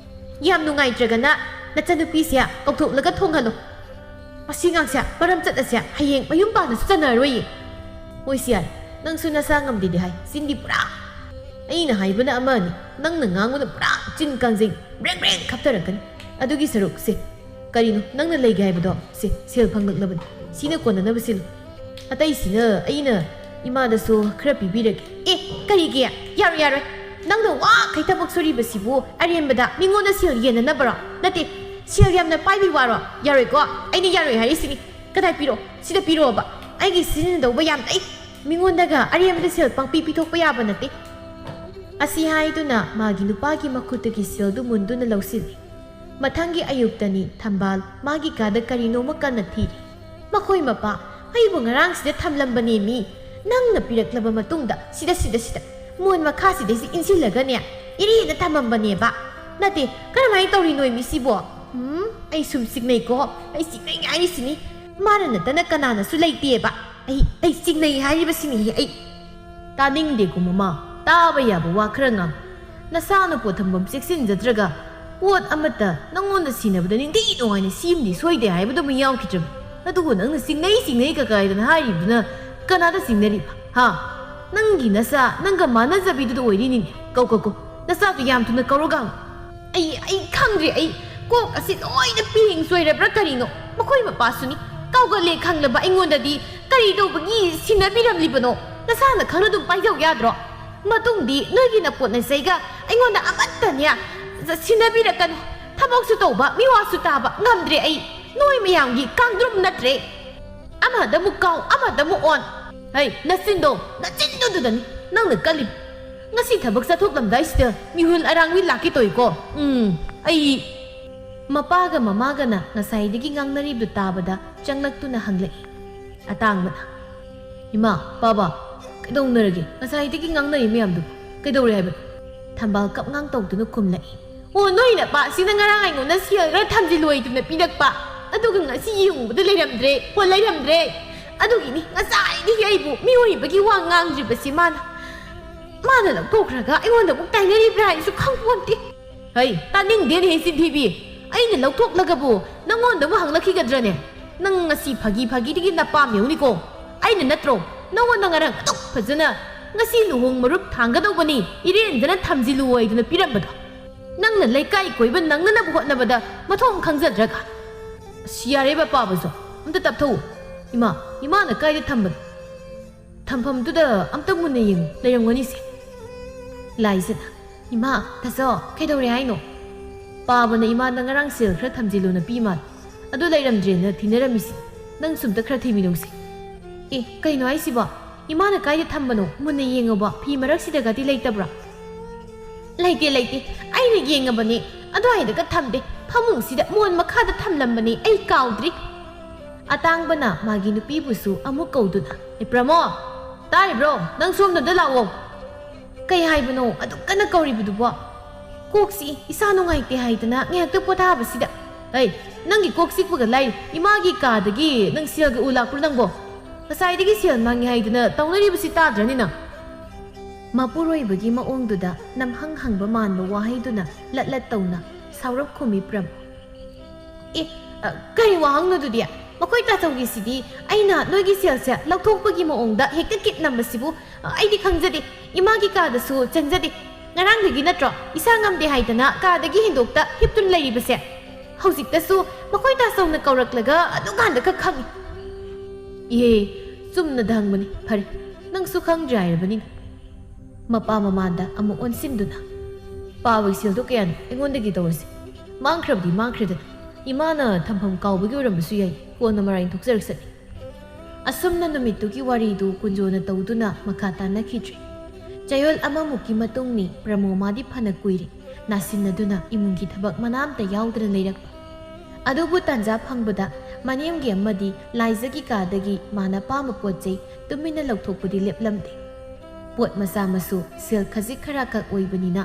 ꯌꯥꯝ ꯅꯨꯡꯉꯥꯏꯇ꯭ꯔꯒꯅ ꯅꯆꯟꯅꯨꯄꯤꯁꯦ ꯀꯧꯊꯣꯛꯂꯒ ꯊꯣꯡꯍꯜꯂꯣ꯫ ꯃꯁꯤ ꯉꯥꯡꯁꯦ, ꯃꯔꯝ ꯆꯠ ꯑꯁꯦ ꯍꯌꯦꯡ ꯃꯌꯨꯝ ꯄꯥꯟꯕꯁꯨ ꯆꯟꯅꯔꯔꯣꯏꯌꯦ꯫ ꯃꯣꯏꯁꯤ ꯌꯥꯔꯦ, ꯅꯪꯁꯨ ꯅꯁꯥ ꯉꯝꯗꯦꯗꯤ ꯍꯥꯏ, ꯆꯤꯟꯗꯤ ꯄꯨꯔꯥ꯫ ꯑꯩꯅ ꯍꯥꯏꯕꯅ ꯑꯃꯅꯤ, ꯅꯪꯅ ꯉꯥꯡꯕꯅ ꯄꯨꯔꯥ ꯆꯤꯟ ꯀꯥꯡꯖꯩ, ꯕ꯭ꯔꯦꯡ ꯕ꯭ꯔꯦꯡ ꯈꯞꯊꯔꯛꯀꯅꯤ꯫ ꯑꯗꯨꯒꯤ ꯁꯔꯨꯛꯁꯦ, ꯀꯔꯤꯅꯣ ꯅꯪꯅ ꯂꯩꯒꯦ ꯍꯥꯏꯕꯗꯣ? ꯁꯦ, ꯁꯦꯜ ꯐꯪꯂꯛꯂꯕꯅꯤ, ꯁꯤꯅ ꯀꯣꯟꯅꯅꯕ ꯁꯤꯜꯂꯨ꯫ ꯑꯇꯩꯁꯤꯅ ꯑꯩꯅ ꯏꯃꯥꯗꯁꯨ ꯈꯔ ꯄꯤꯕꯤꯔꯒꯦ꯫ ꯑꯦ, ꯀꯔꯤꯒꯤ? ꯌꯥꯔꯣꯏ, ꯌꯥꯔꯣꯏ꯫ ꯅꯪꯅ ꯋꯥꯈꯩ ꯊꯕꯛ ꯁꯨꯔꯤꯕꯁꯤꯕꯨ ꯑꯔꯦꯝꯕꯗ ꯃꯤꯉꯣꯟꯗ ꯁꯦꯜ ꯌꯦꯟꯅꯅꯕꯔꯣ? ꯅꯠꯇꯦ, ꯁꯦꯜ ꯌꯥꯝꯅ ꯄꯥꯏꯕꯤ ꯋꯥꯔꯣ? ꯌꯥꯔꯣꯏꯀꯣ, ꯑꯩꯅ ꯌꯥꯔꯣꯏ ꯍꯥꯏꯔꯤꯁꯤꯅꯤ꯫ ꯀꯗꯥꯏ ꯄꯤꯔꯣ? ꯁꯤꯗ ꯄꯤꯔꯣꯕ꯫ ꯑꯩꯒꯤ ꯁꯤꯖꯤꯟꯅꯗꯧꯕ ꯌꯥꯝ ꯂꯩ꯫ ꯃꯤꯉꯣꯟꯗꯒ ꯑꯔꯦꯝꯕꯗ ꯁꯦꯜ ꯄꯪꯄꯤ ꯄꯤꯊꯣꯛꯄ ꯌꯥꯕ ꯅꯠꯇꯦ꯫ ꯑꯁꯤ ꯍꯥꯏꯗꯨꯅ ꯃꯥꯒꯤ ꯅꯨꯄꯥꯒꯤ ꯃꯈꯨꯠꯇꯒꯤ ꯁꯦꯜꯗꯨ ꯃꯨꯟꯗꯨꯅ ꯂꯧꯁꯤꯜꯂꯤ꯫ ꯃꯊꯪꯒꯤ ꯑꯌꯨꯛꯇꯅꯤ, ꯊꯝꯕꯥꯜ ꯃꯥꯒꯤ ꯀꯥꯗ ꯀꯔꯤꯅꯣꯃ ꯀꯟꯅ ꯊꯤꯔꯤ꯫ "ꯃꯈꯣꯏ ꯃꯄꯥ, ꯑꯩꯕꯨ ꯉꯔꯥꯡꯁꯤꯗ ꯊꯝꯂꯝꯕꯅꯦ ꯃꯤ꯫ ꯅꯪꯅ ꯄꯤꯔꯛꯂꯕ ꯃꯇꯨꯡꯗ ꯁꯤꯗ, ꯁꯤꯗ, ꯁꯤꯗ ꯃꯣꯟ ꯃꯈꯥꯁꯤꯗꯩꯁꯤ ꯏꯟꯁꯤꯜꯂꯒꯅꯦ, ꯏꯔꯦꯅ ꯊꯝꯃꯝꯕꯅꯦꯕ꯫ ꯅꯠꯇꯦ, ꯀꯔꯝꯍꯥꯏꯅ ꯇꯧꯔꯤꯅꯣ ꯃꯤꯁꯤꯕꯣ? ꯎꯝ, ꯑꯩ ꯁꯨꯝ ꯆꯤꯡꯅꯩꯀꯣ, ꯑꯩ ꯆꯤꯡꯅꯩ ꯍꯥꯏꯔꯤꯁꯤꯅꯤ꯫ ꯃꯥꯅ ꯅꯠꯇꯅ ꯀꯅꯥꯅꯁꯨ ꯂꯩꯇꯦꯕ꯫ ꯑꯩ, ꯑꯩ ꯆꯤꯡꯅꯩ ꯍꯥꯏꯔꯤꯕꯁꯤꯅꯤ ꯑꯩ"꯫ "ꯇꯥꯅꯤꯡꯗꯦꯀꯣ ꯃꯃꯥ, ꯇꯥꯕ ꯌꯥꯕ ꯋꯥ ꯈꯔ ꯉꯥꯡ꯫ ꯅꯁꯥꯅ ꯄꯣꯠ ꯊꯝꯐꯝ ꯆꯦꯛꯁꯤꯟꯖꯗ꯭ꯔꯒ ꯄꯣꯠ ꯑꯃꯠꯇ ꯅꯪꯉꯣꯟꯗ ꯁꯤꯟꯅꯕꯗ ꯅꯤꯡꯊꯤ ꯅꯨꯡꯉꯥꯏꯅ ꯁꯤꯝꯗꯤ ꯁꯣꯏꯗꯦ ꯍꯥꯏꯕꯗꯨꯃ ꯌꯥꯎꯈꯤꯗ꯭ꯔꯕꯅꯤ꯫ ꯑꯗꯨꯕꯨ ꯅꯪꯅ ꯆꯤꯡꯅꯩ ꯆꯤꯡꯅꯩ ꯀꯀꯥꯏꯗꯅ ꯍꯥꯏꯔꯤꯕꯗꯨꯅ ꯀꯅꯥꯗ ꯆꯤꯡꯅꯔꯤꯕ? ꯍꯥ? ꯅꯪꯒꯤ ꯅꯆꯥ, ꯅꯪꯒ ꯃꯥꯟꯅꯖꯕꯤꯗꯨꯗ ꯑꯣꯏꯔꯤꯅꯤꯅꯦ꯫ ꯀꯧ, ꯀꯧ, ꯀꯧ꯫ ꯅꯆꯥꯗꯨ ꯌꯥꯝ ꯊꯨꯅ ꯀꯧꯔꯒ ꯍꯪꯉꯨ꯫ ꯑꯩ, ꯑꯩ ꯈꯪꯗ꯭ꯔꯦ꯫ ꯑꯩ ꯀꯣꯛ ꯑꯁꯤ ꯂꯣꯏꯅ ꯄꯦꯡ ꯆꯣꯏꯔꯕ꯭ꯔꯥ ꯀꯔꯤꯅꯣ? ꯃꯈꯣꯏ ꯃꯄꯥꯁꯨꯅꯤ꯫ ꯀꯧꯒꯜꯂꯦ ꯈꯪꯂꯕ ꯑꯩꯉꯣꯟꯗꯗꯤ ꯀꯔꯤ ꯇꯧꯕꯒꯤ ꯁꯤꯟꯅꯕꯤꯔꯝꯂꯤꯕꯅꯣ? ꯅꯁꯥꯅ ꯈꯪꯅ ꯑꯗꯨꯝ ꯄꯥꯏꯖꯧ ꯌꯥꯗ꯭ꯔꯣ? ꯃꯇꯨꯡꯗꯤ ꯅꯣꯏꯒꯤ ꯅꯄꯣꯠ ꯅꯆꯩꯒ ꯑꯩꯉꯣꯟꯗ ꯑꯃꯠꯇꯅꯦ ꯁꯤꯟꯅꯕꯤꯔꯛꯀꯅꯨ꯫ ꯊꯕꯛꯁꯨ ꯇꯧꯕ, ꯃꯤꯋꯥꯁꯨ ꯇꯥꯕ ꯉꯝꯗ꯭ꯔꯦ ꯑꯩ꯫ ꯅꯣꯏ ꯃꯌꯥꯝꯒꯤ ꯀꯥꯡꯗ꯭ꯔꯨꯝ ꯅꯠꯇ꯭ꯔꯦ꯫ ꯑꯃꯗ ꯑꯃꯨꯛ ꯀꯥꯎ, ꯑꯃꯗ ꯑꯃꯨꯛ ꯑꯣꯟ꯫ ꯍꯩ, ꯅꯆꯤꯟꯗꯣ, ꯅꯆꯤꯟꯗꯨꯗꯨꯗꯅꯤ ꯅꯪꯅ ꯀꯜꯂꯤ꯫ ꯉꯁꯤ ꯊꯕꯛ ꯆꯠꯊꯣꯛꯂꯝꯗꯥꯏꯁꯤꯗ ꯃꯤꯍꯨꯜ ꯑꯔꯥꯡꯕꯤ ꯂꯥꯛꯀꯦ ꯇꯧꯏꯀꯣ꯫ ꯎꯝ, ꯑꯩ꯫ ꯃꯄꯥꯒ ꯃꯃꯥꯒꯅ ꯉꯁꯥꯏꯗꯒꯤ ꯉꯥꯡꯅꯔꯤꯕꯗꯨ ꯇꯥꯕꯗ ꯆꯪꯂꯛꯇꯨꯅ ꯍꯪꯂꯛꯏ꯫ ꯑꯇꯥꯡꯕꯅ, "ꯏꯃꯥ, ꯄꯥꯕ, ꯀꯩꯗꯧꯅꯔꯒꯦ? ꯉꯁꯥꯏꯗꯒꯤ ꯉꯥꯡꯅꯔꯤ ꯃꯌꯥꯝꯗꯨ ꯀꯩꯗꯧꯔꯦ ꯍꯥꯏꯕꯅꯣ?" ꯊꯝꯕꯥꯜ ꯀꯞꯉꯥꯡ ꯇꯧꯗꯨꯅ ꯈꯨꯝꯂꯛꯏ꯫ "ꯑꯣ, ꯅꯣꯏ ꯅꯄꯥꯁꯤꯅ ꯉꯔꯥꯡ ꯑꯩꯉꯣꯟꯗ ꯁꯦꯜ ꯈꯔ ꯊꯝꯖꯤꯜꯂꯣꯏꯗꯨꯅ ꯄꯤꯔꯛꯄ, ꯑꯗꯨꯒ ꯉꯁꯤ ꯌꯦꯡꯉꯨꯕꯗ ꯂꯩꯔꯝꯗ꯭ꯔꯦ꯫ ꯍꯣ, ꯂꯩꯔꯝꯗ꯭ꯔꯦ꯫ ꯑꯗꯨꯒꯤꯅꯤ ꯉꯁꯥꯏꯗꯒꯤ ꯑꯩꯕꯨ ꯃꯤꯑꯣꯏꯕꯒꯤ ꯋꯥ ꯉꯥꯡꯗ꯭ꯔꯤꯕꯁꯤ ꯃꯥꯅ, ꯃꯥꯅ ꯂꯧꯊꯣꯛꯈ꯭ꯔꯒ ꯑꯩꯉꯣꯟꯗ ꯑꯃꯨꯛ ꯇꯥꯏꯅꯔꯤꯕ꯭ꯔꯥ ꯍꯥꯏꯁꯨ ꯈꯪꯄꯣꯟꯇꯦ꯫" "ꯍꯩ, ꯇꯥꯅꯤꯡꯗꯦꯅꯦꯍꯦ, ꯆꯤꯟꯊꯤꯕꯤ꯫ ꯑꯩꯅ ꯂꯧꯊꯣꯛꯂꯒꯕꯨ ꯅꯪꯉꯣꯟꯗ ꯑꯃꯨꯛ ꯍꯪꯂꯛꯈꯤꯒꯗ꯭ꯔꯅꯦ?" ꯅꯪ ꯉꯁꯤ ꯐꯥꯒꯤ ꯐꯥꯒꯤꯗꯒꯤ ꯅꯄꯥꯝ ꯌꯧꯅꯤꯀꯣ꯫ ꯑꯩꯅ ꯅꯠꯇ꯭ꯔꯣ ꯅꯉꯣꯟꯗ ꯉꯔꯥꯡ ꯑꯗꯨꯛ ꯐꯖꯅ "ꯉꯁꯤ ꯂꯨꯍꯣꯡ ꯃꯔꯨꯞ ꯊꯥꯡꯒꯗꯧꯕꯅꯤ, ꯏꯔꯦꯟꯖꯅ ꯊꯝꯖꯤꯜꯂꯨ" ꯍꯥꯏꯗꯨꯅ ꯄꯤꯔꯝꯕꯗꯣ? ꯅꯪꯅ ꯂꯩꯀꯥꯏ ꯀꯣꯏꯕ ꯅꯪꯅꯅꯕ ꯍꯣꯠꯅꯕꯗ ꯃꯊꯣꯡ ꯈꯪꯖꯗ꯭ꯔꯒ꯫ ꯑꯁ, ꯌꯥꯔꯦꯕ ꯄꯥꯕꯁꯨ, ꯑꯝꯇ ꯇꯞꯊꯧ꯫ ꯏꯃꯥ, ꯏꯃꯥꯅ ꯀꯥꯏꯗ ꯊꯝꯕꯅꯣ? ꯊꯝꯐꯝꯗꯨꯗ ꯑꯝꯇ ꯃꯨꯟꯅ ꯌꯦꯡꯉꯨ, ꯂꯩꯔꯝꯒꯅꯤꯁꯦ꯫ ꯂꯥꯏꯖꯅ, "ꯏꯃꯥ, ꯇꯥꯆꯧ, ꯀꯩꯗꯧꯔꯦ ꯍꯥꯏꯅꯣ?" ꯄꯥꯕꯅ ꯏꯃꯥꯗ ꯉꯔꯥꯡ ꯁꯦꯜ ꯈꯔ ꯊꯝꯖꯤꯜꯂꯨꯅ ꯄꯤ ꯃꯥꯜꯂꯦ꯫ ꯑꯗꯨ ꯂꯩꯔꯝꯗ꯭ꯔꯦꯅ ꯊꯤꯅꯔꯝꯃꯤꯁꯤ꯫ ꯅꯪꯁꯨ ꯑꯝꯇ ꯈꯔ ꯊꯤꯃꯤꯟꯅꯧꯁꯦ꯫ ꯑꯦ, ꯀꯩꯅꯣ ꯍꯥꯏꯁꯤꯕꯣ? ꯏꯃꯥꯅ ꯀꯥꯏꯗ ꯊꯝꯕꯅꯣ? ꯃꯨꯟꯅ ꯌꯦꯡꯉꯕꯣ? ꯐꯤ ꯃꯔꯛꯁꯤꯗꯒꯗꯤ ꯂꯩꯇꯕ꯭ꯔꯥ? "ꯂꯩꯇꯦ, ꯂꯩꯇꯦ꯫ ꯑꯩꯅ ꯌꯦꯡꯉꯕꯅꯦ꯫ ꯑꯗꯨꯋꯥꯏꯗꯒ ꯊꯝꯗꯦ꯫ ꯐꯃꯨꯡꯁꯤꯗ, ꯃꯣꯟ ꯃꯈꯥꯗ ꯊꯝꯂꯝꯕꯅꯦ꯫ ꯑꯩ ꯀꯥꯎꯗ꯭ꯔꯤ꯫" ꯑꯇꯥꯡꯕꯅ ꯃꯥꯒꯤ ꯅꯨꯄꯤꯕꯨꯁꯨ ꯑꯃꯨꯛ ꯀꯧꯗꯨꯅ, "ꯑꯦ, ꯄ꯭ꯔꯃꯣ, ꯇꯥꯔꯤꯕ꯭ꯔꯣ? ꯅꯪ ꯁꯣꯝꯗ ꯑꯝꯇ ꯂꯥꯛꯑꯣ꯫" "ꯀꯩ ꯍꯥꯏꯕꯅꯣ ꯑꯗꯨꯛ ꯀꯟꯅ ꯀꯧꯔꯤꯕꯗꯨꯕꯣ?" "ꯀꯣꯛ ꯆꯤꯛꯏ, ꯏꯁꯥ ꯅꯨꯡꯉꯥꯏꯇꯦ ꯍꯥꯏꯗꯅ ꯉꯥꯏꯍꯥꯛꯇ ꯄꯣꯊꯥꯕꯁꯤꯗ꯫" "ꯑꯩ, ꯅꯪꯒꯤ ꯀꯣꯛ ꯆꯤꯛꯄꯒ ꯂꯥꯏꯔꯤ, ꯏꯃꯥꯒꯤ ꯀꯥꯗꯒꯤ ꯅꯪ ꯁꯦꯜꯒ ꯎ ꯂꯥꯛꯄ꯭ꯔꯣ ꯅꯪꯕꯣ? ꯉꯁꯥꯏꯗꯒꯤ ꯁꯦꯜ ꯃꯥꯡꯉꯤ ꯍꯥꯏꯗꯅ ꯇꯧꯅꯔꯤꯕꯁꯤ ꯇꯥꯗ꯭ꯔꯅꯤ ꯅꯪ?" ꯃꯄꯨꯔꯣꯏꯕꯒꯤ ꯃꯑꯣꯡꯗꯨꯗ ꯅꯝꯍꯪ ꯍꯪꯕ ꯃꯥꯟꯕ ꯋꯥꯍꯩꯗꯨꯅ ꯂꯠ ꯂꯠ ꯇꯧꯅ ꯁꯥꯎꯔꯞ ꯈꯨꯝꯃꯤ ꯄ꯭ꯔꯝ꯫ "ꯑꯦ, ꯑ, ꯀꯔꯤ ꯋꯥꯍꯪꯅꯣ ꯑꯗꯨꯗꯤ? ꯃꯈꯣꯏ ꯇꯥꯆꯧꯒꯤꯁꯤꯗꯤ ꯑꯩꯅ ꯅꯣꯏꯒꯤ ꯁꯦꯜꯁꯦ ꯂꯧꯊꯣꯛꯄꯒꯤ ꯃꯑꯣꯡꯗ ꯍꯦꯛꯇ ꯀꯤꯠ ꯅꯝꯕꯁꯤꯕꯨ, ꯑ, ꯑꯩꯗꯤ ꯈꯪꯖꯗꯦ꯫ ꯏꯃꯥꯒꯤ ꯀꯥꯗꯁꯨ ꯆꯪꯖꯗꯦ꯫ ꯉꯔꯥꯡꯗꯒꯤ ꯅꯠꯇ꯭ꯔꯣ ꯏꯁꯥ ꯉꯝꯗꯦ ꯍꯥꯏꯗꯅ ꯀꯥꯗꯒꯤ ꯍꯦꯟꯗꯣꯛꯇ ꯍꯤꯞꯇꯨꯅ ꯂꯩꯔꯤꯕꯁꯦ? ꯍꯧꯖꯤꯛꯇꯁꯨ ꯃꯈꯣꯏ ꯇꯥꯆꯧꯅ ꯀꯧꯔꯛꯂꯒ ꯑꯗꯨꯀꯥꯟꯗ ꯈꯛ ꯈꯪꯉꯤ꯫" "ꯏꯍꯦ, ꯆꯨꯝꯅꯗ ꯍꯪꯕꯅꯤ꯫ ꯐꯔꯦ, ꯅꯪꯁꯨ ꯈꯪꯗ꯭ꯔꯦ ꯍꯥꯏꯔꯕꯅꯤꯅ꯫" ꯃꯄꯥ ꯃꯃꯥꯟꯗ ꯑꯃꯨꯛ ꯑꯣꯟꯁꯤꯟꯗꯨꯅ, "ꯄꯥꯕꯒꯤ ꯁꯦꯜꯗꯣ ꯀꯌꯥꯅꯣ? ꯑꯩꯉꯣꯟꯗꯒꯤ ꯇꯧꯔꯁꯤ꯫ ꯃꯥꯡꯈ꯭ꯔꯕꯗꯤ ꯃꯥꯡꯈ꯭ꯔꯦꯗꯅ꯫ ꯏꯃꯥꯅ ꯊꯝꯐꯝ ꯀꯥꯎꯕꯒꯤ ꯑꯣꯏꯔꯝꯕꯁꯨ ꯌꯥꯏ꯫ ꯀꯣꯟꯅ ꯃꯔꯥꯏꯅ ꯊꯣꯛꯆꯔꯛꯁꯅꯤ꯫" ꯑꯁꯨꯝꯅ ꯅꯨꯃꯤꯠꯇꯨꯒꯤ ꯋꯥꯔꯤꯗꯨ ꯀꯨꯟꯖꯣꯅ ꯇꯧꯗꯨꯅ ꯃꯈꯥ ꯇꯥꯅꯈꯤꯗ꯭ꯔꯦ꯫ ꯆꯌꯣꯜ ꯑꯃꯃꯨꯛꯀꯤ ꯃꯇꯨꯡꯅꯤ ꯄ꯭ꯔꯃꯣꯃꯥꯗꯤ ꯐꯅ ꯀꯨꯏꯔꯦ ꯅꯥꯁꯤꯟꯅꯗꯨꯅ ꯏꯃꯨꯡꯒꯤ ꯊꯕꯛ ꯃꯅꯥ ꯑꯝꯇ ꯌꯥꯎꯗꯅ ꯂꯩꯔꯛꯄ꯫ ꯑꯗꯨꯕꯨ ꯇꯥꯟꯖꯥ ꯐꯪꯕꯗ ꯃꯅꯦꯝꯒꯤ ꯑꯃꯗꯤ ꯂꯥꯏꯖꯒꯤ ꯀꯥꯗꯒꯤ ꯃꯥꯅ ꯑꯄꯥꯝꯕ ꯄꯣꯠ ꯆꯩ ꯇꯨꯃꯤꯟꯅ ꯂꯧꯊꯣꯛꯄꯗꯤ ꯂꯦꯞꯂꯝꯗꯦ꯫ ꯄꯣꯠ ꯃꯆꯥ ꯃꯁꯨ ꯁꯦꯜ ꯈꯖꯤꯛ ꯈꯔꯥꯛꯈꯛ ꯑꯣꯏꯕꯅꯤꯅ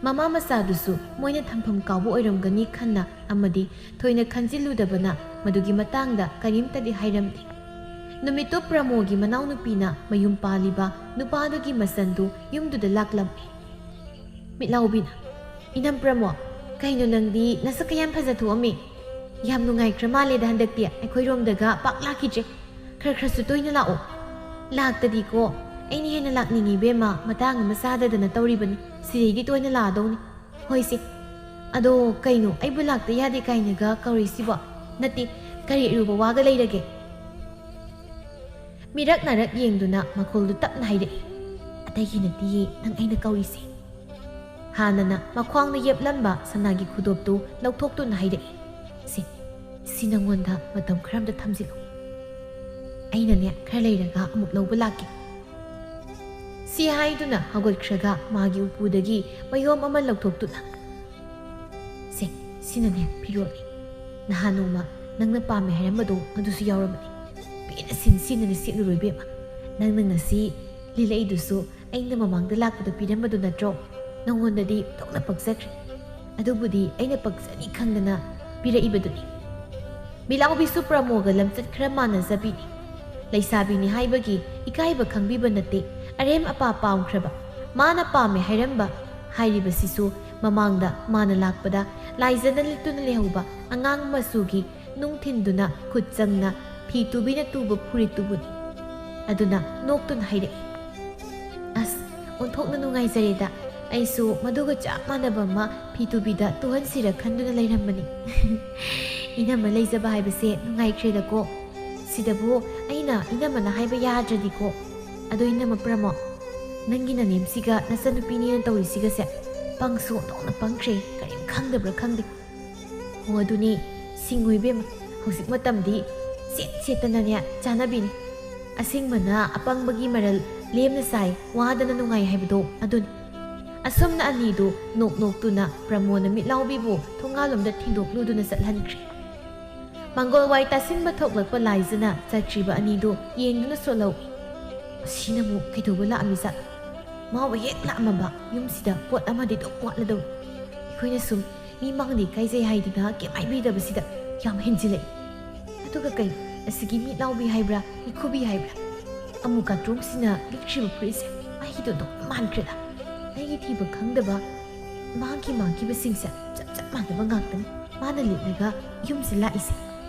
ꯃꯃꯥ ꯃꯆꯥꯗꯨꯁꯨ ꯃꯣꯏꯅ ꯊꯝꯐꯝ ꯀꯥꯎꯕ ꯑꯣꯏꯔꯝꯒꯅꯤ ꯈꯟꯅ ꯑꯃꯗꯤ ꯊꯣꯏꯅ ꯈꯟꯖꯤꯜꯂꯨꯗꯕꯅ ꯃꯗꯨꯒꯤ ꯃꯇꯥꯡꯗ ꯀꯔꯤꯝꯇꯗꯤ ꯍꯥꯏꯔꯝꯗꯦ꯫ ꯅꯨꯃꯤꯠꯇꯨ ꯄ꯭ꯔꯃꯣꯒꯤ ꯃꯅꯥꯎꯅꯨꯄꯤꯅ ꯃꯌꯨꯝ ꯄꯥꯜꯂꯤꯕ ꯅꯨꯄꯥꯗꯨꯒꯤ ꯃꯆꯟꯗꯨ ꯌꯨꯝꯗꯨꯗ ꯂꯥꯛꯂꯝꯃꯤ꯫ ꯃꯤꯠꯂꯥꯎꯕꯤꯅ, "ꯏꯅꯝ ꯄ꯭ꯔꯃꯣ, ꯀꯩꯅꯣ ꯅꯪꯗꯤ ꯅꯁꯛꯀ ꯌꯥꯝ ꯐꯖ ꯊꯣꯛꯑꯝꯃꯤ?" "ꯌꯥꯝ ꯅꯨꯡꯉꯥꯏꯈ꯭ꯔ ꯃꯥꯜꯂꯦꯗ ꯍꯟꯗꯛꯇꯤ, ꯑꯩꯈꯣꯏꯔꯣꯝꯗꯒ ꯄꯥꯛ ꯂꯥꯛꯈꯤꯗ꯭ꯔꯦ꯫ ꯈꯔ ꯈꯔꯁꯨ ꯇꯣꯏꯅ ꯂꯥꯛꯑꯣ꯫" "ꯂꯥꯛꯇꯗꯤꯀꯣ, ꯑꯩꯅ ꯍꯦꯟꯅ ꯂꯥꯛꯅꯤꯡꯉꯤ ꯏꯕꯦꯝꯃ, ꯃꯇꯥꯡ ꯑꯃ ꯆꯥꯗꯗꯅ ꯇꯧꯔꯤꯕꯅꯤ꯫ ꯁꯤꯗꯩꯗꯤ ꯇꯣꯏꯅ ꯂꯥꯛꯑꯗꯧꯅꯤ꯫" "ꯍꯣꯏꯁꯦ꯫ ꯑꯗꯣ ꯀꯩꯅꯣ, ꯑꯩꯕꯨ ꯂꯥꯛꯇ ꯌꯥꯗꯦ ꯀꯥꯏꯅꯒ ꯀꯧꯔꯤꯁꯤꯕꯣ? ꯅꯠꯇꯦ, ꯀꯔꯤ ꯑꯔꯨꯕ ꯋꯥꯒ ꯂꯩꯔꯒꯦ?" ꯃꯤꯔꯛ ꯅꯥꯔꯛ ꯌꯦꯡꯗꯨꯅ ꯃꯈꯣꯜꯗꯨ ꯇꯞꯅ ꯍꯥꯏꯔꯛꯏ, "ꯑꯇꯩꯒꯤ ꯅꯠꯇꯤꯌꯦ ꯅꯪ ꯑꯩꯅ ꯀꯧꯔꯤꯁꯦ꯫" ꯍꯥꯟꯅꯅ ꯃꯈ꯭ꯋꯥꯡꯗ ꯌꯦꯞꯂꯝꯕ ꯁꯅꯥꯒꯤ ꯈꯨꯗꯣꯞꯇꯨ ꯂꯧꯊꯣꯛꯇꯨꯅ ꯍꯥꯏꯔꯛꯏ, "ꯁꯦ, ꯁꯤ ꯅꯪꯉꯣꯟꯗ ꯃꯇꯝ ꯈꯔ ꯑꯝꯇ ꯊꯝꯖꯤꯜꯂꯨ꯫ ꯑꯩꯅꯅꯦ ꯈꯔ ꯂꯩꯔꯒ ꯑꯃꯨꯛ ꯂꯧꯕ ꯂꯥꯛꯀꯦ꯫" ꯁꯤ ꯍꯥꯏꯗꯨꯅ ꯍꯧꯒꯠꯈ꯭ꯔꯒ ꯃꯥꯒꯤ ꯎꯄꯨꯗꯒꯤ ꯃꯌꯣꯝ ꯑꯃ ꯂꯧꯊꯣꯛꯇꯨꯅ, "ꯁꯦ, ꯁꯤꯅꯅꯦ ꯐꯤꯔꯣꯜꯅꯤ꯫ ꯅꯍꯥꯟ ꯅꯣꯡꯃ ꯅꯪꯅ ꯄꯥꯝꯃꯦ ꯍꯥꯏꯔꯝꯕꯗꯣ ꯑꯗꯨꯁꯨ ꯌꯥꯎꯔꯕꯅꯤ꯫ ꯄꯦꯟꯅ ꯁꯤꯟ ꯁꯤꯟꯅꯅ ꯁꯦꯠꯂꯨꯔꯣ ꯏꯕꯦꯝꯃ꯫ ꯅꯪꯅ ꯉꯁꯤ ꯂꯤꯂꯛꯏꯗꯨꯁꯨ ꯑꯩꯅ ꯃꯃꯥꯡꯗ ꯂꯥꯛꯄꯗ ꯄꯤꯔꯝꯕꯗꯨ ꯅꯠꯇ꯭ꯔꯣ? ꯅꯉꯣꯟꯗꯗꯤ ꯑꯣꯟꯊꯣꯛꯅ ꯄꯛꯆꯈ꯭ꯔꯦ꯫ ꯑꯗꯨꯕꯨꯗꯤ ꯑꯩꯅ ꯄꯛꯆꯅꯤ ꯈꯪꯗꯅ ꯄꯤꯔꯛꯏꯕꯗꯨꯅꯤ꯫" ꯃꯤꯠꯂꯥꯎꯕꯤꯁꯨ ꯄ꯭ꯔꯃꯣꯒ ꯂꯝꯆꯠ ꯈꯔ ꯃꯥꯟꯅꯖꯕꯤꯅꯤ꯫ ꯂꯩꯁꯥꯕꯤꯅꯤ ꯍꯥꯏꯕꯒꯤ ꯏꯀꯥꯏꯕ ꯈꯪꯕꯤꯕ ꯅꯠꯇꯦ, ꯑꯔꯦꯝ ꯑꯄꯥ ꯄꯥꯝꯈ꯭ꯔꯕ, ꯃꯥꯅ ꯄꯥꯝꯃꯦ ꯍꯥꯏꯔꯝꯕ ꯍꯥꯏꯔꯤꯕꯁꯤꯁꯨ ꯃꯃꯥꯡꯗ ꯃꯥꯅ ꯂꯥꯛꯄꯗ ꯂꯥꯏꯖꯅ ꯂꯤꯠꯇꯨꯅ ꯂꯩꯍꯧꯕ ꯑꯉꯥꯡ ꯃꯆꯨꯒꯤ ꯅꯨꯡ ꯊꯤꯟꯗꯨꯅ ꯈꯨꯠ ꯆꯪꯅ ꯐꯤ ꯇꯨꯕꯤꯅ ꯇꯨꯕ ꯐꯨꯔꯤꯠꯇꯨꯕꯨꯅꯤ꯫ ꯑꯗꯨꯅ ꯅꯣꯛꯇꯨꯅ ꯍꯥꯏꯔꯛꯏ, "ꯑꯁ, ꯑꯣꯟꯊꯣꯛꯅ ꯅꯨꯡꯉꯥꯏꯖꯔꯦꯗ꯫ ꯑꯩꯁꯨ ꯃꯗꯨꯒ ꯆꯞ ꯃꯥꯟꯅꯕ ꯑꯃ ꯐꯤ ꯇꯨꯕꯤꯗ ꯇꯨꯍꯟꯁꯤꯔ ꯈꯟꯗꯨꯅ ꯂꯩꯔꯝꯕꯅꯤ꯫" "ꯏꯅꯝꯃ ꯂꯩꯖꯕ ꯍꯥꯏꯕꯁꯦ ꯅꯨꯡꯉꯥꯏꯈ꯭ꯔꯦꯗꯀꯣ꯫ ꯁꯤꯗꯕꯨ ꯑꯩꯅ ꯏꯅꯝꯃꯅ ꯍꯥꯏꯕ ꯌꯥꯗ꯭ꯔꯗꯤꯀꯣ꯫ ꯑꯗꯣ ꯏꯅꯝꯃ ꯄ꯭ꯔꯃꯣ, ꯅꯪꯒꯤ ꯅꯅꯦꯝꯁꯤꯒ ꯅꯆꯟꯅꯨꯄꯤꯅꯤꯅ ꯇꯧꯔꯤꯁꯤꯒꯁꯦ ꯄꯪꯁꯨ ꯑꯣꯟꯊꯣꯛꯅ ꯄꯪꯈ꯭ꯔꯦ, ꯀꯔꯤꯝ ꯈꯪꯗꯕ꯭ꯔꯥ ꯈꯪꯗꯦ꯫" "ꯑꯣ, ꯑꯗꯨꯅꯤ, ꯁꯤꯡꯉꯨ ꯏꯕꯦꯝꯃ, ꯍꯧꯖꯤꯛ ꯃꯇꯝꯗꯤ ꯁꯦꯠ ꯁꯦꯠꯇꯅꯅꯦ ꯆꯥꯅꯕꯤꯅꯤ꯫ ꯑꯁꯤꯡꯕꯅ ꯑꯄꯪꯕꯒꯤ ꯃꯔꯜ ꯂꯦꯝꯅ ꯆꯥꯏ, ꯋꯥꯗꯅ ꯅꯨꯡꯉꯥꯏ ꯍꯥꯏꯕꯗꯣ ꯑꯗꯨꯅꯤ꯫" ꯑꯁꯨꯝꯅ ꯑꯅꯤꯗꯨ ꯅꯣꯛ ꯅꯣꯛꯇꯨꯅ ꯄ꯭ꯔꯃꯣꯅ ꯃꯤꯠꯂꯥꯎꯕꯤꯕꯨ ꯊꯣꯡꯒꯥꯜꯂꯣꯝꯗ ꯊꯤꯟꯗꯣꯛꯂꯨꯗꯨꯅ ꯆꯠꯍꯟꯈ꯭ꯔꯦ꯫ ꯃꯪꯒꯣꯜꯋꯥꯏ ꯇꯥꯁꯤꯟꯕ ꯊꯣꯛꯂꯛꯄ ꯂꯥꯏꯖꯅ ꯆꯠꯈ꯭ꯔꯤꯕ ꯑꯅꯤꯗꯨ ꯌꯦꯡꯗꯨꯅ ꯁꯣꯜꯍꯧꯏ꯫ "ꯑꯁꯤꯅꯕꯨ ꯀꯩꯗꯧꯕ ꯂꯥꯛꯑꯝꯃꯤꯖꯥꯠꯅꯣ? ꯃꯥꯕꯨ ꯍꯦꯛ ꯂꯥꯛꯑꯝꯃꯕ ꯌꯨꯝꯁꯤꯗ ꯄꯣꯠ ꯑꯃꯗꯤ ꯑꯗꯨꯝ ꯋꯥꯠꯂꯗꯧꯅꯤ꯫ ꯑꯩꯈꯣꯏꯅ ꯁꯨꯝ ꯃꯤ ꯃꯥꯡꯗ ꯏꯀꯥꯏꯖꯩ ꯍꯥꯏꯗꯅ ꯀꯩꯝ ꯍꯥꯏꯕꯤꯗꯕꯁꯤꯗ ꯌꯥꯝ ꯍꯦꯟꯖꯤꯜꯂꯛꯏ꯫ ꯑꯗꯨꯒ ꯀꯩꯅꯣ, ꯑꯁꯤꯒꯤ ꯃꯤꯠꯂꯥꯎꯕꯤ ꯍꯥꯏꯕ꯭ꯔꯥ, ꯃꯤꯈꯨꯕꯤ ꯍꯥꯏꯕ꯭ꯔꯥ, ꯑꯃꯨ ꯀꯥꯇ꯭ꯔꯣꯡꯁꯤꯅ ꯂꯤꯠꯈ꯭ꯔꯤꯕ ꯐꯨꯔꯤꯠꯁꯦ ꯑꯩꯒꯤꯗꯣ ꯑꯗꯨꯝ ꯃꯥꯟꯈ꯭ꯔꯦꯗ꯫ ꯑꯩꯒꯤ ꯊꯤꯕ ꯈꯪꯗꯕ ꯃꯥꯒꯤ ꯃꯥꯟꯈꯤꯕꯁꯤꯡꯁꯦ ꯆꯞ ꯆꯞ ꯃꯥꯟꯅꯕ ꯉꯥꯛꯇꯅꯤ꯫ ꯃꯥꯅ ꯂꯤꯠꯂꯒ ꯌꯨꯝꯁꯤ ꯂꯥꯛꯏꯁꯦ꯫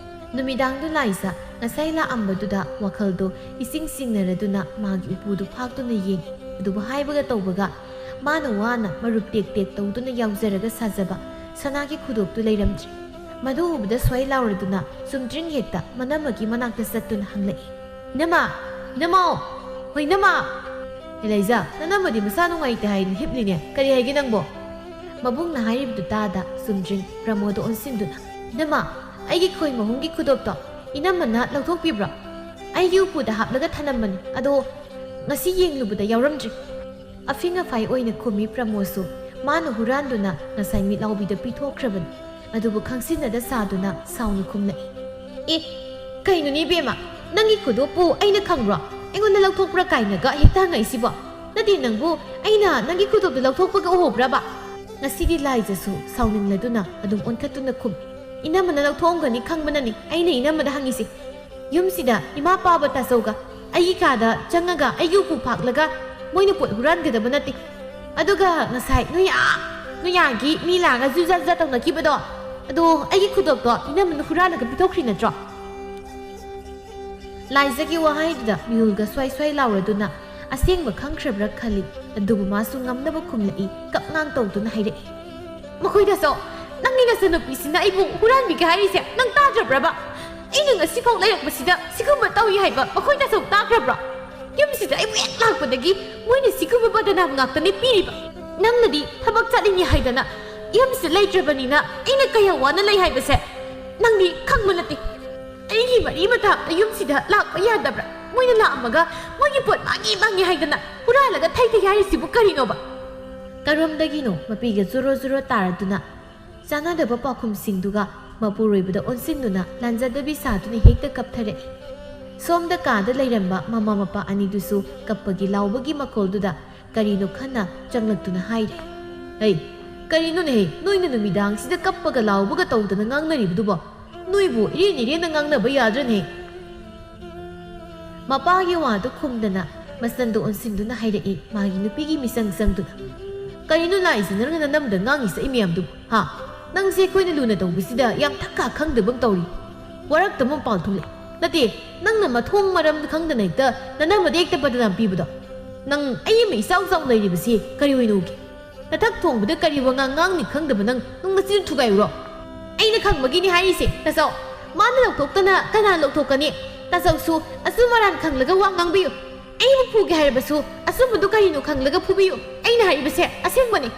ꯅꯨꯃꯤꯗꯥꯡꯗꯨ ꯂꯥꯏꯖ ꯉꯁꯥꯏ ꯂꯥꯛꯑꯝꯕꯗꯨꯗ ꯋꯥꯈꯜꯗꯣ ꯏꯁꯤꯡ ꯆꯤꯡꯅꯔꯗꯨꯅ ꯃꯥꯒꯤ ꯎꯄꯨꯗꯨ ꯐꯥꯛꯇꯨꯅ ꯌꯦꯡꯉꯤ꯫ ꯑꯗꯨꯕꯨ ꯍꯥꯏꯕꯒ ꯇꯧꯕꯒ ꯃꯥꯅ ꯋꯥꯅ ꯃꯔꯨꯞ ꯇꯦꯛ ꯇꯦꯛ ꯇꯧꯗꯨꯅ ꯌꯥꯎꯖꯔꯒ ꯁꯥꯖꯕ ꯁꯅꯥꯒꯤ ꯈꯨꯗꯣꯞꯇꯨ ꯂꯩꯔꯝꯗ꯭ꯔꯦ꯫ ꯃꯗꯨ ꯎꯕꯗ ꯁ꯭ꯋꯥꯏ ꯂꯥꯎꯔꯗꯨꯅ ꯆꯨꯝꯗ꯭ꯔꯤꯡ ꯍꯦꯛꯇ ꯃꯅꯝꯃꯒꯤ ꯃꯅꯥꯛꯇ ꯆꯠꯇꯨꯅ ꯍꯪꯂꯛꯏ, "ꯏꯅꯝꯃ! ꯏꯅꯝꯃ! ꯍꯣꯏ, ꯏꯅꯝꯃ!" "ꯂꯩꯖ, ꯅꯅꯝꯃꯗꯤ ꯃꯁꯥ ꯅꯨꯡꯉꯥꯏꯇꯦ ꯍꯥꯏꯅ ꯍꯤꯞꯂꯤꯅꯦ꯫ ꯀꯔꯤ ꯍꯥꯏꯒꯦ ꯅꯪꯕꯣ?" ꯃꯕꯨꯡꯅ ꯍꯥꯏꯔꯤꯕꯗꯨ ꯇꯥꯗ ꯆꯨꯝꯗ꯭ꯔꯤꯡ ꯄ꯭ꯔꯃꯣꯗ ꯑꯣꯟꯁꯤꯟꯗꯨꯅ, "ꯏꯅꯝꯃ, ꯑꯩꯒꯤ ꯈꯣꯏ ꯃꯍꯨꯝꯒꯤ ꯈꯨꯗꯣꯞꯇꯣ ꯏꯅꯝꯃꯅ ꯂꯧꯊꯣꯛꯄꯤꯕ꯭ꯔꯣ? ꯑꯩꯒꯤ ꯎꯄꯨꯗ ꯍꯥꯞꯂꯒ ꯊꯅꯝꯕꯅꯤ, ꯑꯗꯣ ꯉꯁꯤ ꯌꯦꯡꯂꯨꯕꯗ ꯌꯥꯎꯔꯝꯗ꯭ꯔꯦ꯫" ꯑꯐꯤꯡ ꯑꯐꯥꯏ ꯑꯣꯏꯅ ꯈꯨꯝꯃꯤ ꯄ꯭ꯔꯃꯣꯗꯁꯨ꯫ ꯃꯥꯅ ꯍꯨꯔꯥꯟꯗꯨꯅ ꯉꯁꯥꯏ ꯃꯤꯠꯂꯥꯎꯕꯤꯗ ꯄꯤꯊꯣꯛꯈ꯭ꯔꯕꯅꯤ꯫ ꯑꯗꯨꯕꯨ ꯈꯪꯁꯤꯟꯅꯗ ꯁꯥꯗꯨꯅ ꯁꯥꯎꯅ ꯈꯨꯝꯂꯛꯏ, "ꯑꯦ, ꯀꯩꯅꯣꯅꯦ ꯏꯕꯦꯝꯃ, ꯅꯪꯒꯤ ꯈꯨꯗꯣꯞꯄꯨ ꯑꯩꯅ ꯈꯪꯕ꯭ꯔꯣ? ꯑꯩꯉꯣꯟꯗ ꯂꯧꯊꯣꯛꯄ꯭ꯔꯥ ꯀꯥꯏꯅꯒ ꯍꯦꯛꯇ ꯍꯪꯉꯛꯏꯁꯤꯕꯣ? ꯅꯠꯇꯦ, ꯅꯪꯕꯨ ꯑꯩꯅ ꯅꯪꯒꯤ ꯈꯨꯗꯣꯞꯇꯨ ꯂꯧꯊꯣꯛꯄꯒ ꯎꯍꯧꯕ꯭ꯔꯕ?" ꯉꯁꯤꯗꯤ ꯂꯥꯏꯖꯁꯨ ꯁꯥꯎꯅꯤꯡꯂꯗꯨꯅ ꯑꯗꯨꯝ ꯑꯣꯟꯈꯠꯇꯨꯅ ꯈꯨꯝꯃꯤ, "ꯏꯅꯝꯃꯅ ꯂꯧꯊꯣꯛꯑꯝꯒꯅꯤ ꯈꯪꯕꯅꯅꯤ ꯑꯩꯅ ꯏꯅꯝꯃꯗ ꯍꯪꯉꯤꯁꯦ꯫ ꯌꯨꯝꯁꯤꯗ ꯏꯃꯥ ꯄꯥꯕ ꯇꯥꯆꯧꯒ ꯑꯩꯒꯤ ꯀꯥꯗ ꯆꯪꯉꯒ ꯑꯩꯒꯤ ꯎꯄꯨ ꯐꯥꯛꯂꯒ ꯃꯣꯏꯅ ꯄꯣꯠ ꯍꯨꯔꯥꯟꯒꯗꯕ ꯅꯠꯇꯦ꯫ ꯑꯗꯨꯒ ꯉꯁꯥꯏ ꯅꯣꯏ ꯑꯥ, ꯅꯣꯏ ꯑꯥꯒꯤ ꯃꯤ ꯂꯥꯛꯑꯒ ꯖꯨꯖꯥ ꯖꯨꯖꯥ ꯇꯧꯅꯈꯤꯕꯗꯣ, ꯑꯗꯣ ꯑꯩꯒꯤ ꯈꯨꯗꯣꯞꯇꯣ ꯏꯅꯝꯃꯅ ꯍꯨꯔꯥꯜꯂꯒ ꯄꯤꯊꯣꯛꯈ꯭ꯔꯤ ꯅꯠꯇ꯭ꯔꯣ?" ꯂꯥꯏꯖꯒꯤ ꯋꯥꯍꯩꯗꯨꯗ ꯃꯤꯍꯨꯜꯒ ꯁ꯭ꯋꯥꯏ ꯁ꯭ꯋꯥꯏ ꯂꯥꯎꯔꯗꯨꯅ ꯑꯁꯦꯡꯕ ꯈꯪꯈ꯭ꯔꯕ꯭ꯔꯥ ꯈꯜꯂꯤ꯫ ꯑꯗꯨꯕꯨ ꯃꯥꯁꯨ ꯉꯝꯅꯕ ꯈꯨꯝꯂꯛꯏ, ꯀꯞ ꯉꯥꯡ ꯇꯧꯗꯨꯅ ꯍꯥꯏꯔꯛꯏ, "ꯃꯈꯣꯏꯗꯁꯨ ꯅꯪꯒꯤ ꯅꯆꯟꯅꯨꯄꯤꯁꯤꯅ ꯑꯩꯕꯨ ꯍꯨꯔꯥꯟꯕꯤꯒꯦ ꯍꯥꯏꯔꯤꯁꯦ ꯅꯪ ꯇꯥꯗ꯭ꯔꯕ꯭ꯔꯕ? ꯑꯩꯅ ꯉꯁꯤꯐꯥꯎ ꯂꯩꯔꯛꯄꯁꯤꯗ ꯁꯤꯒꯨꯝꯕ ꯇꯧꯏ ꯍꯥꯏꯕ ꯃꯈꯣꯏꯗꯁꯨ ꯇꯥꯈ꯭ꯔꯕ꯭ꯔꯣ? ꯌꯨꯝꯁꯤꯗ ꯑꯩꯕꯨ ꯍꯦꯛ ꯂꯥꯛꯄꯗꯒꯤ ꯃꯣꯏꯅ ꯁꯤꯒꯨꯝꯕ ꯕꯗꯅꯥꯝ ꯉꯥꯛꯇꯅꯤ ꯄꯤꯔꯤꯕ꯫ ꯅꯪꯅꯗꯤ ꯊꯕꯛ ꯆꯠꯂꯤꯅꯤ ꯍꯥꯏꯗꯅ ꯌꯨꯝꯁꯤꯗ ꯂꯩꯇ꯭ꯔꯕꯅꯤꯅ ꯑꯩꯅ ꯀꯌꯥ ꯋꯥꯅ ꯂꯩ ꯍꯥꯏꯕꯁꯦ ꯅꯪꯗꯤ ꯈꯪꯕ ꯅꯠꯇꯦ꯫ ꯑꯩꯒꯤ ꯃꯔꯤ ꯃꯇꯥ ꯌꯨꯝꯁꯤꯗ ꯂꯥꯛꯄ ꯌꯥꯗꯕ꯭ꯔꯥ? ꯃꯣꯏꯅ ꯂꯥꯛꯑꯝꯃꯒ ꯃꯣꯏꯒꯤ ꯄꯣꯠ ꯃꯥꯡꯉꯤ ꯃꯥꯡꯉꯤ ꯍꯥꯏꯗꯅ ꯍꯨꯔꯥꯜꯂꯒ ꯊꯩ ꯊꯩ ꯍꯥꯏꯔꯤꯁꯤꯕꯨ ꯀꯔꯤꯅꯣꯕ?" ꯀꯔꯣꯝꯗꯒꯤꯅꯣ ꯃꯄꯤꯒ ꯖꯣꯔꯣ ꯖꯣꯔꯣ ꯇꯥꯔꯗꯨꯅ ꯆꯥꯟꯅꯗꯕ ꯄꯥꯎꯈꯨꯝꯁꯤꯡꯗꯨꯒ ꯃꯄꯨꯔꯣꯏꯕꯗ ꯑꯣꯟꯁꯤꯟꯗꯨꯅ ꯂꯥꯟꯖꯗꯕꯤ ꯁꯥꯗꯨꯅ ꯍꯦꯛꯇ ꯀꯞꯊꯔꯛꯏ꯫ ꯁꯣꯝꯗ ꯀꯥꯗ ꯂꯩꯔꯝꯕ ꯃꯃꯥ ꯃꯄꯥ ꯑꯅꯤꯗꯨꯁꯨ ꯀꯞꯄꯒꯤ ꯂꯥꯎꯕꯒꯤ ꯃꯈꯣꯜꯗꯨꯗ ꯀꯔꯤꯅꯣ ꯈꯟꯅ ꯆꯪꯂꯛꯇꯨꯅ ꯍꯥꯏꯔꯤ, "ꯍꯩ, ꯀꯔꯤꯅꯣꯅꯦꯍꯦ, ꯅꯣꯏꯅ ꯅꯨꯃꯤꯗꯥꯡꯁꯤꯗ ꯀꯞꯄꯒ ꯂꯥꯎꯕꯒ ꯇꯧꯗꯅ ꯉꯥꯡꯅꯔꯤꯕꯗꯨꯕꯣ? ꯅꯣꯏꯕꯨ ꯏꯔꯦꯟ ꯏꯔꯦꯟꯅ ꯉꯥꯡꯅꯕ ꯌꯥꯗ꯭ꯔꯅꯦ?" ꯃꯄꯥꯒꯤ ꯋꯥꯗꯨ ꯈꯨꯝꯗꯅ ꯃꯆꯟꯗꯨ ꯑꯣꯟꯁꯤꯟꯗꯨꯅ ꯍꯥꯏꯔꯛꯏ, ꯃꯥꯒꯤ ꯅꯨꯄꯤꯒꯤ ꯃꯤꯆꯪ ꯆꯪꯗꯨꯅ, "ꯀꯔꯤꯅꯣ ꯂꯥꯛꯏꯁꯤ ꯅꯪꯅ ꯅꯝꯗ ꯉꯥꯡꯉꯤꯁꯦ ꯑꯩ ꯃꯌꯥꯝꯗꯨꯕꯨ, ꯍꯥ?" ꯅꯪꯁꯦ ꯑꯩꯈꯣꯏꯅ ꯂꯨꯅ ꯇꯧꯕꯁꯤꯗ ꯌꯥꯝ ꯊꯛꯀꯥ ꯈꯪꯗꯕ ꯑꯃ ꯇꯧꯔꯤ꯫ ꯋꯥꯔꯛꯇꯕ ꯑꯃ ꯄꯥꯜ ꯊꯣꯛꯂꯦ꯫ ꯅꯠꯇꯦ, ꯅꯪꯅ ꯃꯊꯣꯡ ꯃꯔꯝ ꯈꯪꯗꯅ ꯍꯦꯛꯇ ꯅꯅꯝꯃꯗ ꯍꯦꯛꯇ ꯕꯗꯅꯥꯝ ꯄꯤꯕꯗꯣ꯫ ꯅꯪ ꯑꯩ ꯑꯃ ꯏꯆꯥꯎ ꯆꯥꯎ ꯂꯩꯔꯤꯕꯁꯤ ꯀꯔꯤ ꯑꯣꯏꯅ ꯎꯒꯦ? ꯅꯊꯛ ꯊꯣꯡꯕꯗ ꯀꯔꯤ ꯋꯥꯉꯥꯡ ꯉꯥꯡꯅꯤ ꯈꯪꯗꯕ ꯅꯪ, ꯅꯪ ꯅꯆꯤꯟ ꯊꯨꯒꯥꯏꯔꯨꯔꯣ꯫ ꯑꯩꯅ ꯈꯪꯕꯒꯤꯅꯤ ꯍꯥꯏꯔꯤꯁꯦ, ꯇꯥꯆꯧ꯫ ꯃꯥꯅ ꯂꯧꯊꯣꯛꯇꯅ ꯀꯅꯥ ꯂꯧꯊꯣꯛꯀꯅꯤ? ꯇꯥꯆꯧꯁꯨ ꯑꯆꯨꯝ ꯑꯔꯥꯟ ꯈꯪꯂꯒ ꯋꯥ ꯉꯥꯡꯕꯤꯌꯨ꯫ ꯑꯩꯕꯨ ꯐꯨꯒꯦ ꯍꯥꯏꯔꯕꯁꯨ ꯑꯆꯨꯝꯕꯗꯨ ꯀꯔꯤꯅꯣ ꯈꯪꯂꯒ ꯐꯨꯕꯤꯌꯨ꯫ ꯑꯩꯅ ꯍꯥꯏꯔꯤꯕꯁꯦ ꯑꯁꯦꯡꯕꯅꯤ꯫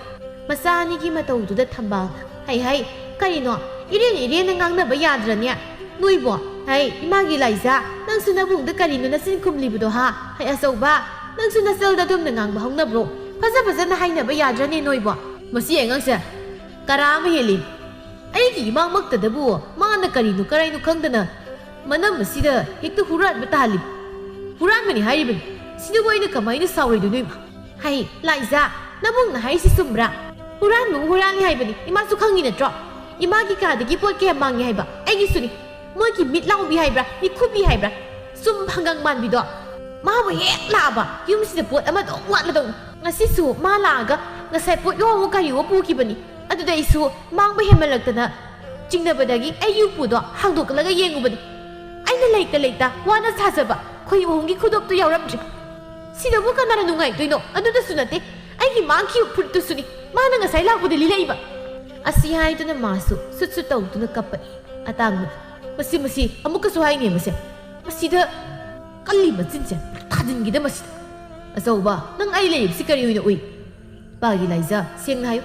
ꯃꯆꯥ ꯑꯅꯤꯒꯤ ꯃꯇꯧꯗꯨꯗ ꯊꯝꯕꯥꯜ ꯍꯩ ꯍꯩ, ꯀꯔꯤꯅꯣ ꯏꯔꯦꯟ ꯏꯔꯦꯟꯅ ꯉꯥꯡꯅꯕ ꯌꯥꯗ꯭ꯔꯅꯦ? ꯅꯣꯏꯕꯣ, ꯍꯩ, ꯏꯃꯥꯒꯤ ꯂꯥꯏꯖꯥ, ꯅꯪꯁꯨ ꯅꯕꯨꯡꯗ ꯀꯔꯤꯅꯣ ꯅꯆꯤꯟ ꯈꯨꯝꯂꯤꯕꯗꯣ ꯍꯥ? ꯍꯩ ꯑꯆꯧꯕ, ꯅꯪꯁꯨ ꯅꯆꯜꯗ ꯑꯗꯨꯝꯅ ꯉꯥꯡꯕ ꯍꯧꯅꯕ꯭ꯔꯣ? ꯐꯖ ꯐꯖꯅ ꯍꯥꯏꯅꯕ ꯌꯥꯗ꯭ꯔꯅꯦ ꯅꯣꯏꯕꯣ? ꯃꯁꯤ ꯑꯉꯥꯡꯁꯦ ꯀꯔꯥ ꯑꯃ ꯍꯦꯜꯂꯤ꯫ ꯑꯩꯒꯤ ꯏꯃꯥꯃꯛꯇꯗꯕꯨ ꯃꯥꯅ ꯀꯔꯤꯅꯣ ꯀꯔꯥꯏꯅꯣ ꯈꯪꯗꯅ ꯃꯅꯝ ꯑꯁꯤꯗ ꯍꯦꯛꯇ ꯍꯨꯔꯥꯟꯕ ꯇꯥꯍꯜꯂꯤ꯫ ꯍꯨꯔꯥꯟꯕꯅꯤ ꯍꯥꯏꯔꯤꯕꯅꯤ꯫ ꯁꯤꯗꯕꯨ ꯑꯩꯅ ꯀꯃꯥꯏꯅ ꯁꯥꯎꯔꯣꯏꯗꯣꯏꯅꯣ ꯏꯃꯥ? ꯍꯩ, ꯂꯥꯏꯖꯥ, ꯅꯕꯨꯡꯅ ꯍꯥꯏꯔꯤꯁꯤ ꯆꯨꯝꯕ꯭ꯔꯥ? ꯍꯨꯔꯥꯟꯕꯕꯨ ꯍꯨꯔꯥꯜꯂꯤ ꯍꯥꯏꯕꯅꯤ, ꯏꯃꯥꯁꯨ ꯈꯪꯉꯤ ꯅꯠꯇ꯭ꯔꯣ? ꯏꯃꯥꯒꯤ ꯀꯥꯗꯒꯤ ꯄꯣꯠ ꯀꯌꯥ ꯃꯥꯡꯉꯦ ꯍꯥꯏꯕ ꯑꯩꯒꯤꯁꯨꯅꯤ꯫ ꯃꯣꯏꯒꯤ ꯃꯤꯠ ꯂꯥꯎꯕꯤ ꯍꯥꯏꯕ꯭ꯔꯥ, ꯃꯤꯠꯈꯨꯕꯤ ꯍꯥꯏꯕ꯭ꯔꯥ, ꯆꯨꯝ ꯍꯪꯒꯥꯝ ꯃꯥꯟꯕꯤꯗꯣ, ꯃꯥꯕꯨ ꯍꯦꯛ ꯂꯥꯛꯑꯕ ꯌꯨꯝꯁꯤꯗ ꯄꯣꯠ ꯑꯃꯗꯧ ꯋꯥꯠꯂꯗꯧꯅꯤ꯫ ꯉꯁꯤꯁꯨ ꯃꯥ ꯂꯥꯛꯑꯒ ꯉꯁꯥꯏ ꯄꯣꯠ ꯌꯣꯝꯃꯣ ꯀꯔꯤꯋꯣ ꯄꯨꯈꯤꯕꯅꯤ꯫ ꯑꯗꯨꯗ ꯑꯩꯁꯨ ꯃꯥꯡꯕ ꯍꯦꯟꯃꯜꯂꯛꯇꯅ ꯆꯤꯡꯅꯕꯗꯒꯤ ꯑꯩꯒꯤ ꯎꯄꯨꯗꯣ ꯍꯥꯡꯗꯣꯛꯂꯒ ꯌꯦꯡꯉꯨꯕꯅꯤ꯫ ꯑꯩꯅ ꯂꯩꯇ ꯂꯩꯇ ꯋꯥꯅ ꯁꯥꯖꯕ ꯈꯣꯏ ꯑꯍꯨꯝꯒꯤ ꯈꯨꯗꯣꯞꯇꯨ ꯌꯥꯎꯔꯝꯗ꯭ꯔꯦ꯫ ꯁꯤꯗꯕꯨ ꯀꯅꯥꯅ ꯅꯨꯡꯉꯥꯏꯗꯣꯏꯅꯣ? ꯑꯗꯨꯗꯁꯨ ꯅꯠꯇꯦ, ꯑꯩꯒꯤ ꯃꯥꯡꯈꯤꯕ ꯐꯨꯔꯤꯠꯇꯨꯁꯨꯅꯤ ꯃꯥꯅ ꯉꯁꯥꯏ ꯂꯥꯛꯄꯗ ꯂꯤꯔꯛꯏꯕ꯫ ꯑꯁꯤ ꯍꯥꯏꯗꯨꯅ ꯃꯥꯁꯨ ꯁꯨꯠ ꯁꯨꯠ ꯇꯧꯗꯨꯅ ꯀꯞꯄꯛꯏ꯫ ꯑꯇꯥꯡꯕꯅ, "ꯃꯁꯤ, ꯃꯁꯤ ꯑꯃꯨꯛꯀꯁꯨ ꯍꯥꯏꯅꯦ ꯃꯁꯦ꯫ ꯃꯁꯤꯗ ꯀꯜꯂꯤ ꯃꯆꯤꯟꯁꯦ ꯊꯥꯖꯤꯟꯈꯤꯗ ꯃꯁꯤꯗ꯫ ꯑꯆꯧꯕ, ꯅꯪ ꯑꯩ ꯂꯩꯔꯤꯕꯁꯤ ꯀꯔꯤ ꯑꯣꯏꯅ ꯎꯏ?" ꯄꯥꯒꯤ ꯂꯥꯏꯖꯥ, ꯁꯦꯡꯅ ꯍꯥꯏꯌꯨ꯫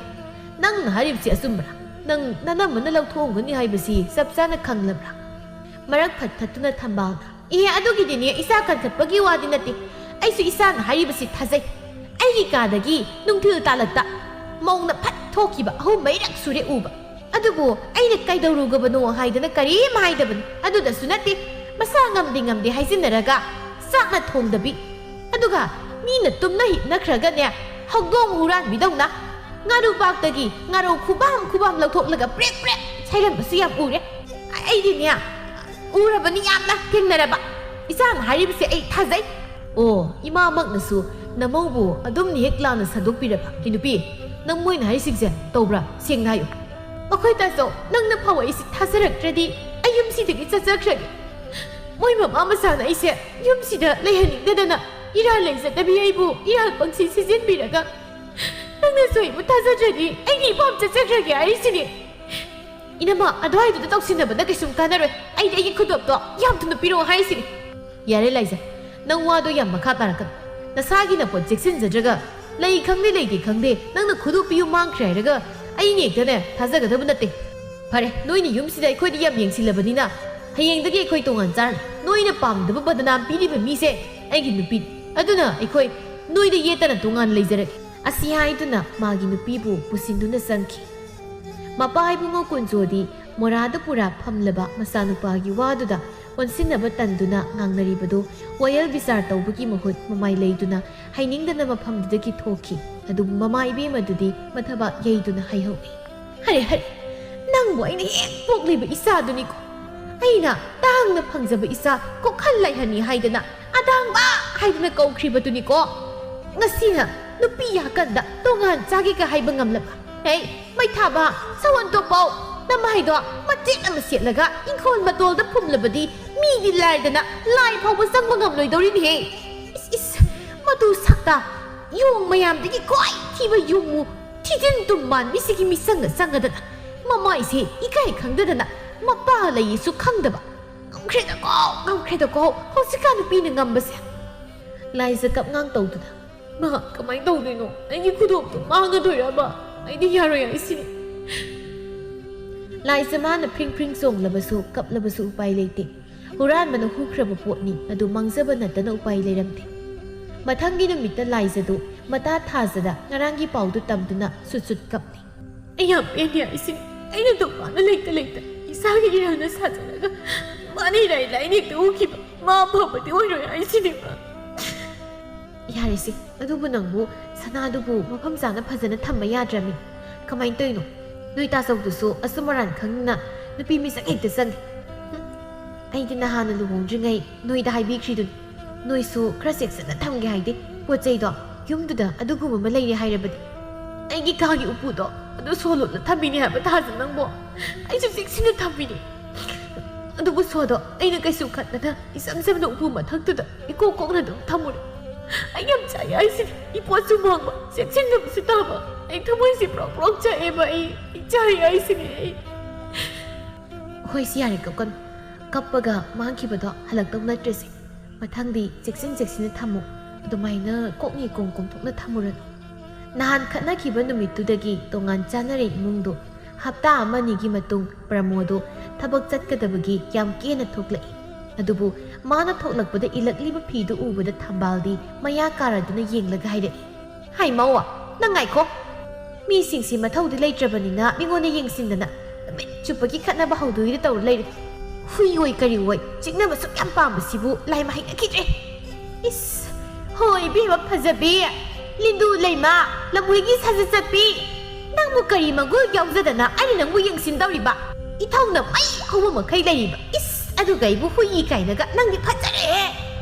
ꯅꯪꯅ ꯍꯥꯏꯔꯤꯕꯁꯤ ꯑꯆꯨꯝꯕ꯭ꯔꯥ? ꯅꯪ ꯅꯅꯝꯃꯅ ꯂꯧꯊꯣꯛꯑꯝꯒꯅꯤ ꯍꯥꯏꯕꯁꯤ ꯆꯞ ꯆꯥꯅ ꯈꯪꯂꯕ꯭ꯔꯥ? ꯃꯔꯛ ꯐꯠ ꯊꯠꯇꯨꯅ ꯊꯝꯕꯥꯜꯅ, "ꯏꯍꯦ, ꯑꯗꯨꯒꯤꯗꯤꯅꯦ, ꯏꯆꯥ ꯀꯟꯈꯠꯄꯒꯤ ꯋꯥꯗꯤ ꯅꯠꯇꯦ꯫ ꯑꯩꯁꯨ ꯏꯆꯥꯅ ꯍꯥꯏꯔꯤꯕꯁꯤ ꯊꯥꯖꯩ꯫ ꯑꯩꯒꯤ ꯀꯥꯗꯒꯤ ꯅꯨꯡꯊꯤꯜ ꯇꯥꯂꯛꯇ ꯃꯧꯅ ꯐꯠ ꯊꯣꯛꯈꯤꯕ ꯑꯍꯨꯝ ꯃꯔꯤꯔꯛ ꯁꯨꯔꯦ ꯎꯕ꯫ ꯑꯗꯨꯕꯨ ꯑꯩꯅ ꯀꯩꯗꯧꯔꯨꯒꯕꯅꯣ ꯍꯥꯏꯗꯅ ꯀꯔꯤꯝ ꯍꯥꯏꯗꯕꯅꯤ꯫ ꯑꯗꯨꯗꯁꯨ ꯅꯠꯇꯦ, ꯃꯁꯥ ꯉꯝꯗꯦ ꯉꯝꯗꯦ ꯍꯥꯏꯖꯤꯟꯅꯔꯒ ꯆꯥꯛꯅ ꯊꯣꯡꯗꯕꯤ, ꯑꯗꯨꯒ ꯃꯤꯅ ꯇꯨꯝꯅ ꯍꯤꯞꯅꯈ꯭ꯔꯒꯅꯦ, ꯍꯧꯗꯣꯡ ꯍꯨꯔꯥꯟꯕꯤꯗꯧꯅ ꯉꯥꯔꯨꯕꯥꯛꯇꯒꯤ ꯉꯥꯔꯧ ꯈꯨꯕꯥꯝ ꯈꯨꯕꯥꯝ ꯂꯧꯊꯣꯛꯂꯒ ꯄ꯭ꯔꯦꯛ ꯄ꯭ꯔꯦꯛ ꯁꯥꯏꯔꯝꯕꯁꯨ ꯌꯥꯝ ꯎꯔꯦ꯫ ꯑꯩꯗꯤꯅꯦ, ꯎꯔꯕꯅꯤ, ꯌꯥꯝꯅ ꯊꯦꯡꯅꯔꯕ꯫ ꯏꯆꯥꯅ ꯍꯥꯏꯔꯤꯕꯁꯦ ꯑꯩ ꯊꯥꯖꯩ꯫ ꯑꯣ, ꯏꯃꯥꯃꯛꯅꯁꯨ ꯅꯃꯧꯕꯨ ꯑꯗꯨꯝ ꯍꯦꯛ ꯂꯥꯟꯅ ꯁꯟꯗꯣꯛꯄꯤꯔꯕ? ꯍꯦ ꯅꯨꯄꯤ, ꯅꯪ ꯃꯣꯏꯅ ꯍꯥꯏꯔꯤꯁꯤꯡꯁꯦ ꯇꯧꯕ꯭ꯔꯥ? ꯁꯦꯡꯅ ꯍꯥꯏꯌꯨ꯫ ꯑꯩꯈꯣꯏ ꯇꯥꯆꯧ, ꯅꯪꯅ ꯐꯥꯎ ꯑꯩꯁꯦ ꯊꯥꯖꯔꯛꯇ꯭ꯔꯗꯤ ꯑꯩ ꯌꯨꯝꯁꯤꯗꯒꯤ ꯆꯠꯆꯈ꯭ꯔꯒꯦ꯫ ꯃꯣꯏ ꯃꯃꯥ ꯃꯆꯥꯅ ꯑꯩꯁꯦ ꯌꯨꯝꯁꯤꯗ ꯂꯩꯍꯟꯅꯤꯡꯗꯗꯅ ꯏꯔꯥꯜ ꯂꯩꯖꯗꯕꯤ ꯑꯩꯕꯨ ꯏꯔꯥꯜ ꯄꯪꯁꯤ ꯁꯤꯖꯤꯟꯕꯤꯔꯒ ꯅꯪꯅꯁꯨ ꯑꯩꯕꯨ ꯊꯥꯖꯗ꯭ꯔꯗꯤ ꯑꯩꯗꯤ ꯏꯄꯥꯝ ꯆꯠꯆꯈ꯭ꯔꯒꯦ ꯍꯥꯏꯔꯤꯁꯤꯅꯤ꯫ ꯏꯅꯝꯃ, ꯑꯗꯨꯋꯥꯏꯗꯨꯗ ꯇꯧꯁꯤꯟꯅꯕꯗ ꯀꯩꯁꯨꯝ ꯀꯥꯟꯅꯔꯣꯏ꯫ ꯑꯩꯗꯤ ꯑꯩꯒꯤ ꯈꯨꯗꯣꯞꯇꯣ ꯌꯥꯝ ꯊꯨꯅ ꯄꯤꯔꯛꯑꯣ ꯍꯥꯏꯁꯤꯅꯤ꯫ ꯌꯥꯔꯦ ꯂꯥꯏꯖ, ꯅꯪ ꯋꯥꯗꯣ ꯌꯥꯝ ꯃꯈꯥ ꯇꯥꯔꯛꯀꯅꯨ꯫ ꯅꯁꯥꯒꯤ ꯅꯄꯣꯠ ꯆꯦꯛꯁꯤꯟꯖꯗ꯭ꯔꯒ ꯂꯩ ꯈꯪꯗꯦ ꯂꯩꯇꯦ ꯈꯪꯗꯦ ꯅꯪꯅ ꯈꯨꯗꯣꯞ ꯄꯤꯌꯨ ꯃꯥꯡꯈ꯭ꯔꯦ ꯍꯥꯏꯔꯒ ꯑꯩ ꯅꯦꯛꯇꯅꯦ ꯊꯥꯖꯒꯗꯕ ꯅꯠꯇꯦ꯫ ꯐꯔꯦ, ꯅꯣꯏꯅ ꯌꯨꯝꯁꯤꯗ ꯑꯩꯈꯣꯏꯗ ꯌꯥꯝ ꯌꯦꯡꯁꯤꯜꯂꯕꯅꯤꯅ ꯍꯌꯦꯡꯗꯒꯤ ꯑꯩꯈꯣꯏ ꯇꯣꯉꯥꯟ ꯆꯥꯔꯅꯤ꯫ ꯅꯣꯏꯅ ꯄꯥꯝꯗꯕ ꯕꯗꯅꯥꯝ ꯄꯤꯔꯤꯕ ꯃꯤꯁꯦ ꯑꯩꯒꯤ ꯅꯨꯄꯤꯅꯤ꯫ ꯑꯗꯨꯅ ꯑꯩꯈꯣꯏ ꯅꯣꯏꯗ ꯌꯦꯠꯇꯅ ꯇꯣꯉꯥꯟ ꯂꯩꯖꯔꯒꯦ꯫ ꯑꯁꯤ ꯍꯥꯏꯗꯨꯅ ꯃꯥꯒꯤ ꯅꯨꯄꯤꯕꯨ ꯄꯨꯁꯤꯟꯗꯨꯅ ꯆꯪꯈꯤ꯫ ꯃꯄꯥ ꯏꯕꯨꯡꯉꯣ ꯀꯨꯟꯖꯣꯗꯤ ꯃꯣꯔꯥꯗ ꯄꯨꯔꯥ ꯐꯝꯂꯕ ꯃꯆꯥꯅꯨꯄꯥꯒꯤ ꯋꯥꯗꯨꯗ ꯑꯣꯟꯁꯤꯟꯅꯕ ꯇꯟꯗꯨꯅ ꯉꯥꯡꯅꯔꯤꯕꯗꯨ ꯋꯥꯌꯦꯜ ꯕꯤꯆꯥꯔ ꯇꯧꯕꯒꯤ ꯃꯍꯨꯠ ꯃꯃꯥꯏ ꯂꯩꯗꯨꯅ ꯍꯥꯏꯅꯤꯡꯗꯅ ꯃꯐꯝꯗꯨꯗꯒꯤ ꯊꯣꯛꯈꯤ꯫ ꯑꯗꯨꯕꯨ ꯃꯃꯥ ꯏꯕꯦꯝꯃꯗꯨꯗꯤ ꯃꯊꯕꯥꯛ ꯌꯩꯗꯨꯅ ꯍꯥꯏꯍꯧꯏ꯫ "ꯍꯔꯦ ꯍꯔꯦ, ꯅꯪꯕꯨ ꯑꯩꯅ ꯍꯦꯛ ꯄꯣꯛꯂꯤꯕ ꯏꯆꯥꯗꯨꯅꯤꯀꯣ꯫ ꯑꯩꯅ ꯇꯥꯡꯅ ꯐꯪꯖꯕ ꯏꯆꯥ ꯀꯣꯛꯍꯜ ꯂꯩꯍꯟꯅꯤ ꯍꯥꯏꯗꯅ ꯑꯗꯥꯡꯕ ꯍꯥꯏꯗꯨꯅ ꯀꯧꯈ꯭ꯔꯤꯕꯗꯨꯅꯤꯀꯣ꯫ ꯉꯁꯤꯅ ꯅꯨꯄꯤ ꯌꯥꯀꯟꯗ ꯇꯣꯉꯥꯟ ꯆꯥꯒꯦꯒ ꯍꯥꯏꯕ ꯉꯝꯂꯕ? ꯍꯦ, ꯃꯩꯊꯥꯕ, ꯁꯧꯍꯟ ꯇꯣꯛꯄꯧ, ꯅꯃꯥꯏꯗꯣ ꯃꯆꯦꯠ ꯑꯃ ꯁꯦꯠꯂꯒ ꯏꯪꯈꯣꯜ ꯃꯇꯣꯜꯗ ꯐꯨꯝꯂꯕꯗꯤ ꯃꯤꯗꯤ ꯂꯥꯏꯗꯅ ꯂꯥꯏ ꯐꯥꯎꯕ ꯆꯪꯕ ꯉꯝꯂꯣꯏꯗꯧꯔꯤꯅꯦꯍꯦ꯫ ꯏꯁ, ꯏꯁ, ꯃꯗꯨ ꯁꯛꯇ ꯌꯣꯡ ꯃꯌꯥꯝꯗꯒꯤ ꯈ꯭ꯋꯥꯏ ꯊꯤꯕ ꯌꯣꯡꯉꯨ ꯊꯤꯖꯤꯟ ꯇꯨꯝ ꯃꯥꯟꯕꯤꯁꯤꯒꯤ ꯃꯤꯁꯪꯒ ꯆꯪꯒꯗꯅ ꯃꯃꯥꯏꯁꯦ ꯏꯀꯥꯏ ꯈꯪꯗꯗꯅ ꯃꯄꯥ ꯂꯩꯌꯦꯁꯨ ꯈꯪꯗꯕ꯫ ꯉꯝꯈ꯭ꯔꯦꯗꯀꯣ, ꯉꯝꯈ꯭ꯔꯦꯗꯀꯣ, ꯍꯧꯖꯤꯛꯀꯥꯟ ꯅꯨꯄꯤꯅ ꯉꯝꯕꯁꯦ꯫" ꯂꯥꯏꯖ ꯀꯞꯉꯥꯡ ꯇꯧꯗꯨꯅ, "ꯃꯥ ꯀꯃꯥꯏꯅ ꯇꯧꯗꯣꯏꯅꯣ? ꯑꯩꯒꯤ ꯈꯨꯗꯣꯞꯇꯣ ꯃꯥꯡꯉꯗꯣꯏꯔꯕ? ꯑꯩꯗꯤ ꯌꯥꯔꯣꯏ ꯍꯥꯏꯁꯤꯅꯤ꯫" ꯂꯥꯏꯖ ꯃꯥꯅ ꯐ꯭ꯔꯤꯡ ꯐ꯭ꯔꯤꯡ ꯆꯣꯡꯂꯕꯁꯨ ꯀꯞꯂꯕꯁꯨ ꯎꯄꯥꯏ ꯂꯩꯇꯦ꯫ ꯍꯨꯔꯥꯟꯕꯅ ꯍꯨꯈ꯭ꯔꯕ ꯄꯣꯠꯅꯤ, ꯑꯗꯨ ꯃꯥꯡꯖꯕ ꯅꯠꯇꯅ ꯎꯄꯥꯏ ꯂꯩꯔꯝꯗꯦ꯫ ꯃꯊꯪꯒꯤ ꯅꯨꯃꯤꯠꯇ ꯂꯥꯏꯖꯗꯨ ꯃꯇꯥ ꯊꯥꯖꯗ ꯉꯔꯥꯡꯒꯤ ꯄꯥꯎꯗꯨ ꯇꯝꯗꯨꯅ ꯁꯨꯠ ꯁꯨꯠ ꯀꯞꯂꯤ꯫ "ꯑꯩ ꯌꯥꯝ ꯄꯦꯟꯗꯦ ꯍꯥꯏꯁꯤꯅꯤ꯫ ꯑꯩꯅ ꯇꯣꯉꯥꯟꯅ ꯂꯩꯇ ꯂꯩꯇ ꯏꯁꯥꯒꯤ ꯏꯔꯥꯟꯅ ꯁꯥꯖꯔꯒ ꯃꯥꯅ ꯏꯔꯥꯏ ꯂꯥꯏꯅ ꯍꯦꯛꯇ ꯎꯈꯤꯕ꯫ ꯃꯥ ꯑꯐꯕꯗꯤ ꯑꯣꯏꯔꯣꯏ ꯍꯥꯏꯁꯤꯅꯤꯕ꯫" "ꯌꯥꯔꯦꯁꯦ, ꯑꯗꯨꯕꯨ ꯅꯪꯕꯨ ꯁꯅꯥꯗꯨꯕꯨ ꯃꯐꯝ ꯆꯥꯅ ꯐꯖꯅ ꯊꯝꯕ ꯌꯥꯗ꯭ꯔꯃꯤ꯫ ꯀꯃꯥꯏꯅ ꯇꯧꯔꯤꯅꯣ? ꯅꯣꯏ ꯇꯥꯆꯧꯗꯨꯁꯨ ꯑꯁꯨꯝ ꯑꯔꯥꯟ ꯈꯪꯗꯅ ꯅꯨꯄꯤ ꯃꯤꯆꯪ ꯍꯦꯛꯇ ꯆꯪꯉꯤ꯫ ꯍꯨꯝ, ꯑꯩꯗꯤ ꯅꯍꯥꯟꯅ ꯂꯨꯍꯣꯡꯗ꯭ꯔꯤꯉꯩ ꯅꯣꯏꯗ ꯍꯥꯏꯕꯤꯈ꯭ꯔꯤꯗꯨꯅꯤ꯫ ꯅꯣꯏꯁꯨ ꯈꯔ ꯆꯦꯛꯁꯤꯟꯅ ꯊꯝꯒꯦ ꯍꯥꯏꯗꯤ ꯄꯣꯠ ꯆꯩꯗꯣ ꯌꯨꯝꯗꯨꯗ ꯑꯗꯨꯒꯨꯝꯕ ꯑꯃ ꯂꯩꯔꯦ ꯍꯥꯏꯔꯕꯗꯤ꯫ ꯑꯩꯒꯤ ꯀꯥꯒꯤ ꯎꯄꯨꯗꯣ ꯑꯗꯨ ꯁꯣ ꯂꯣꯜꯂ ꯊꯝꯃꯤꯅꯦ ꯍꯥꯏꯕ ꯊꯥꯖ ꯅꯪꯕꯣ? ꯑꯩꯁꯨ ꯆꯦꯛꯁꯤꯟꯅ ꯊꯝꯃꯤꯅꯦ꯫ ꯑꯗꯨꯕꯨ ꯁꯣꯗꯣ ꯑꯩꯅ ꯀꯩꯁꯨ ꯈꯟꯗꯅ ꯏꯆꯝ ꯆꯝꯅ ꯎꯄꯨ ꯃꯊꯛꯇꯨꯗ ꯏꯀꯣꯛ ꯀꯣꯛꯅ ꯑꯗꯨꯝ ꯊꯝꯃꯨꯔꯦ꯫ ꯑꯩ ꯌꯥꯝ ꯆꯥꯏ ꯍꯥꯏꯁꯤꯅꯤ꯫ ꯏꯄꯣꯠꯁꯨ ꯃꯥꯡꯕ, ꯆꯦꯛꯁꯤꯟꯗꯕꯁꯨ ꯇꯥꯕ꯫ ꯑꯩ ꯊꯃꯣꯏꯁꯤ ꯄ꯭ꯔꯣꯛ ꯄ꯭ꯔꯣꯛ ꯆꯥꯛꯑꯦꯕ꯫ ꯑꯩ, ꯑꯩ ꯆꯥꯏ ꯍꯥꯏꯁꯤꯅꯤ ꯑꯩ꯫ ꯍꯣꯏ, ꯁꯤ ꯌꯥꯔꯦ, ꯀꯞꯀꯅꯨ꯫ ꯀꯞꯄꯒ ꯃꯥꯡꯈꯤꯕꯗꯣ ꯍꯜꯂꯛꯇꯧ ꯅꯠꯇ꯭ꯔꯦꯁꯦ꯫ ꯃꯊꯪꯗꯤ ꯆꯦꯛꯁꯤꯟ ꯆꯦꯛꯁꯤꯟꯅ ꯊꯝꯃꯨ꯫ ꯑꯗꯨꯃꯥꯏꯅ ꯀꯣꯛꯅꯤ ꯀꯣꯝ ꯀꯣꯝꯊꯣꯛꯅ ꯊꯝꯃꯨꯔꯅꯨ꯫ ꯅꯍꯥꯟ ꯈꯠꯅꯈꯤꯕ ꯅꯨꯃꯤꯠꯇꯨꯗꯒꯤ ꯇꯣꯉꯥꯟ ꯆꯥꯅꯔꯦ ꯏꯃꯨꯡꯗꯣ꯫ ꯍꯞꯇꯥ ꯑꯃ ꯑꯅꯤꯒꯤ ꯃꯇꯨꯡ ꯄ꯭ꯔꯃꯣꯗꯣ ꯊꯕꯛ ꯆꯠꯀꯗꯕꯒꯤ ꯌꯥꯝ ꯀꯦꯅ ꯊꯣꯛꯂꯛꯏ꯫ ꯑꯗꯨꯕꯨ ꯃꯥꯅ ꯊꯣꯛꯂꯛꯄꯗ ꯏꯜꯂꯛꯂꯤꯕ ꯐꯤꯗꯨ ꯎꯕꯗ ꯊꯝꯕꯥꯜꯗꯤ ꯃꯌꯥ ꯀꯥꯔꯗꯨꯅ ꯌꯦꯡꯂꯒ ꯍꯥꯏꯔꯛꯏ, "ꯍꯥꯏ ꯃꯧꯋꯥ, ꯅꯪ ꯉꯥꯏꯈꯣ꯫ ꯃꯤꯁꯤꯡꯁꯤ ꯃꯊꯧꯗꯤ ꯂꯩꯇ꯭ꯔꯕꯅꯤꯅ ꯃꯤꯉꯣꯟꯗ ꯌꯦꯡꯁꯤꯟꯗꯅ ꯅꯨꯃꯤꯠ ꯆꯨꯞꯄꯒꯤ ꯈꯠꯅꯕ ꯍꯧꯗꯣꯏꯗ ꯇꯧꯔ ꯂꯩꯔꯦ꯫ ꯍꯨꯏ ꯑꯣꯏ ꯀꯔꯤ ꯑꯣꯏ ꯆꯤꯛꯅꯕ ꯁꯨꯛ ꯌꯥꯝ ꯄꯥꯝꯕꯁꯤꯕꯨ ꯂꯥꯏꯃ ꯍꯩꯅꯈꯤꯗ꯭ꯔꯦ꯫ ꯏꯁ, ꯍꯣꯏ ꯏꯕꯦꯝꯃ ꯐꯖꯕꯤ, ꯂꯤꯟꯗꯨ ꯂꯩꯃ, ꯂꯝꯍꯨꯏꯒꯤ ꯁꯥꯖꯠ ꯆꯠꯄꯤ꯫ ꯅꯪꯕꯨ ꯀꯔꯤ ꯃꯒꯨꯟ ꯌꯥꯎꯖꯗꯅ ꯑꯩꯅ ꯅꯪꯕꯨ ꯌꯦꯡꯁꯤꯟꯗꯧꯔꯤꯕ? ꯏꯊꯧꯅ ꯃꯩ ꯍꯧꯕ ꯃꯈꯩ ꯂꯩꯔꯤꯕ꯫ ꯏꯁ, ꯑꯗꯨꯒ ꯑꯩꯕꯨ ꯍꯨꯏ ꯀꯥꯏꯅꯒ꯫ ꯅꯪꯗꯤ ꯐꯖꯔꯦꯍꯦ꯫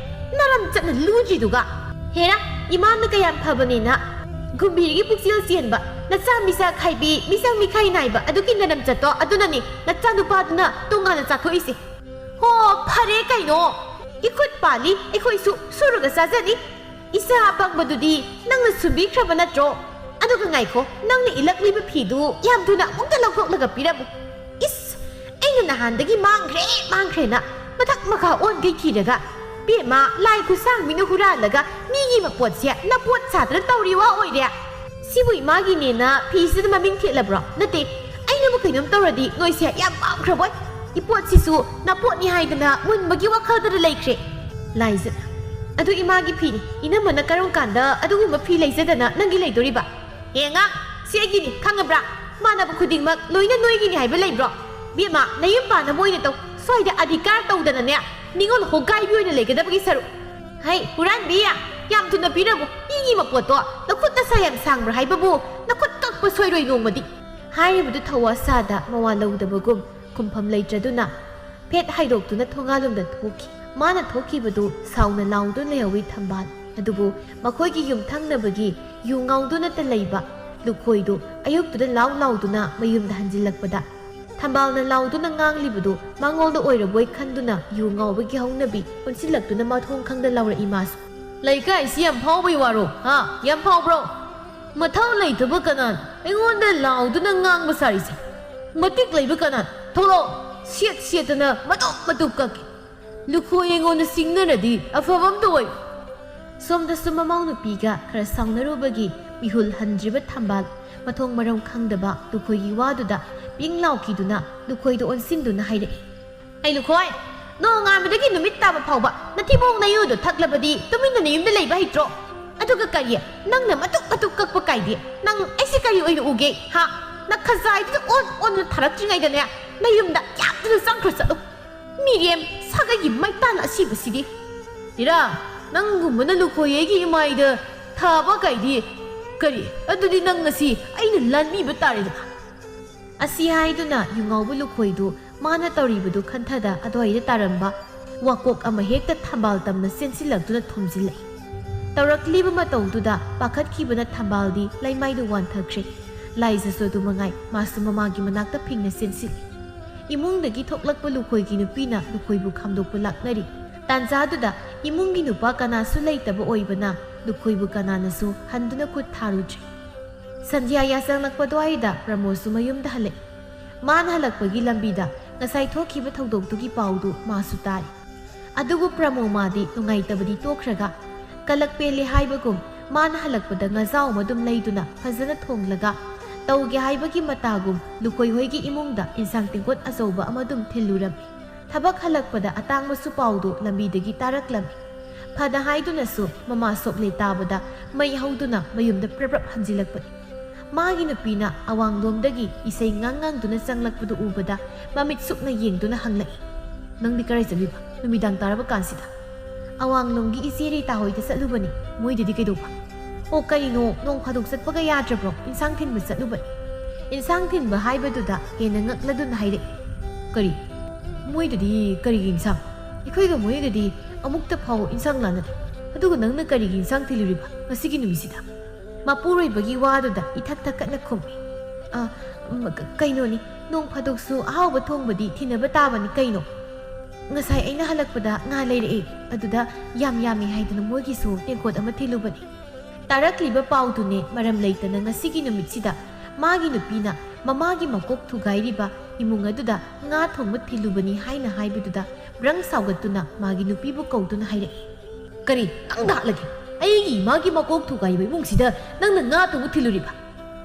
ꯅꯔꯝ ꯆꯠꯅ ꯂꯨꯗ꯭ꯔꯤꯗꯨꯒ꯫ ꯍꯦꯔꯥ, ꯏꯃꯥꯅ ꯀꯌꯥꯝ ꯐꯕꯅꯤꯅ꯫ ꯒꯨꯝꯕꯤꯔꯒꯤ ꯄꯨꯛꯆꯦꯜ ꯆꯦꯟꯕ, ꯅꯆꯥ ꯃꯤꯁꯥ ꯈꯥꯏꯕꯤ, ꯃꯤꯁꯪ ꯃꯤꯈꯥꯏ ꯅꯥꯏꯕ ꯑꯗꯨꯒꯤ ꯅꯔꯝ ꯆꯠꯇꯣ ꯑꯗꯨꯅꯅꯤ ꯅꯆꯥ ꯅꯨꯄꯥꯗꯨꯅ ꯇꯣꯉꯥꯟꯅ ꯆꯥꯊꯣꯛꯏꯁꯦ꯫ ꯍꯣ, ꯐꯔꯦ ꯀꯩꯅꯣ꯫ ꯏꯈꯨꯠ ꯄꯥꯜꯂꯤ, ꯑꯩꯈꯣꯏꯁꯨ ꯁꯨꯔꯒ ꯆꯥꯖꯅꯤ꯫ ꯏꯆꯥ ꯑꯄꯪꯕꯗꯨꯗꯤ ꯅꯪꯅ ꯁꯨꯝꯕꯤꯈ꯭ꯔꯕ ꯅꯠꯇ꯭ꯔꯣ? ꯑꯗꯨꯒ ꯉꯥꯏꯈꯣ, ꯅꯪꯅ ꯏꯜꯂꯛꯂꯤꯕ ꯐꯤꯗꯨ ꯌꯥꯝ ꯊꯨꯅ ꯑꯃꯨꯛꯇ ꯂꯧꯊꯣꯛꯂꯒ ꯄꯤꯔꯝꯃꯨ꯫ ꯏꯁ, ꯑꯩꯅ ꯅꯍꯥꯟꯗꯒꯤ ꯃꯥꯡꯈ꯭ꯔꯦ, ꯃꯥꯡꯈ꯭ꯔꯦꯅ ꯃꯊꯛ ꯃꯈꯥ ꯑꯣꯟꯈꯩ ꯊꯤꯔꯒ, ꯕꯦꯝꯃ, ꯂꯥꯏ ꯈꯨꯠꯁꯥꯡꯕꯤꯅ ꯍꯨꯔꯥꯜꯂꯒ ꯃꯤꯒꯤ ꯃꯄꯣꯠꯁꯦ ꯅꯄꯣꯠ ꯁꯥꯗꯅ ꯇꯧꯔꯤ ꯋꯥ ꯑꯣꯏꯔꯦ꯫ ꯁꯤꯕꯨ ꯏꯃꯥꯒꯤꯅꯦꯅ ꯐꯤꯁꯤꯗ ꯃꯃꯤꯡ ꯊꯦꯠꯂꯕ꯭ꯔꯣ? ꯅꯠꯇꯦ, ꯑꯩꯅꯕꯨ ꯀꯩꯅꯣꯝ ꯇꯧꯔꯗꯤ ꯅꯣꯏꯁꯦ ꯌꯥꯝ ꯄꯥꯝꯈ꯭ꯔꯕꯣꯏ꯫ ꯏꯄꯣꯠꯁꯤꯁꯨ ꯅꯄꯣꯠꯅꯤ ꯍꯥꯏꯗꯅ ꯃꯨꯟꯕꯒꯤ ꯋꯥꯈꯜꯗꯗ ꯂꯩꯈ꯭ꯔꯦ꯫ ꯂꯥꯏꯖꯠ, ꯑꯗꯨ ꯏꯃꯥꯒꯤ ꯐꯤꯅꯤ꯫ ꯏꯅꯝꯃꯅ ꯀꯔꯝ ꯀꯥꯟꯗ ꯑꯗꯨꯒꯨꯝꯕ ꯐꯤ ꯂꯩꯖꯗꯅ ꯅꯪꯒꯤ ꯂꯩꯗꯣꯔꯤꯕ? ꯌꯦꯡꯉ, ꯁꯤ ꯑꯩꯒꯤꯅꯤ, ꯈꯪꯉꯕ꯭ꯔꯥ? ꯃꯥꯟꯅꯕ ꯈꯨꯗꯤꯡꯃꯛ ꯂꯣꯏꯅ ꯅꯣꯏꯒꯤꯅꯤ ꯍꯥꯏꯕ ꯂꯩꯕ꯭ꯔꯣ? ꯕꯦꯝꯃ, ꯅꯌꯨꯝ ꯄꯥꯟꯅꯕ ꯑꯣꯏꯅ ꯇꯧ꯫ ꯁ꯭ꯋꯥꯏꯗ ꯑꯙꯤꯀꯥꯔ ꯇꯧꯗꯅꯅꯦ, ꯅꯤꯉꯣꯜ ꯍꯣꯡꯒꯥꯏꯕꯤ ꯑꯣꯏꯅ ꯂꯩꯒꯗꯕꯒꯤ ꯁꯔꯨꯛ꯫ ꯍꯩ, ꯍꯨꯔꯥꯟꯕꯤ, ꯌꯥꯝ ꯊꯨꯅ ꯄꯤꯔꯝꯃꯨ꯫ ꯃꯤꯒꯤ ꯃꯄꯣꯠꯇꯣ ꯅꯈꯨꯠ ꯅꯁꯥ ꯌꯥꯝ ꯁꯥꯡꯕ꯭ꯔꯥ ꯍꯥꯏꯕꯕꯨ? ꯅꯈꯨꯠ ꯀꯛꯄ ꯁꯣꯏꯔꯣꯏ ꯅꯣꯡꯃꯗꯤ꯫ ꯍꯥꯏꯔꯤꯕꯗꯨ ꯊꯧꯋꯥ ꯁꯥꯗ ꯃꯋꯥ ꯂꯧꯗꯕꯒꯨꯝ ꯈꯨꯝꯐꯝ ꯂꯩꯇ꯭ꯔꯗꯨꯅ ꯐꯦꯠ ꯍꯥꯏꯗꯣꯛꯇꯨꯅ ꯊꯣꯡꯒꯥꯜꯂꯣꯝꯗ ꯊꯣꯛꯈꯤ꯫ ꯃꯥꯅ ꯊꯣꯛꯈꯤꯕꯗꯨ ꯁꯥꯎꯅ ꯂꯥꯎꯗꯨꯅ ꯂꯩꯍꯧꯏ ꯊꯝꯕꯥꯜ꯫ ꯑꯗꯨꯕꯨ ꯃꯈꯣꯏꯒꯤ ꯌꯨꯝꯊꯪꯅꯕꯒꯤ ꯌꯨ ꯉꯥꯎꯗꯨꯅꯇ ꯂꯩꯕ ꯂꯨꯈꯣꯏꯗꯨ ꯑꯌꯨꯛꯇꯨꯗ ꯂꯥꯎ ꯂꯥꯎꯗꯨꯅ ꯃꯌꯨꯝꯗ ꯍꯟꯖꯤꯜꯂꯛꯄꯗ, ꯊꯝꯕꯥꯜꯅ ꯂꯥꯎꯗꯨꯅ ꯉꯥꯡꯂꯤꯕꯗꯨ ꯃꯉꯣꯟꯗ ꯑꯣꯏꯔꯕꯣꯏ ꯈꯟꯗꯨꯅ ꯌꯨ ꯉꯥꯎꯕꯒꯤ ꯍꯧꯅꯕꯤ ꯑꯣꯟꯁꯤꯜꯂꯛꯇꯨꯅ ꯃꯊꯣꯡ ꯈꯪꯗ ꯂꯥꯎꯔꯛꯏ ꯃꯥꯁꯨ꯫ "ꯂꯩꯀꯥꯏꯁꯤ ꯌꯥꯝ ꯐꯥꯎꯕꯩ ꯋꯥꯔꯣ, ꯍꯥ? ꯌꯥꯝ ꯐꯥꯎꯕ꯭ꯔꯣ? ꯃꯊꯧ ꯂꯩꯇꯕ ꯀꯅꯥꯅ ꯑꯩꯉꯣꯟꯗ ꯂꯥꯎꯗꯨꯅ ꯉꯥꯡꯕ ꯁꯥꯔꯤꯁꯦ? ꯃꯇꯤꯛ ꯂꯩꯕ ꯀꯅꯥꯅ? ꯊꯣꯛꯂꯛꯑꯣ!" ꯁꯦꯠ ꯁꯦꯠꯇꯅ ꯃꯇꯨꯞ ꯃꯇꯨꯞ ꯀꯛꯀꯦ꯫ ꯂꯨꯈꯣꯏ ꯑꯩꯉꯣꯟꯗ ꯁꯤꯡꯅꯔꯗꯤ ꯑꯐꯕ ꯑꯃꯇ ꯑꯣꯏ꯫ ꯁꯣꯝꯗꯁꯨ ꯃꯃꯧ ꯅꯨꯄꯤꯒ ꯈꯔ ꯁꯥꯎꯅꯔꯨꯕꯒꯤ ꯃꯤꯍꯨꯜ ꯍꯟꯗ꯭ꯔꯤꯕ ꯊꯝꯕꯥꯜ, ꯃꯊꯣꯡ ꯃꯔꯝ ꯈꯪꯗꯕ ꯂꯨꯈꯣꯏꯒꯤ ꯋꯥꯗꯨꯗ ꯄꯤꯡ ꯂꯥꯎꯈꯤꯗꯨꯅ ꯂꯨꯈꯣꯏꯗ ꯑꯣꯟꯁꯤꯟꯗꯨꯅ ꯍꯥꯏꯔꯛꯏ꯫ "ꯑꯩ ꯂꯨꯈꯣꯏ, ꯅꯣꯡꯉꯥꯟꯕꯗꯒꯤ ꯅꯨꯃꯤꯠ ꯇꯥꯕ ꯐꯥꯎꯕ ꯅꯊꯤꯕꯣꯡ ꯅꯌꯨꯗꯣ ꯊꯛꯂꯕꯗꯤ ꯇꯨꯃꯤꯟꯅ ꯅꯌꯨꯝꯗ ꯂꯩꯕ ꯍꯩꯇ꯭ꯔꯣ? ꯑꯗꯨꯒ ꯀꯔꯤ, ꯅꯪꯅ ꯃꯇꯨꯞ ꯃꯇꯨꯞ ꯀꯛꯄ ꯀꯥꯏꯗꯤ? ꯅꯪ ꯑꯩꯁꯦ ꯀꯔꯤ ꯑꯣꯏꯅ ꯎꯒꯦ, ꯍꯥ? ꯅꯈꯖꯥꯏꯗꯨꯗ ꯑꯣꯟ ꯑꯣꯟꯗꯨꯅ ꯊꯥꯔꯛꯇ꯭ꯔꯤꯉꯩꯗꯅꯦ, ꯅꯌꯨꯝꯗ ꯌꯥꯝꯗꯨꯅ ꯆꯪꯈ꯭ꯔ ꯆꯠꯂꯨ꯫ ꯃꯤꯔꯦꯝ ꯁꯥꯒꯩꯒꯤ ꯃꯩꯇꯥꯟ ꯑꯁꯤꯕꯁꯤꯗꯤ!" "ꯏꯔꯥ, ꯅꯪꯒꯨꯝꯕꯅ ꯂꯨꯈꯣꯏ ꯑꯩꯒꯤ ꯏꯃꯥꯏꯗ ꯊꯥꯕ ꯀꯥꯏꯗꯤ? ꯀꯔꯤ, ꯑꯗꯨꯗꯤ ꯅꯪ ꯉꯁꯤ ꯑꯩꯅ ꯂꯥꯟꯃꯤꯕ ꯇꯥꯔꯦꯗꯅ!" ꯑꯁꯤ ꯍꯥꯏꯗꯨꯅ ꯌꯨꯉꯥꯎꯕ ꯂꯨꯈꯣꯏꯗꯨ ꯃꯥꯅ ꯇꯧꯔꯤꯕꯗꯨ ꯈꯟꯊꯗ ꯑꯗꯨꯋꯥꯏꯗ ꯇꯥꯔꯝꯕ ꯋꯥꯀꯣꯛ ꯑꯃ ꯍꯦꯛꯇ ꯊꯝꯕꯥꯜ ꯇꯝꯅ ꯆꯦꯟꯁꯤꯜꯂꯛꯇꯨꯅ ꯊꯣꯝꯖꯤꯜꯂꯛꯏ꯫ ꯇꯧꯔꯛꯂꯤꯕ ꯃꯇꯧꯗꯨꯗ ꯄꯥꯈꯠꯈꯤꯕꯅ ꯊꯝꯕꯥꯜꯗꯤ ꯂꯩꯃꯥꯏꯗ ꯋꯥꯟꯊꯈ꯭ꯔꯦ꯫ ꯂꯥꯏꯖꯁꯨ ꯑꯗꯨ ꯃꯉꯥꯏ, ꯃꯥꯁꯨ ꯃꯃꯥꯒꯤ ꯃꯅꯥꯛꯇ ꯐꯤꯡꯅ ꯆꯦꯟꯁꯤꯜꯂꯤ꯫ ꯏꯃꯨꯡꯗꯒꯤ ꯊꯣꯛꯂꯛꯄ ꯂꯨꯈꯣꯏꯒꯤ ꯅꯨꯄꯤꯅ ꯂꯨꯈꯣꯏꯕꯨ ꯈꯥꯝꯗꯣꯛꯄ ꯂꯥꯛꯅꯔꯤ꯫ ꯇꯥꯟꯖꯥꯗꯨꯗ ꯏꯃꯨꯡꯒꯤ ꯅꯨꯄꯥ ꯀꯅꯥꯁꯨ ꯂꯩꯇꯕ ꯑꯣꯏꯕꯅ ꯂꯨꯈꯣꯏꯕꯨ ꯀꯅꯥꯅꯁꯨ ꯍꯟꯗꯨꯅ ꯈꯨꯠ ꯊꯥꯔꯨꯗ꯭ꯔꯤ꯫ ꯁꯟꯙ꯭ꯌꯥ ꯌꯥꯆꯪꯂꯛꯄ ꯑꯗꯨꯋꯥꯏꯗ ꯄ꯭ꯔꯃꯣꯗꯁꯨ ꯃꯌꯨꯝꯗ ꯍꯜꯂꯛꯏ꯫ ꯃꯥꯅ ꯍꯜꯂꯛꯄꯒꯤ ꯂꯝꯕꯤꯗ ꯉꯁꯥꯏ ꯊꯣꯛꯈꯤꯕ ꯊꯧꯗꯣꯛꯇꯨꯒꯤ ꯄꯥꯎꯗꯨ ꯃꯥꯁꯨ ꯇꯥꯔꯤ꯫ ꯑꯗꯨꯕꯨ ꯄ꯭ꯔꯃꯣ ꯃꯥꯗꯤ ꯅꯨꯡꯉꯥꯏꯇꯕꯗꯤ ꯇꯣꯛꯈ꯭ꯔꯒ, ꯀꯂꯛ ꯄꯦꯜꯂꯦ ꯍꯥꯏꯕꯒꯨꯝ ꯃꯥꯅ ꯍꯜꯂꯛꯄꯗ ꯉꯥꯖꯥꯎ ꯑꯃ ꯑꯗꯨꯝ ꯂꯩꯗꯨꯅ ꯐꯖꯅ ꯊꯣꯡꯂꯒ, ꯇꯧꯒꯦ ꯍꯥꯏꯕꯒꯤ ꯃꯇꯥꯒꯨꯝ ꯂꯨꯀꯣꯏ ꯍꯣꯏꯒꯤ ꯏꯃꯨꯡꯗ ꯏꯟꯁꯥꯡ ꯇꯦꯡꯀꯣꯠ ꯑꯆꯧꯕ ꯑꯃ ꯑꯗꯨꯝ ꯊꯤꯜꯂꯨꯔꯝꯃꯤ꯫ ꯊꯕꯛ ꯍꯜꯂꯛꯄꯗ ꯑꯇꯥꯡꯕꯁꯨ ꯄꯥꯎꯗꯨ ꯂꯝꯕꯤꯗꯒꯤ ꯇꯥꯔꯛꯂꯝꯃꯤ꯫ ꯐꯅ ꯍꯥꯏꯗꯨꯅꯁꯨ ꯃꯃꯥ ꯁꯣꯛꯂꯦ ꯇꯥꯕꯗ ꯃꯩ ꯍꯧꯗꯨꯅ ꯃꯌꯨꯝꯗ ꯄ꯭ꯔꯞ ꯄ꯭ꯔꯞ ꯍꯟꯖꯤꯜꯂꯛꯄꯅꯤ꯫ ꯃꯥꯒꯤ ꯅꯨꯄꯤꯅ ꯑꯋꯥꯡꯂꯣꯝꯗꯒꯤ ꯏꯁꯩ ꯉꯥꯡ ꯉꯥꯡꯗꯨꯅ ꯆꯪꯂꯛꯄꯗꯨ ꯎꯕꯗ ꯃꯃꯤꯠ ꯁꯨꯛꯅ ꯌꯦꯡꯗꯨꯅ ꯍꯪꯂꯛꯏ, "ꯅꯪꯗꯤ ꯀꯔꯥꯏ ꯆꯠꯂꯤꯕ ꯅꯨꯃꯤꯗꯥꯡ ꯇꯥꯔꯕ ꯀꯥꯟꯁꯤꯗ?" "ꯑꯋꯥꯡꯂꯣꯝꯒꯤ ꯏꯆꯦ ꯔꯤꯇꯥ ꯍꯣꯏꯗ ꯆꯠꯂꯨꯕꯅꯤ꯫ ꯃꯣꯏꯗꯗꯤ ꯀꯩꯗꯧꯕ?" "ꯑꯣ, ꯀꯔꯤꯅꯣ, ꯅꯣꯡ ꯐꯥꯗꯣꯛ ꯆꯠꯄꯒ ꯌꯥꯗ꯭ꯔꯕ꯭ꯔꯣ? ꯏꯟꯁꯥꯡ ꯊꯤꯟꯕ ꯆꯠꯂꯨꯕꯅꯤ꯫" ꯏꯟꯁꯥꯡ ꯊꯤꯟꯕ ꯍꯥꯏꯕꯗꯨꯗ ꯍꯦꯟꯅ ꯉꯛꯂꯗꯨꯅ ꯍꯥꯏꯔꯛꯏ, "ꯀꯔꯤ? ꯃꯣꯏꯗꯗꯤ ꯀꯔꯤꯒꯤ ꯏꯟꯁꯥꯡ? ꯑꯩꯈꯣꯏꯒ ꯃꯣꯏꯒꯗꯤ ꯑꯃꯨꯛꯇ ꯐꯥꯎ ꯏꯟꯁꯥꯡ ꯂꯥꯟꯅꯗꯦ꯫ ꯑꯗꯨꯒ ꯅꯪꯅ ꯀꯔꯤꯒꯤ ꯏꯟꯁꯥꯡ ꯊꯤꯜꯂꯨꯔꯤꯕ ꯉꯁꯤꯒꯤ ꯅꯨꯃꯤꯠꯁꯤꯗ?" ꯃꯄꯨꯔꯣꯏꯕꯒꯤ ꯋꯥꯗꯨꯗ ꯏꯊꯛ ꯊꯛꯀꯠꯅ ꯈꯨꯝꯃꯤ꯫ "ꯑ, ꯃ-, ꯀ-, ꯀꯩꯅꯣꯅꯤ, ꯅꯣꯡ ꯐꯥꯗꯣꯛꯁꯨ ꯑꯍꯥꯎꯕ ꯊꯣꯡꯕꯗꯤ ꯊꯤꯟꯅꯕ ꯇꯥꯕꯅꯤ ꯀꯩꯅꯣ꯫ ꯉꯁꯥꯏ ꯑꯩꯅ ꯍꯜꯂꯛꯄꯗ ꯉꯥ ꯂꯩꯔꯛꯑꯦ, ꯑꯗꯨꯗ ꯌꯥꯝ ꯌꯥꯝꯃꯤ ꯍꯥꯏꯗꯅ ꯃꯣꯏꯒꯤꯁꯨ ꯇꯦꯡꯀꯣꯠ ꯑꯃ ꯊꯤꯜꯂꯨꯕꯅꯤ"꯫ ꯇꯥꯔꯛꯂꯤꯕ ꯄꯥꯎꯗꯨꯅꯦ ꯃꯔꯝ ꯂꯩꯇꯅ ꯉꯁꯤꯒꯤ ꯅꯨꯃꯤꯠꯁꯤꯗ ꯃꯥꯒꯤ ꯅꯨꯄꯤꯅ ꯃꯃꯥꯒꯤ ꯃꯀꯣꯛ ꯊꯨꯒꯥꯏꯔꯤꯕ ꯏꯃꯨꯡ ꯑꯗꯨꯗ ꯉꯥ ꯊꯣꯡꯕ ꯊꯤꯜꯂꯨꯕꯅꯤ ꯍꯥꯏꯅ ꯍꯥꯏꯕꯗꯨꯗ ꯕ꯭ꯔꯪ ꯁꯥꯎꯒꯠꯇꯨꯅ ꯃꯥꯒꯤ ꯅꯨꯄꯤꯕꯨ ꯀꯧꯗꯨꯅ ꯍꯥꯏꯔꯛꯏ꯫ "ꯀꯔꯤ? ꯅꯪꯗ ꯍꯥꯠꯂꯒꯦ? ꯑꯩꯒꯤ ꯏꯃꯥꯒꯤ ꯃꯀꯣꯛ ꯊꯨꯒꯥꯏꯕ ꯏꯃꯨꯡꯁꯤꯗ ꯅꯪꯅ ꯉꯥ ꯊꯣꯡꯕ ꯊꯤꯜꯂꯨꯔꯤꯕ?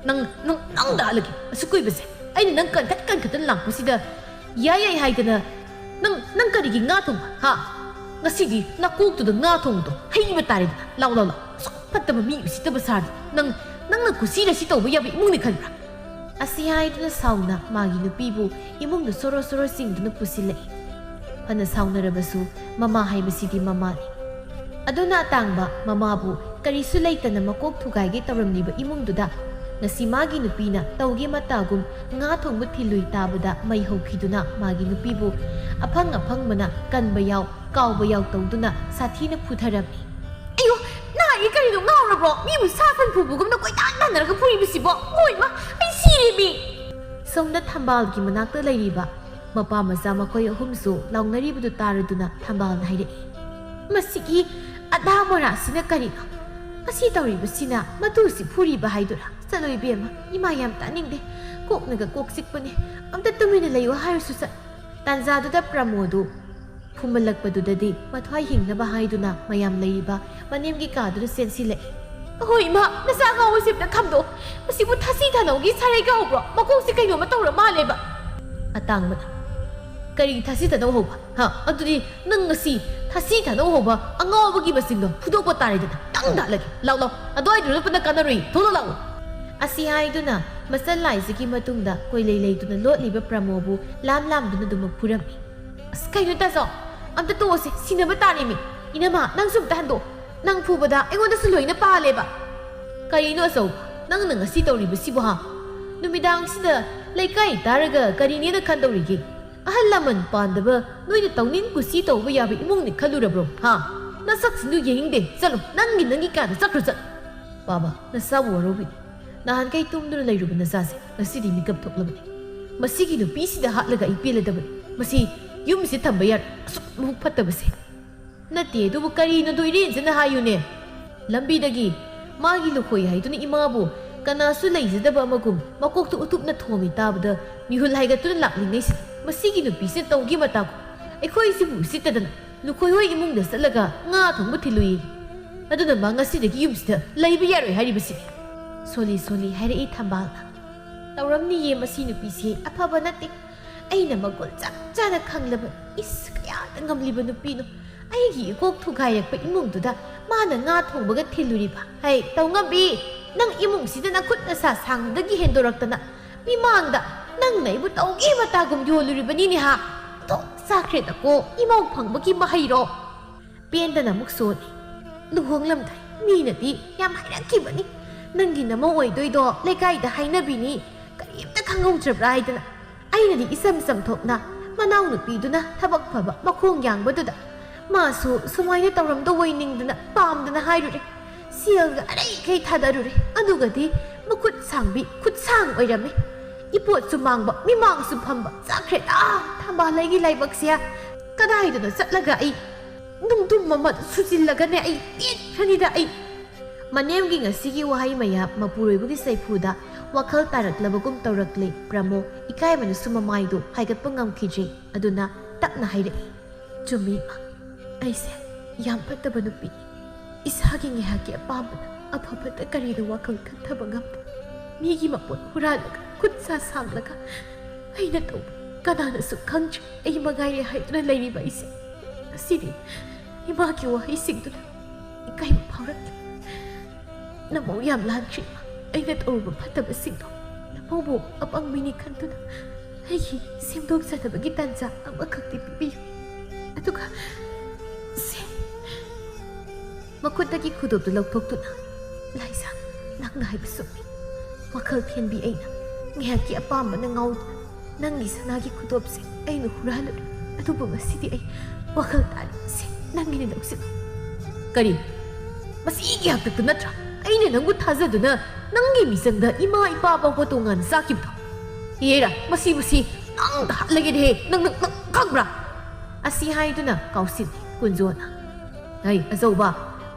ꯅꯪ, ꯅꯪ, ꯅꯪꯗ ꯍꯥꯠꯂꯒꯦ꯫ ꯑꯁꯨꯛ ꯀꯨꯏꯕꯁꯦ ꯑꯩꯅ ꯅꯪ ꯀꯟꯈꯠ ꯀꯟꯈꯠꯇꯅ ꯂꯥꯛꯄꯁꯤꯗ ꯌꯥꯏ ꯌꯥꯏ ꯍꯥꯏꯗꯅ ꯅꯪ, ꯅꯪ ꯀꯔꯤꯒꯤ ꯉꯥ ꯊꯣꯡꯕ, ꯍꯥ? ꯉꯁꯤꯗꯤ ꯅꯀꯣꯛꯇꯨꯗ ꯉꯥ ꯊꯣꯡꯕꯗꯣ ꯍꯩꯕ ꯇꯥꯔꯦꯗꯅ꯫ ꯂꯥꯎ, ꯂꯥꯎ, ꯂꯥꯎ꯫ ꯑꯁꯨꯛ ꯐꯠꯇꯕ ꯃꯤ ꯎꯁꯤꯠꯇꯕ ꯁꯥꯔꯗꯤ ꯅꯪ, ꯅꯪꯅ ꯀꯨꯁꯤꯔꯁꯤ ꯇꯧꯕ ꯌꯥꯕ ꯏꯃꯨꯡꯅꯤ ꯈꯟꯕ꯭ꯔꯥ?" ꯑꯁꯤ ꯍꯥꯏꯗꯨꯅ ꯁꯥꯎꯅ ꯃꯥꯒꯤ ꯅꯨꯄꯤꯕꯨ ꯏꯃꯨꯡꯗ ꯁꯣꯔꯣ ꯁꯣꯔꯣ ꯆꯤꯡꯗꯨꯅ ꯄꯨꯁꯤꯜꯂꯛꯏ꯫ ꯐꯅ ꯁꯥꯎꯅꯔꯕꯁꯨ ꯃꯃꯥ ꯍꯥꯏꯕꯁꯤꯗꯤ ꯃꯃꯥꯅꯤ꯫ ꯑꯗꯨꯅ ꯑꯇꯥꯡꯕ ꯃꯃꯥꯕꯨ ꯀꯔꯤꯁꯨ ꯂꯩꯇꯅ ꯃꯀꯣꯛ ꯊꯨꯒꯥꯏꯒꯦ ꯇꯧꯔꯝꯂꯤꯕ ꯏꯃꯨꯡꯗꯨꯗ ꯉꯁꯤ ꯃꯥꯒꯤ ꯅꯨꯄꯤꯅ ꯇꯧꯒꯦ ꯃꯇꯥꯒꯨꯝ ꯉꯥ ꯊꯣꯡꯕ ꯊꯤꯜꯂꯨꯏ ꯇꯥꯕꯗ ꯃꯩ ꯍꯧꯈꯤꯗꯨꯅ ꯃꯥꯒꯤ ꯅꯨꯄꯤꯕꯨ ꯑꯐꯪ ꯑꯐꯪꯕꯅ ꯀꯟꯕ ꯌꯥꯎ, ꯀꯥꯎꯕ ꯌꯥꯎ ꯇꯧꯗꯨꯅ ꯁꯥꯊꯤꯅ ꯐꯨꯊꯔꯝꯃꯤ꯫ "ꯑꯌꯣ, ꯅꯍꯥꯟꯒꯤ ꯀꯔꯤꯅꯣ, ꯉꯥꯎꯔꯕ꯭ꯔꯣ? ꯃꯤꯕꯨ ꯁꯥ ꯁꯟ ꯐꯨꯕꯒꯨꯝꯅ ꯀꯣꯏꯇꯥꯟ ꯇꯥꯟꯅꯔꯒ ꯐꯨꯔꯤꯕꯁꯤꯕꯣ? ꯍꯣꯏ ꯃꯥ, ꯑꯩ ꯁꯤꯔꯦꯃꯤ!" ꯁꯣꯝꯗ ꯊꯝꯕꯥꯜꯒꯤ ꯃꯅꯥꯛꯇ ꯂꯩꯔꯤꯕ ꯃꯄꯥ ꯃꯆꯥ ꯃꯈꯣꯏ ꯑꯍꯨꯝꯁꯨ ꯂꯥꯎꯅꯔꯤꯕꯗꯨ ꯇꯥꯔꯗꯨꯅ ꯊꯝꯕꯥꯜꯅ ꯍꯥꯏꯔꯛꯏ꯫ "ꯃꯁꯤꯒꯤ ꯑꯗꯥ ꯃꯣꯔꯥꯁꯤꯅ ꯀꯔꯤꯅꯣ? ꯃꯁꯤ ꯇꯧꯔꯤꯕꯁꯤꯅ ꯃꯇꯨꯁꯤ ꯐꯨꯔꯤꯕ ꯍꯥꯏꯗꯨꯔꯥ? ꯆꯠꯂꯣ ꯏꯕꯦꯝꯃ, ꯏꯃꯥ ꯌꯥꯝ ꯇꯥꯅꯤꯡꯗꯦ꯫ ꯀꯣꯛꯅꯒ ꯀꯣꯛ ꯆꯤꯛꯄꯅꯦ꯫ ꯑꯝꯇ ꯇꯨꯃꯤꯟꯅ ꯂꯩꯌꯨ ꯍꯥꯏꯔꯁꯨ ꯆꯠ-" ꯇꯥꯟꯖꯥꯗꯨꯗ ꯄ꯭ꯔꯃꯣꯗꯨ ꯐꯨꯝꯍꯜꯂꯛꯄꯗꯨꯗꯗꯤ ꯃꯊ꯭ꯋꯥꯏ ꯍꯤꯡꯅꯕ ꯍꯥꯏꯗꯨꯅ ꯃꯌꯥꯝ ꯂꯩꯔꯤꯕ ꯃꯅꯦꯝꯒꯤ ꯀꯥꯗꯨꯗ ꯆꯦꯟꯁꯤꯜꯂꯛꯏ꯫ "ꯑꯍꯣꯏ ꯏꯃꯥ, ꯅꯆꯥ ꯑꯉꯥꯎꯕꯁꯤ ꯑꯝꯇ ꯈꯥꯝꯗꯣꯛꯑꯣ꯫ ꯃꯁꯤꯕꯨ ꯊꯥꯁꯤ ꯊꯥꯅꯧꯒꯤ ꯁꯥꯔꯩ ꯀꯧꯕ꯭ꯔꯣ? ꯃꯀꯣꯛꯁꯤ ꯀꯩꯅꯣꯝꯃ ꯇꯧꯔ ꯃꯥꯜꯂꯦꯕ"꯫ ꯑꯇꯥꯡꯕꯅ, "ꯀꯔꯤꯒꯤ ꯊꯥꯁꯤ ꯊꯥꯅꯧ ꯍꯧꯕ? ꯍꯥ? ꯑꯗꯨꯗꯤ ꯅꯪ ꯉꯁꯤ ꯊꯥꯁꯤ ꯊꯥꯅꯧ ꯍꯧꯕ ꯑꯉꯥꯎꯕꯒꯤ ꯃꯁꯤꯡꯗꯣ ꯐꯨꯗꯣꯛꯄ ꯇꯥꯔꯦꯗꯅ꯫ ꯇꯪ ꯇꯥꯠꯂꯒꯦ꯫ ꯂꯥꯎ, ꯂꯥꯎ꯫ ꯑꯗꯨꯋꯥꯏꯗ ꯂꯣꯠꯄꯅ ꯀꯥꯟꯅꯔꯨꯏ꯫ ꯊꯣꯛꯂꯛꯑꯣ ꯂꯥꯛꯑꯣ"꯫ ꯑꯁꯤ ꯍꯥꯏꯗꯨꯅ ꯃꯆꯜ ꯂꯥꯏꯁꯤꯒꯤ ꯃꯇꯨꯡꯗ ꯀꯣꯏꯂꯩ ꯂꯩꯗꯨꯅ ꯂꯣꯠꯂꯤꯕ ꯄ꯭ꯔꯃꯣꯕꯨ ꯂꯥꯝ ꯂꯥꯝꯗꯨꯅ ꯑꯗꯨꯃꯛ ꯐꯨꯔꯝꯃꯤ꯫ "ꯑꯁ, ꯀꯩꯅꯣ ꯇꯥꯆꯧ? ꯑꯝꯇ ꯇꯣꯛꯑꯁꯦ, ꯁꯤꯟꯅꯕ ꯇꯥꯔꯦꯃꯤ꯫ ꯏꯅꯝꯃ, ꯅꯪꯁꯨ ꯑꯝꯇ ꯍꯟꯗꯣꯛꯑꯣ꯫ ꯅꯪ ꯐꯨꯕꯗ ꯑꯩꯉꯣꯟꯗꯁꯨ ꯂꯣꯏꯅ ꯄꯥꯜꯂꯦꯕ"꯫ "ꯀꯔꯤꯅꯣ ꯑꯆꯧꯕ, ꯅꯪꯅ ꯉꯁꯤ ꯇꯧꯔꯤꯕꯁꯤꯕꯨ, ꯍꯥ? ꯅꯨꯃꯤꯗꯥꯡꯁꯤꯗ ꯂꯩꯀꯥꯏ ꯇꯥꯔꯒ ꯀꯔꯤꯅꯦꯅ ꯈꯟꯗꯧꯔꯤꯒꯦ? ꯑꯍꯜ ꯂꯃꯟ ꯄꯥꯟꯗꯕ ꯅꯣꯏꯅ ꯇꯧꯅꯤꯡ ꯀꯨꯁꯤ ꯇꯧꯕ ꯌꯥꯕ ꯏꯃꯨꯡꯅꯤ ꯈꯜꯂꯨꯔꯕ꯭ꯔꯣ, ꯍꯥ? ꯅꯁꯛꯁꯤꯡꯗꯨ ꯌꯦꯡꯅꯤꯡꯗꯦ꯫ ꯆꯠꯂꯣ, ꯅꯪꯒꯤ, ꯅꯪꯒꯤ ꯀꯥꯗ ꯆꯠꯈ꯭ꯔꯣ, ꯆꯠꯂꯣ"꯫ "ꯄꯥꯕ, ꯅꯁꯥꯕꯨ ꯋꯥꯔꯧꯕꯤꯅꯨ꯫ ꯅꯍꯥꯟꯈꯩ ꯇꯨꯝꯗꯨꯅ ꯂꯩꯔꯨꯕ ꯅꯆꯥꯁꯦ ꯉꯁꯤꯗꯤ ꯃꯤꯀꯞ ꯊꯣꯛꯂꯕꯅꯤ꯫ ꯃꯁꯤꯒꯤ ꯅꯨꯄꯤꯁꯤꯗ ꯍꯥꯠꯂꯒ ꯑꯩ ꯄꯦꯜꯂꯗꯕꯅꯤ꯫ ꯃꯁꯤ ꯌꯨꯝꯁꯤ ꯊꯝꯕ ꯌꯥꯔꯣꯏ, ꯑꯁꯨꯛ ꯃꯕꯨꯛ ꯐꯠꯇꯕꯁꯦ꯫ ꯅꯠꯇꯦ, ꯑꯗꯨꯕꯨ ꯀꯔꯤꯅꯣꯗꯣ ꯏꯔꯦꯟꯖꯅ ꯍꯥꯏꯌꯨꯅꯦ꯫ ꯂꯝꯕꯤꯗꯒꯤ ꯃꯥꯒꯤ ꯂꯨꯈꯣꯏ ꯍꯥꯏꯗꯨꯅ ꯏꯃꯥꯕꯨ ꯀꯅꯥꯁꯨ ꯂꯩꯖꯗꯕ ꯑꯃꯒꯨꯝ ꯃꯀꯣꯛꯇ ꯎꯇꯨꯞꯅ ꯊꯣꯝꯃꯤ ꯇꯥꯕꯗ ꯃꯤꯍꯨꯜ ꯍꯥꯏꯒꯠꯇꯨꯅ ꯂꯥꯛꯂꯤꯉꯩꯁꯤꯗ ꯃꯁꯤꯒꯤ ꯅꯨꯄꯤꯁꯤꯅ ꯇꯧꯒꯦ ꯃꯇꯥꯒꯨꯝ ꯑꯩꯈꯣꯏꯁꯤꯕꯨ ꯎꯁꯤꯠꯇꯗꯅ ꯂꯨꯈꯣꯏ ꯍꯣꯏ ꯏꯃꯨꯡꯗ ꯆꯠꯂꯒ ꯉꯥ ꯊꯣꯡꯕ ꯊꯤꯜꯂꯨꯏ꯫ ꯑꯗꯨꯅ ꯃꯥ ꯉꯁꯤꯗꯒꯤ ꯌꯨꯝꯁꯤꯗ ꯂꯩꯕ ꯌꯥꯔꯣꯏ ꯍꯥꯏꯔꯤꯕꯁꯤꯅꯤ꯫" ꯁꯣꯜꯂꯤ ꯁꯣꯜꯂꯤ ꯍꯥꯏꯔꯛꯏ ꯊꯝꯕꯥꯜꯅ꯫ "ꯇꯧꯔꯝꯅꯤꯌꯦ, ꯃꯁꯤ ꯅꯨꯄꯤꯁꯦ ꯑꯐꯕ ꯅꯠꯇꯦ꯫ ꯑꯩꯅ ꯃꯒꯨꯟ ꯆꯞ ꯆꯥꯅ ꯈꯪꯂꯕ, ꯏꯁ, ꯀꯌꯥꯗ ꯉꯝꯂꯤꯕ ꯅꯨꯄꯤꯅꯣ꯫ ꯑꯩꯒꯤ ꯏꯀꯣꯛ ꯊꯨꯒꯥꯏꯔꯛꯄ ꯏꯃꯨꯡꯗꯨꯗ ꯃꯥꯅ ꯉꯥ ꯊꯣꯡꯕꯒ ꯊꯤꯜꯂꯨꯔꯤꯕ꯫ ꯍꯩ, ꯇꯧꯉꯝꯕꯤ, ꯅꯪ ꯏꯃꯨꯡꯁꯤꯗ ꯅꯈꯨꯠ ꯅꯁꯥ ꯁꯥꯡꯕꯗꯒꯤ ꯍꯦꯟꯗꯣꯔꯛꯇꯅ ꯃꯤꯃꯥꯡꯗ ꯅꯪꯅ ꯑꯩꯕꯨ ꯇꯧꯒꯦ ꯃꯇꯥꯒꯨꯝ ꯌꯣꯜꯂꯨꯔꯤꯕꯅꯤꯅꯦ ꯍꯥ? ꯊꯣꯛ ꯆꯥꯈ꯭ꯔꯦꯗꯀꯣ, ꯏꯃꯧ ꯐꯪꯕꯒꯤ ꯃꯍꯩꯔꯣ?" ꯄꯦꯟꯗꯅ ꯑꯃꯨꯛ ꯁꯣꯜꯂꯤ꯫ ꯂꯨꯍꯣꯡꯂꯝꯗꯥꯏ ꯃꯤꯅꯗꯤ ꯌꯥꯝ ꯍꯥꯏꯔꯛꯈꯤꯕꯅꯤ, "ꯅꯪꯒꯤ ꯅꯃꯧ ꯑꯣꯏꯗꯣꯏꯗꯣ ꯂꯩꯀꯥꯏꯗ ꯍꯥꯏꯅꯕꯤꯅꯤ, ꯀꯔꯤꯝꯇ ꯈꯪꯍꯧꯗ꯭ꯔꯕ꯭ꯔꯥ?" ꯍꯥꯏꯗꯅ꯫ ꯑꯩꯅꯗꯤ ꯏꯆꯝ ꯆꯝꯊꯣꯛꯅ ꯃꯅꯥꯎꯅꯨꯄꯤꯗꯨꯅ ꯊꯕꯛ ꯐꯕ ꯃꯈꯣꯡ ꯌꯥꯡꯕꯗꯨꯗ ꯃꯥꯁꯨ ꯁꯨꯃꯥꯏꯅ ꯇꯧꯔꯝꯗꯧꯕꯩ ꯅꯤꯡꯗꯅ ꯄꯥꯝꯗꯅ ꯍꯥꯏꯔꯨꯔꯦ꯫ ꯁꯦꯜꯒ ꯑꯔꯩꯈꯩ ꯊꯥꯗꯔꯨꯔꯦ, ꯑꯗꯨꯒꯗꯤ ꯃꯈꯨꯠ ꯁꯥꯡꯕꯤ ꯈꯨꯠꯁꯥꯡ ꯑꯣꯏꯔꯝꯃꯤ꯫ ꯏꯄꯣꯠꯁꯨ ꯃꯥꯡꯕ, ꯃꯤꯃꯥꯡꯁꯨ ꯐꯝꯕ, ꯆꯠꯈ꯭ꯔꯦꯗ ꯊꯝꯕꯥꯜ ꯑꯩꯒꯤ ꯂꯥꯏꯕꯛꯁꯦ꯫ ꯀꯗꯥꯏꯗꯅꯣ ꯆꯠꯂꯒ ꯑꯩ ꯅꯨꯡꯗꯨꯝ ꯑꯃꯗ ꯁꯨꯖꯤꯜꯂꯒꯅꯦ ꯑꯩ ꯄꯦꯟꯈ꯭ꯔꯅꯤꯗ ꯑꯩ꯫ ꯃꯅꯦꯝꯒꯤ ꯉꯁꯤꯒꯤ ꯋꯥꯍꯩ ꯃꯌꯥꯝ ꯃꯄꯨꯔꯣꯏꯕꯒꯤ ꯆꯩꯐꯨꯗ ꯋꯥꯈꯜ ꯇꯥꯔꯛꯂꯕꯒꯨꯝ ꯇꯧꯔꯛꯂꯦ ꯄ꯭ꯔꯃꯣ꯫ ꯏꯀꯥꯏꯕꯅꯁꯨ ꯃꯃꯥꯏꯗꯨ ꯍꯥꯏꯒꯠꯄ ꯉꯝꯈꯤꯗ꯭ꯔꯦ꯫ ꯑꯗꯨꯅ ꯇꯞꯅ ꯍꯥꯏꯔꯛꯏ, "ꯆꯨꯝꯃꯤ ꯏꯃꯥ, ꯑꯩꯁꯦ ꯌꯥꯝ ꯐꯠꯇꯕ ꯅꯨꯄꯤꯅꯤ꯫ ꯏꯁꯥꯒꯤ ꯉꯥꯏꯍꯥꯛꯀꯤ ꯑꯄꯥꯝꯕꯗ ꯑꯐꯕꯇ ꯀꯔꯤꯅꯣ ꯋꯥꯈꯜ ꯈꯟꯊꯕ ꯉꯝꯗꯦ꯫ ꯃꯤꯒꯤ ꯃꯄꯣꯠ ꯍꯨꯔꯥꯜꯂꯒ, ꯈꯨꯠ ꯁꯥ ꯁꯥꯝꯂꯒ ꯑꯩꯅ ꯇꯧꯕ ꯀꯅꯥꯅꯁꯨ ꯈꯪꯗ꯭ꯔꯦ꯫ ꯑꯩ ꯃꯉꯥꯏꯔꯦ ꯍꯥꯏꯗꯨꯅ ꯂꯩꯔꯤꯕ ꯑꯩꯁꯦ ꯉꯁꯤꯗꯤ ꯏꯃꯥꯒꯤ ꯋꯥꯍꯩꯁꯤꯡꯗꯨꯅ ꯏꯀꯥꯏꯕ ꯐꯥꯎꯔꯛꯂꯦ꯫ ꯅꯃꯧ ꯌꯥꯝ ꯂꯥꯟꯈ꯭ꯔꯦ ꯏꯃꯥ꯫ ꯑꯩꯅ ꯇꯧꯔꯨꯕ ꯐꯠꯇꯕꯁꯤꯡꯗꯣ ꯅꯃꯧꯕꯨ ꯑꯄꯪꯕꯤꯅꯤ ꯈꯟꯗꯨꯅ ꯑꯩꯒꯤ ꯁꯦꯝꯗꯣꯛꯆꯅꯕꯒꯤ ꯇꯥꯟꯖꯥ ꯑꯃꯈꯛꯇꯤ ꯄꯤꯕꯤꯌꯨ꯫ ꯑꯗꯨꯒ ꯁꯦ꯫" ꯃꯈꯨꯠꯇꯒꯤ ꯈꯨꯗꯣꯞꯇꯨ ꯂꯧꯊꯣꯛꯇꯨꯅ, "ꯂꯥꯏꯖꯥ, ꯅꯪꯅ ꯍꯥꯏꯕ ꯆꯨꯝꯃꯤ꯫ ꯋꯥꯈꯜ ꯊꯦꯟꯕꯤ ꯑꯩꯅ ꯉꯥꯏꯍꯥꯛꯀꯤ ꯑꯄꯥꯝꯕꯅ ꯉꯥꯎꯗꯨꯅ ꯅꯪꯒꯤ ꯁꯅꯥꯒꯤ ꯈꯨꯗꯣꯞꯁꯦ ꯑꯩꯅ ꯍꯨꯔꯥꯜꯂꯨꯔꯦ꯫ ꯑꯗꯨꯕꯨ ꯉꯁꯤꯗꯤ ꯑꯩ ꯋꯥꯈꯜ ꯇꯥꯔꯦ꯫ ꯁꯦ, ꯅꯪꯒꯤꯅꯤ, ꯂꯧꯁꯤꯜꯂꯣ꯫" "ꯀꯔꯤ? ꯃꯁꯤꯒꯤ ꯍꯥꯛꯇꯛꯇꯨ ꯅꯠꯇ꯭ꯔꯥ ꯑꯩꯅ ꯅꯪꯕꯨ ꯊꯥꯖꯗꯨꯅ ꯅꯪꯒꯤ ꯃꯤꯆꯪꯗ ꯏꯃꯥ ꯏꯄꯥ ꯐꯥꯎꯕ ꯇꯣꯉꯥꯟꯅ ꯆꯥꯈꯤꯕꯗꯣ꯫ ꯍꯦꯔꯥ, ꯃꯁꯤ, ꯃꯁꯤ ꯅꯪꯗ ꯍꯥꯠꯂꯒꯦꯅꯦꯍꯦ꯫ ꯅꯪ, ꯅꯪ, ꯅꯪ ꯈꯪꯕ꯭ꯔꯥ?" ꯑꯁꯤ ꯍꯥꯏꯗꯨꯅ ꯀꯥꯎꯁꯤꯜꯂꯤ ꯀꯨꯟꯖꯣꯅ꯫ "ꯍꯩ, ꯑꯆꯧꯕ,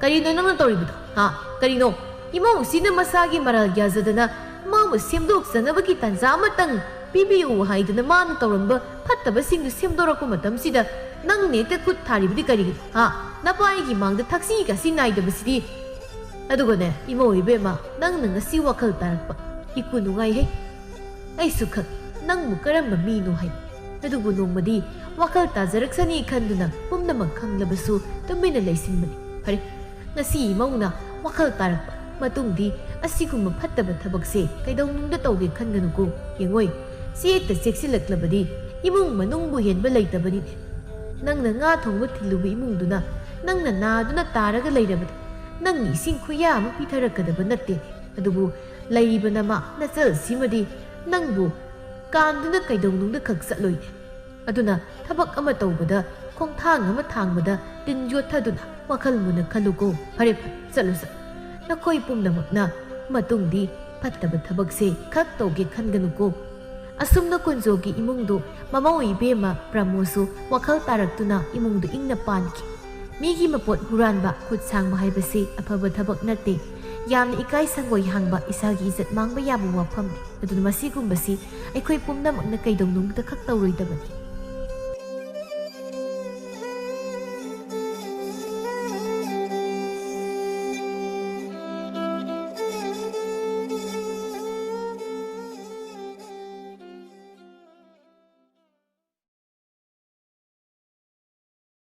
ꯀꯔꯤꯅꯣ ꯅꯪꯅ ꯇꯧꯔꯤꯕꯗꯣ? ꯍꯥ? ꯀꯔꯤꯅꯣ? ꯏꯃꯧꯁꯤꯅ ꯃꯁꯥꯒꯤ ꯃꯔꯥꯜ ꯌꯥꯖꯗꯅ ꯃꯥꯕꯨ ꯁꯦꯝꯗꯣꯛꯆꯅꯕꯒꯤ ꯇꯥꯟꯖꯥ ꯑꯃꯇꯪ ꯄꯤꯕꯤꯌꯨ ꯍꯥꯏꯗꯨꯅ ꯃꯥꯅ ꯇꯧꯔꯝꯕ ꯐꯠꯇꯕꯁꯤꯡꯗꯨ ꯁꯦꯝꯗꯣꯔꯛꯄ ꯃꯇꯝꯁꯤꯗ ꯅꯪꯅ ꯍꯦꯛꯇ ꯈꯨꯠ ꯊꯥꯔꯤꯕꯗꯤ ꯀꯔꯤꯒꯤꯅꯣ? ꯍꯥ? ꯅꯄꯥ ꯑꯩꯒꯤ ꯃꯥꯡꯗ ꯊꯛꯁꯤ ꯈꯥꯁꯤ ꯅꯥꯏꯗꯕꯁꯤꯗꯤ꯫ ꯑꯗꯨꯒꯅꯦ, ꯏꯃꯧ ꯏꯕꯦꯝꯃ, ꯅꯪꯅ ꯉꯁꯤ ꯋꯥꯈꯜ ꯇꯥꯔꯛꯄ ꯏꯀꯨ ꯅꯨꯡꯉꯥꯏꯍꯦ꯫ ꯑꯩꯁꯨ ꯈꯪꯏ ꯅꯪꯕꯨ ꯀꯔꯝꯕ ꯃꯤꯅꯣ ꯍꯥꯏꯕ꯫ ꯑꯗꯨꯕꯨ ꯅꯣꯡꯃꯗꯤ ꯋꯥꯈꯜ ꯇꯥꯖꯔꯛꯁꯅꯤ ꯈꯟꯗꯨꯅ ꯄꯨꯝꯅꯃꯛ ꯈꯪꯂꯕꯁꯨ ꯇꯨꯃꯤꯟꯅ ꯂꯩꯁꯤꯟꯕꯅꯤ꯫ ꯐꯔꯦ, ꯉꯁꯤ ꯏꯃꯧꯅ ꯋꯥꯈꯜ ꯇꯥꯔꯛꯄ ꯃꯇꯨꯡꯗꯤ ꯑꯁꯤꯒꯨꯝꯕ ꯐꯠꯇꯕ ꯊꯕꯛꯁꯦ ꯀꯩꯗꯧꯅꯨꯡꯗ ꯇꯧꯒꯦ ꯈꯟꯒꯅꯨꯀꯣ꯫ ꯌꯦꯡꯉꯣꯏ, ꯆꯦꯛꯇ ꯆꯦꯛꯁꯤꯜꯂꯛꯂꯕꯗꯤ ꯏꯃꯨꯡ ꯃꯅꯨꯡꯕꯨ ꯍꯦꯟꯕ ꯂꯩꯇꯕꯅꯤꯅꯦ꯫ ꯅꯪꯅ ꯉꯥ ꯊꯣꯡꯕ ꯊꯤꯜꯂꯨꯕ ꯏꯃꯨꯡꯗꯨꯅ ꯅꯪꯅ ꯅꯥꯗꯨꯅ ꯇꯥꯔꯒ ꯂꯩꯔꯕꯗ ꯅꯪꯅ ꯏꯁꯤꯡ ꯈꯨꯌꯥ ꯑꯃ ꯄꯤꯊꯔꯛꯀꯗꯕ ꯅꯠꯇꯦ꯫ ꯑꯗꯨꯕꯨ ꯂꯩꯔꯤꯕ ꯅꯃꯥ ꯅꯆꯜꯁꯤꯃꯗꯤ ꯅꯪꯕꯨ ꯀꯥꯟꯗꯨꯅ ꯀꯩꯗꯧꯅꯨꯡꯗ ꯈꯛ ꯆꯠꯂꯣꯏꯅꯦ꯫ ꯑꯗꯨꯅ ꯊꯕꯛ ꯑꯃ ꯇꯧꯕꯗ ꯈꯣꯡꯊꯥꯡ ꯑꯃ ꯊꯥꯡꯕꯗ ꯇꯤꯟ ꯌꯣꯠꯊꯗꯨꯅ ꯋꯥꯈꯜ ꯃꯨꯟꯅ ꯈꯜꯂꯨꯀꯣ꯫ ꯐꯔꯦ, ꯐꯔꯦ, ꯆꯠꯂꯨ, ꯆꯠꯂꯨ꯫ ꯅꯈꯣꯏ ꯄꯨꯝꯅꯃꯛꯅ ꯃꯇꯨꯡꯗꯤ ꯐꯠꯇꯕ ꯊꯕꯛꯁꯦ ꯈꯛ ꯇꯧꯒꯦ ꯈꯟꯒꯅꯨꯀꯣ꯫ ꯑꯁꯨꯝꯅ ꯀꯨꯟꯖꯣꯒꯤ ꯏꯃꯨꯡꯗꯨ ꯃꯃꯧ ꯏꯕꯦꯝꯃ ꯄ꯭ꯔꯃꯣꯁꯨ ꯋꯥꯈꯜ ꯇꯥꯔꯛꯇꯨꯅ ꯏꯃꯨꯡꯗꯨ ꯏꯪꯅ ꯄꯥꯟꯈꯤ꯫ ꯃꯤꯒꯤ ꯃꯄꯣꯠ ꯍꯨꯔꯥꯟꯕ, ꯈꯨꯠ ꯁꯥꯡꯕ ꯍꯥꯏꯕꯁꯤ ꯑꯐꯕ ꯊꯕꯛ ꯅꯠꯇꯦ꯫ ꯌꯥꯝꯅ ꯏꯀꯥꯏ ꯁꯪꯒꯣꯏ ꯍꯥꯡꯕ, ꯏꯁꯥꯒꯤ ꯏꯖꯠ ꯃꯥꯡꯕ ꯌꯥꯕ ꯋꯥꯐꯝꯅꯤ꯫ ꯑꯗꯨꯅ ꯃꯁꯤꯒꯨꯝꯕꯁꯤ ꯑꯩꯈꯣꯏ ꯄꯨꯝꯅꯃꯛꯅ ꯀꯩꯗꯧꯅꯨꯡꯗ ꯈꯛ ꯇꯧꯔꯣꯏꯗꯕꯅꯤ꯫